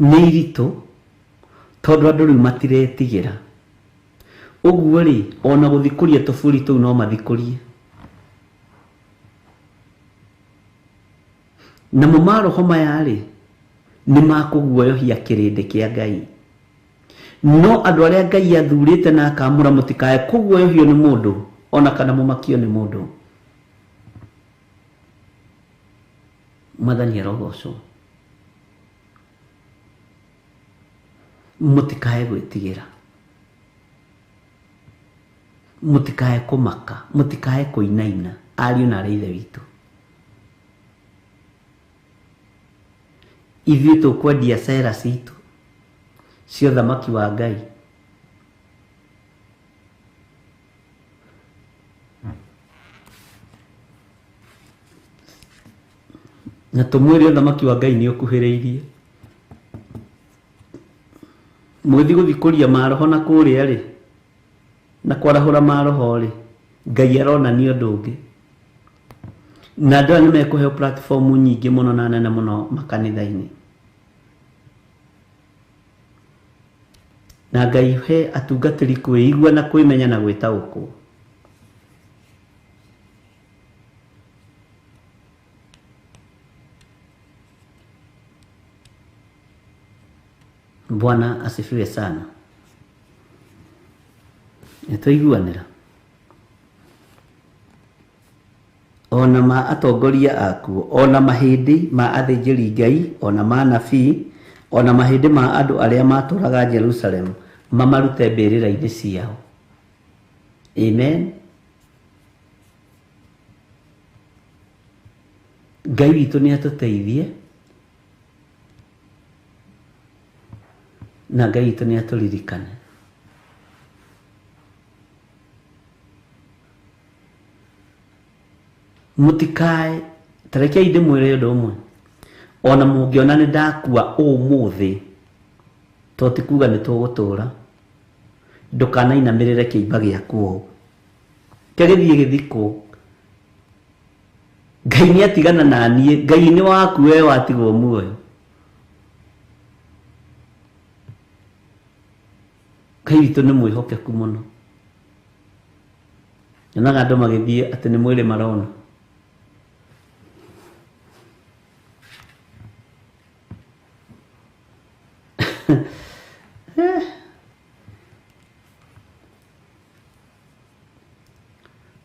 [SPEAKER 2] nĩ iritũ tondũ andũ rĩu matiretigĩra. Ũguo rĩ, ona gũthikũria tũburi tũu no mathikũrie. Namo maroho maya rĩ, nĩ makũguoyohia kĩrĩndĩ kĩa Ngai. No andũ arĩa Ngai athurĩte na akamũra mũtikae kũguoyohio nĩ mũndũ ona kana mũmakio nĩ mũndũ. Mwathani arogocwo. Mũtikae gwĩtigĩra, mũtikae kũmaka, mũtikae kũinaina, ariũ na arĩ Ithe witũ. Ithuĩ tũkwendia cera citũ cia ũthamaki wa Ngai. Na tũmwĩre ũthamaki wa Ngai nĩ ũkuhĩrĩirie. Mũgĩthiĩ gũthikũria maroho na kũrĩa rĩ, na kwarahũra maroho rĩ, Ngai aronania ũndũ ũngĩ. Na andũ aya nĩ mekũheo platform nyingĩ mũno na nene mũno makanitha-inĩ. Na Ngai he atungatĩri kwĩigua na kwĩmenya na gwĩtaũkwo. Bwana asifiwe sana. Nĩtwaiguanĩra. Ona ma atongoria akuo, ona mahĩndĩ ma athĩnjĩri Ngai, ona ma anabii, ona mahĩndĩ ma andũ arĩa matũũraga Jerusalemu, mamarute mbĩrĩra-inĩ ciao. Amen. Ngai witũ nĩ atũteithie na Ngai witũ nĩ atũririkane. Mũtikae tarekei ndĩmwĩre ũndũ ũmwe, ona mũngĩona nĩ ndakua ũmũthĩ, to ti kuga nĩ tũgũtũra. Ndũkanainamĩrĩre kĩimba gĩaku ũũ, kĩgĩthiĩ gĩthikwo. Ngai nĩ atigana na niĩ, Ngai nĩ waku we watigwo muoyo. Ngai witũ nĩ mwĩhokeku mũno. Nyonaga andũ magĩthiĩ atĩ nĩ mwĩrĩ marona.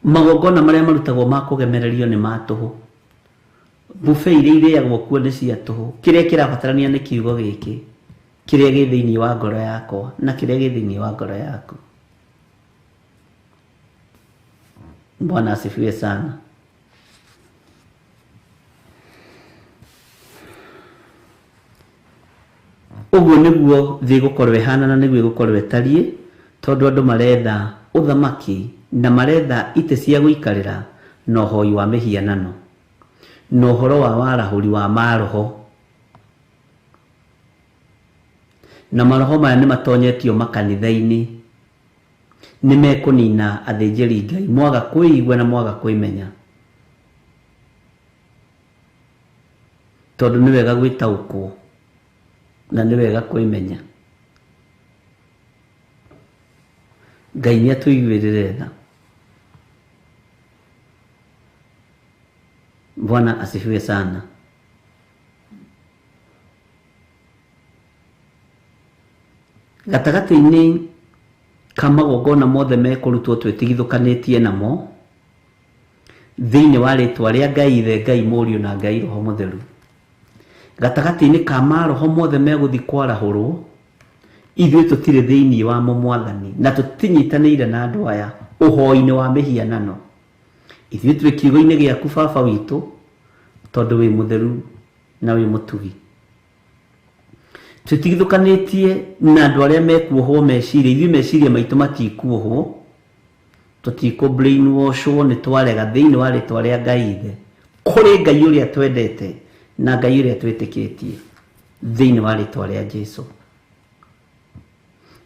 [SPEAKER 2] Magongona marĩa marutagwo ma kũgemererio nĩ ma tũhũ. Buffet iria irĩagwo kuo nĩ cia tũhũ. Kĩrĩa kĩrabatarania nĩ kiugo gĩkĩ, kĩrĩa gĩ thĩinĩ wa ngoro yakwa na kĩrĩa gĩ thĩinĩ wa ngoro yaku. Bwana asifiwe sana. Ũguo nĩguo thĩ ĩgũkorwo ĩhana na nĩguo ĩgũkorwo ĩtariĩ, tondũ andũ maretha ũthamaki na maretha itĩ cia gũikarĩra na ũhoi wa mĩhianano na ũhoro wa warahũri wa maroho. Na maroho maya nĩ matonyetio makanitha-inĩ, nĩ mekũnina athĩnjĩri Ngai mwaga kwĩigua na mwaga kwĩmenya, tondũ nĩ wega gwĩtaũkwo na nĩ wega kwĩmenya. Ngai nĩ atũiguĩrĩre tha. Bwana asifiwe sana. Gatagatĩ-inĩ ka magongona mothe mekũrutwo twĩtigithũkanĩtie namo thĩinĩ wa rĩtwa rĩa Ngai Ithe, Ngai Mũriũ na Ngai Roho Mũtheru, gatagatĩ-inĩ ka maroho mothe megũthiĩ kwarahũrwo, ithuĩ tũtirĩ thĩinĩ wamo Mwathani, na tũtinyitanĩire na andũ aya ũhoi-inĩ wa mĩhianano. Ithuĩ twĩ kiugo-inĩ gĩaku Baba witũ, tondũ wĩ mũtheru na wĩ mũtugi. Tũtigithũkanĩtie na andũ arĩa mekuohwo meciria, ithuĩ meciria maitũ matikuohwo, tũtikũ brainwashwo, nĩ twarega thĩinĩ wa rĩtwa rĩa Ngai Ithe, kũrĩ Ngai ũrĩa twendete na Ngai ũrĩa twĩtĩkĩtie thĩinĩ wa rĩtwa rĩa Jesu.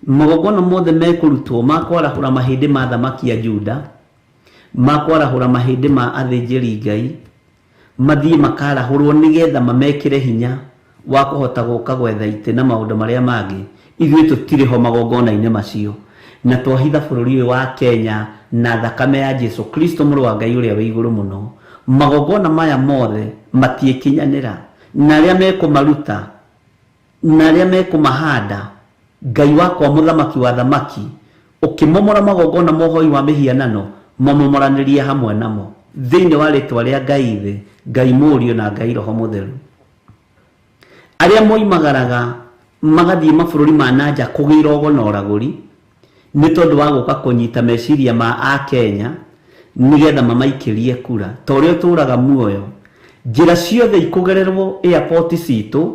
[SPEAKER 2] Magongona mothe mekũrutwo ma kwarahũra mahĩndĩ ma thamaki ya Juda, ma kwarahũra mahĩndĩ ma athĩnjĩri Ngai, mathiĩ makarahũrwo nĩgetha mamekĩre hinya wa kũhota gũka gwetha itĩ na maũndũ marĩa mangĩ. Ithuĩ tũtirĩ ho magongona-inĩ macio, na twahitha bũrũri ũyũ wa Kenya na thakame ya Jesu Kristo mũrũ wa Ngai ũrĩa wĩ igũrũ mũno. Magongona maya mothe matiĩkinyanĩra, na arĩa mekũmaruta na arĩa mekũmahanda, Ngai wakwa mũthamaki wa thamaki, ũkĩmomora magongona mohoi wa mĩhianano, mamomoranĩrie hamwe namo thĩinĩ wa rĩtwa rĩa Ngai Ithe, Ngai Mũriũ na Ngai Roho Mũtheru. Arĩa moimagaraga magathiĩ mabũrũri ma nanja kũgĩra ũgo na ũragũri nĩ tondũ wa gũka kũnyita meciria ma Akenya nĩgetha mamaikĩrie kura. Ta ũrĩa ũtũraga muoyo, njĩra ciothe ikũgererwo airport citũ,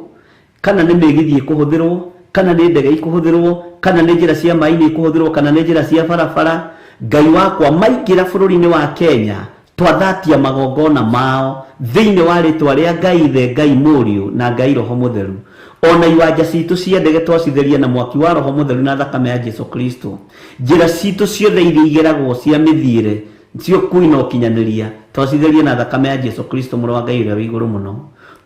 [SPEAKER 2] kana nĩ mĩgithi ĩkũhũthĩrwo, kana nĩ ndege ikũhũthĩrwo, kana nĩ njĩra cia maĩ-inĩ ikũhũthĩrwo, kana nĩ njĩra cia barabara, Ngai wakwa maingĩra bũrũri-inĩ wa Kenya, twathatia magongona mao thĩinĩ wa rĩtwa rĩa Ngai Ithe, Ngai Mũriũ na Ngai Roho Mũtheru. Ona iwanja citũ cia ndege twacitheria na mwaki wa Roho Mũtheru na thakame ya Jesu Kristo. Njĩra citũ ciothe iria igeragwo cia mĩthiĩre, cia ũkui na ũkinyanĩria, twacitheria na thakame ya Jesu Kristo mũrũ wa Ngai ũrĩa wĩ igũrũ mũno.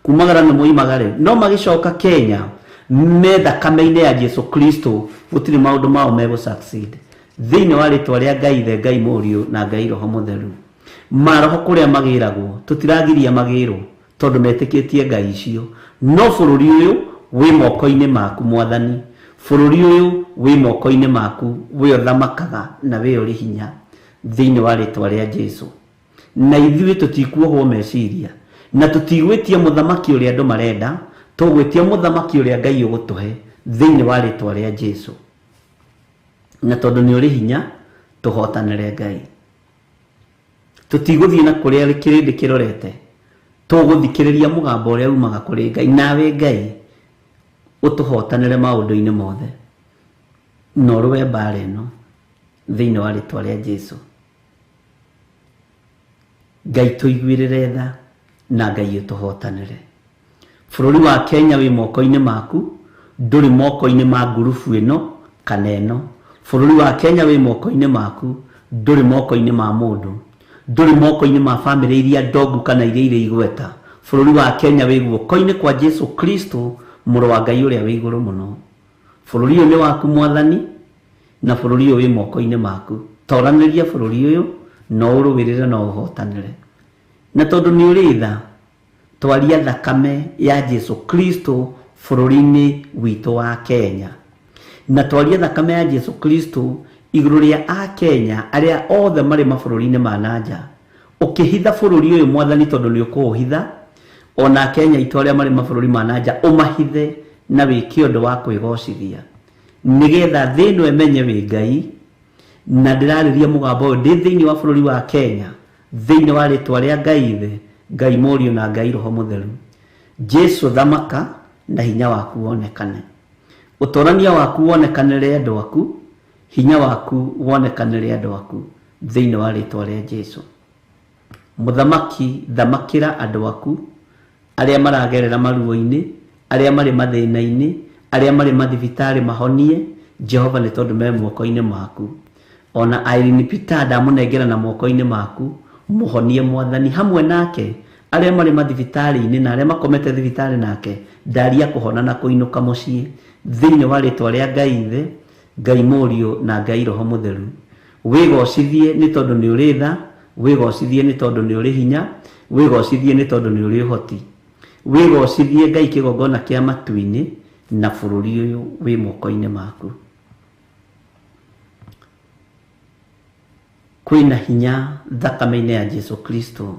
[SPEAKER 2] Kumagara nĩ moimagare, no magĩcoka Kenya me thakame-inĩ ya Jesu Kristo, gũtirĩ maũndũ mao megũ succeed. Thĩinĩ wa rĩtwa rĩa Ngai Ithe, Ngai Mũriũ na Ngai Roho Mũtheru. Maroho kũrĩa magĩragwo, tũtiragiria magĩrwo tondũ metĩkĩtie Ngai icio. No bũrũri ũyũ wĩ moko-inĩ maku Mwathani, bũrũri ũyũ wĩ moko-inĩ maku, we ũthamakaga na we ũrĩ hinya thĩinĩ wa rĩtwa rĩa Jesu. Na ithuĩ tũtikuohwo meciria, na tũtigwĩtia mũthamaki ũrĩa andũ marenda, tũgwĩtia mũthamaki ũrĩa Ngai ũgũtũhe thĩinĩ wa rĩtwa rĩa Jesu. Na tondũ nĩ ũrĩ hinya, tũhotanĩre Ngai. Tũtigũthiĩ na kũrĩa kĩrĩndĩ kĩrorete, tũgũthikĩrĩria mũgambo ũrĩa umaga kũrĩ Ngai. Nawe Ngai ũtũhotanĩre maũndũ-inĩ mothe, na ũrũe mbara ĩno thĩinĩ wa rĩtwa rĩa Jesu. Ngai tũiguĩrĩre tha na Ngai ũtũhotanĩre. Bũrũri wa Kenya wĩ moko-inĩ maku, ndũrĩ moko-inĩ ma ngurubu ĩno kana ĩno. Bũrũri wa Kenya wĩ moko-inĩ maku, ndũrĩ moko-inĩ ma mũndũ, ndũrĩ moko-inĩ ma bamĩrĩ iria ndongu kana iria irĩ igweta. Bũrũri wa Kenya wĩ guoko-inĩ kwa Jesu Kristo, mũrũ wa Ngai ũrĩa wĩ igũrũ mũno. Bũrũri ũyũ nĩ waku Mwathani, na bũrũri ũyũ wĩ moko-inĩ maku. Toranĩria bũrũri ũyũ na ũrũĩrĩre na ũhotanĩre. Na tondũ nĩ ũrĩ tha, twaria thakame ya Jesu Kristo bũrũri-inĩ witũ wa Kenya. Na twaria thakame ya Jesu Kristo igũrũ rĩa Akenya arĩa othe marĩ mabũrũri-inĩ ma nanja. Ũkĩhitha bũrũri ũyũ Mwathani tondũ nĩ ũkũũhitha, ona Akenya aitũ arĩa marĩ mabũrũri ma nanja ũmahithe na wĩke ũndũ wa kwĩgocithia, nĩgetha thĩ ĩno ĩmenye wĩ Ngai. Na ndĩrarĩria mũgambo ũyũ ndĩ thĩinĩ wa bũrũri wa Kenya, thĩinĩ wa rĩtwa rĩa Ngai Ithe, Ngai Mũriũ na Ngai Roho Mũtheru. Jesu thamaka na hinya waku wonekane, ũtorania waku wonekanĩre andũ aku, hinya waku wonekanĩre andũ aku, thĩinĩ wa rĩtwa rĩa Jesu. Mũthamaki, thamakĩra andũ aku arĩa maragerera maruo-inĩ, arĩa marĩ mathĩna-inĩ, arĩa marĩ mathibitarĩ, mahonie Jehova, nĩ tondũ me moko-inĩ maku. Ona Irene Peter ndamũnengera na moko-inĩ maku, mũhonie Mwathani. Hamwe nake arĩa marĩ mathibitarĩ-inĩ na arĩa makomete thibitarĩ nake, ndaria kũhona na kũinũka mũciĩ, thĩinĩ wa rĩtwa rĩa Ngai Ithe, Ngai Mũriũ na Ngai Roho Mũtheru. Wĩgocithie nĩ tondũ nĩ ũrĩ tha, wĩgocithie nĩ tondũ nĩ ũrĩ hinya, wĩgocithie nĩ tondũ nĩ ũrĩ ũhoti. Wĩgocithie Ngai kĩgongona kĩa matu-inĩ na bũrũri ũyũ wĩ moko-inĩ maku. Kwĩna hinya thakame-inĩ ya Jesu Kristo,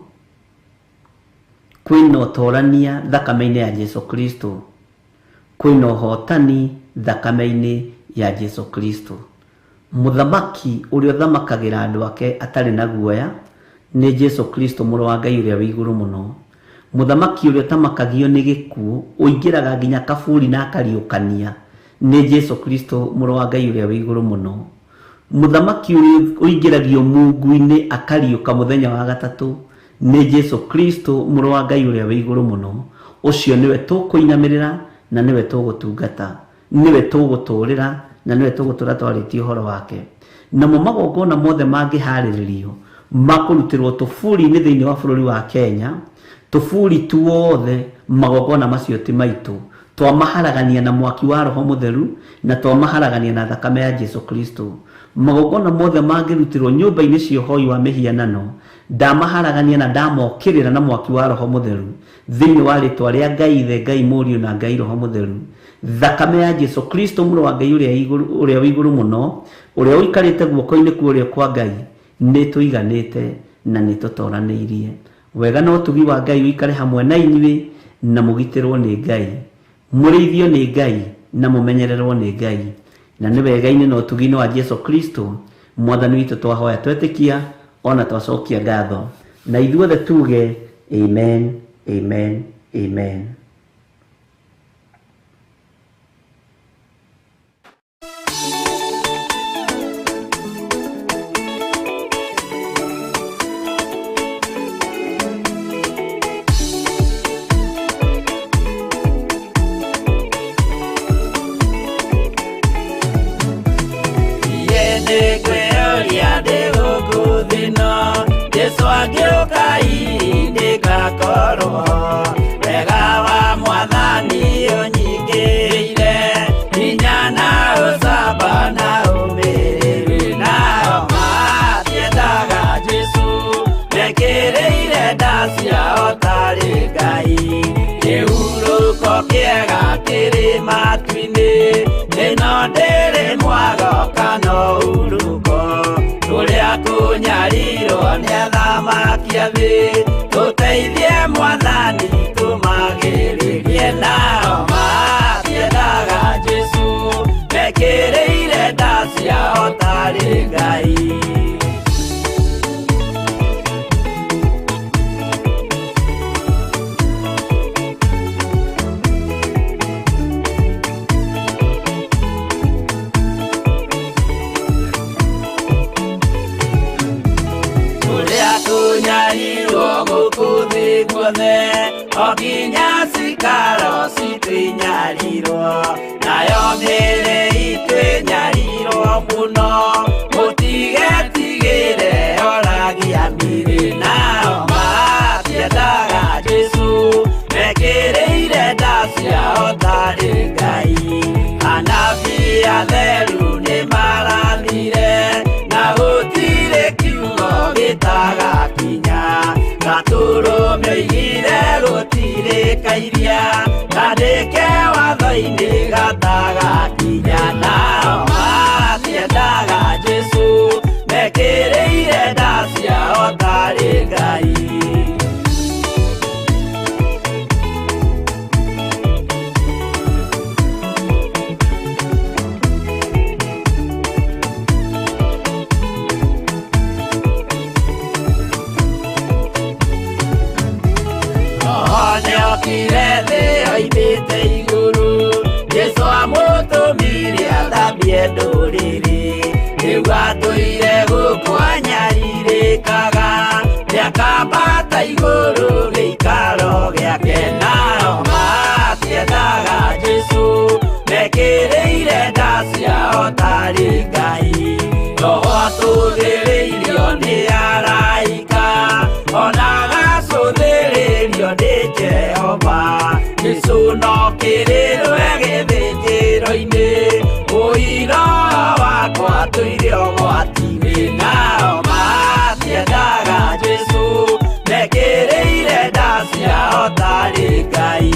[SPEAKER 2] kwĩna ũtorania thakame-inĩ ya Jesu Kristo, kwĩna ũhotani thakame-inĩ ya Jesu Kristo. Mũthamaki ũrĩa ũthamakagĩra andũ ake atarĩ na guoya nĩ Jesu Kristo, mũrũ wa Ngai ũrĩa wĩ igũrũ mũno. Mũthamaki ũrĩa ũtamakagio nĩ gĩkuũ, ũingĩraga nginya kaburi na akariũkania, nĩ Jesu Kristo, mũrũ wa Ngai ũrĩa wĩ igũrũ mũno. Mũthamaki ũrĩa ũingĩragio mungu-inĩ akariũka mũthenya wa gatatũ nĩ Jesu Kristo, mũrũ wa Ngai ũrĩa wĩ igũrũ mũno. Ũcio nĩwe tũkũinamĩrĩra na nĩwe tũgũtungata, nĩwe tũgũtũrĩra na nĩwe tũgũtũra twarĩtie ũhoro wake. Namo magongona mothe mangĩharĩrĩrio makũrutĩrwo tũburi-inĩ thĩinĩ wa bũrũri wa Kenya, tũburi tuothe magongona macio ti maitũ, twamaharagania na mwaki wa Roho Mũtheru na twamaharagania na thakame ya Jesu Kristo. Magongona mothe mangĩrutĩrwo nyũmba-inĩ cia ũhoi wa mĩhianano, ndamaharagania na ndamokĩrĩra na mwaki wa Roho Mũtheru, thĩinĩ wa rĩtwa rĩa Ngai Ithe, Ngai Mũriũ na Ngai Roho Mũtheru. Thakame ya Jesu Kristo, mũrũ wa Ngai ũrĩa wĩ igũrũ mũno, ũrĩa ũikarĩte guoko-inĩ kwa ũrĩo kwa Ngai, nĩ tũiganĩte na nĩ tũtoranĩirie. Wega na ũtugi wa Ngai ũikare hamwe na inyuĩ, na mũgitĩrwo nĩ Ngai, mũrĩithio nĩ Ngai na mũmenyererwo nĩ Ngai. Na nĩ wega-inĩ na ũtugi-inĩ wa Jesu Kristo Mwathani witũ twahoya twetĩkia ona twacokia ngatho, na ithuothe tuge amen, amen, amen.
[SPEAKER 6] Jesu angĩũka ndĩgakorwo wega wa Mwathani ũnyingĩrĩire, hinya na ũcamba na ũmĩrĩru, nao matiendaga Jesu mekĩrĩire nda ciao tarĩ Ngai. Kĩhurũko kĩega kĩrĩ matu-inĩ, ĩno ndĩrĩ mwago kana ũhurũko, kũrĩa kũnyarirwo nĩ athamaki a thĩ, tũteithie Mwathani tũmagĩrĩrie. Nao matiendaga Jesu mekĩrĩire nda ciao tarĩ Ngai. thĩ guothe o nginya cikaro citũ inyarirwo nayo mĩĩrĩ itũ ĩnyarirwo mũno mũtigetigĩre oragia mĩĩrĩ nao matiendaga Jesũ mekĩrĩire nda ciao tarĩ Ngai anabii atheru nĩmarathire na gũtirĩ kiugo gĩtagakinya gatũrũme oigire gũtirĩ kairia kandĩke watho-inĩ gatagakinya nao matiendaga Jesũ mekĩrĩire nda ciao tarĩ Ngai. Nĩokire thĩ oimĩte igũrũ Jesũ amũtũmire athambie ndũrĩrĩ rĩu atũire gũkũ anyarirĩkaga nĩakambata igũrũ gĩikaro gĩake nao matiendaga Jesũ mekĩrĩire nda ciao tarĩ Ngai Roho atũthĩrĩirio nĩ araika ona agacũthĩrĩrio nĩ Jehova Jesũ no kĩrĩrwe gĩthĩnjĩro-inĩ ũira wakwa tũire ũgwati-inĩ nao matiendaga Jesũ mekĩrĩire nda ciao tarĩ Ngai.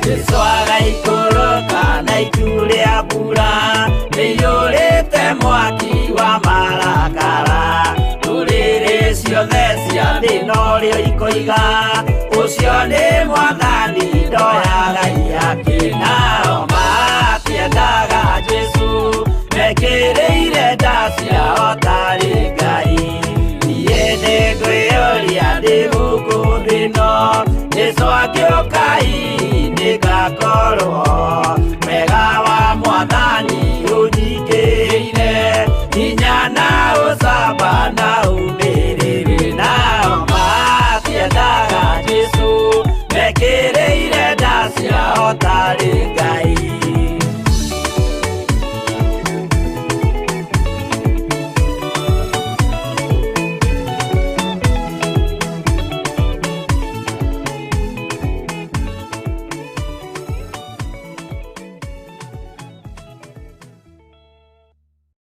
[SPEAKER 6] Jesũ agaikũrũka na itu rĩa mbura rĩiyũrĩte mwaki wa marakara ndũrĩrĩ ciothe cia thĩ norĩo ikoiga ũcio nĩ Mwathani ndoyaga ihaki nao matiendaga Jesũ mekĩrĩire nda ciao tarĩ Ngai niĩ nĩngwĩyũria ndĩ gũkũ thĩ ĩno Jesũ angĩũka hihi nĩngakorwo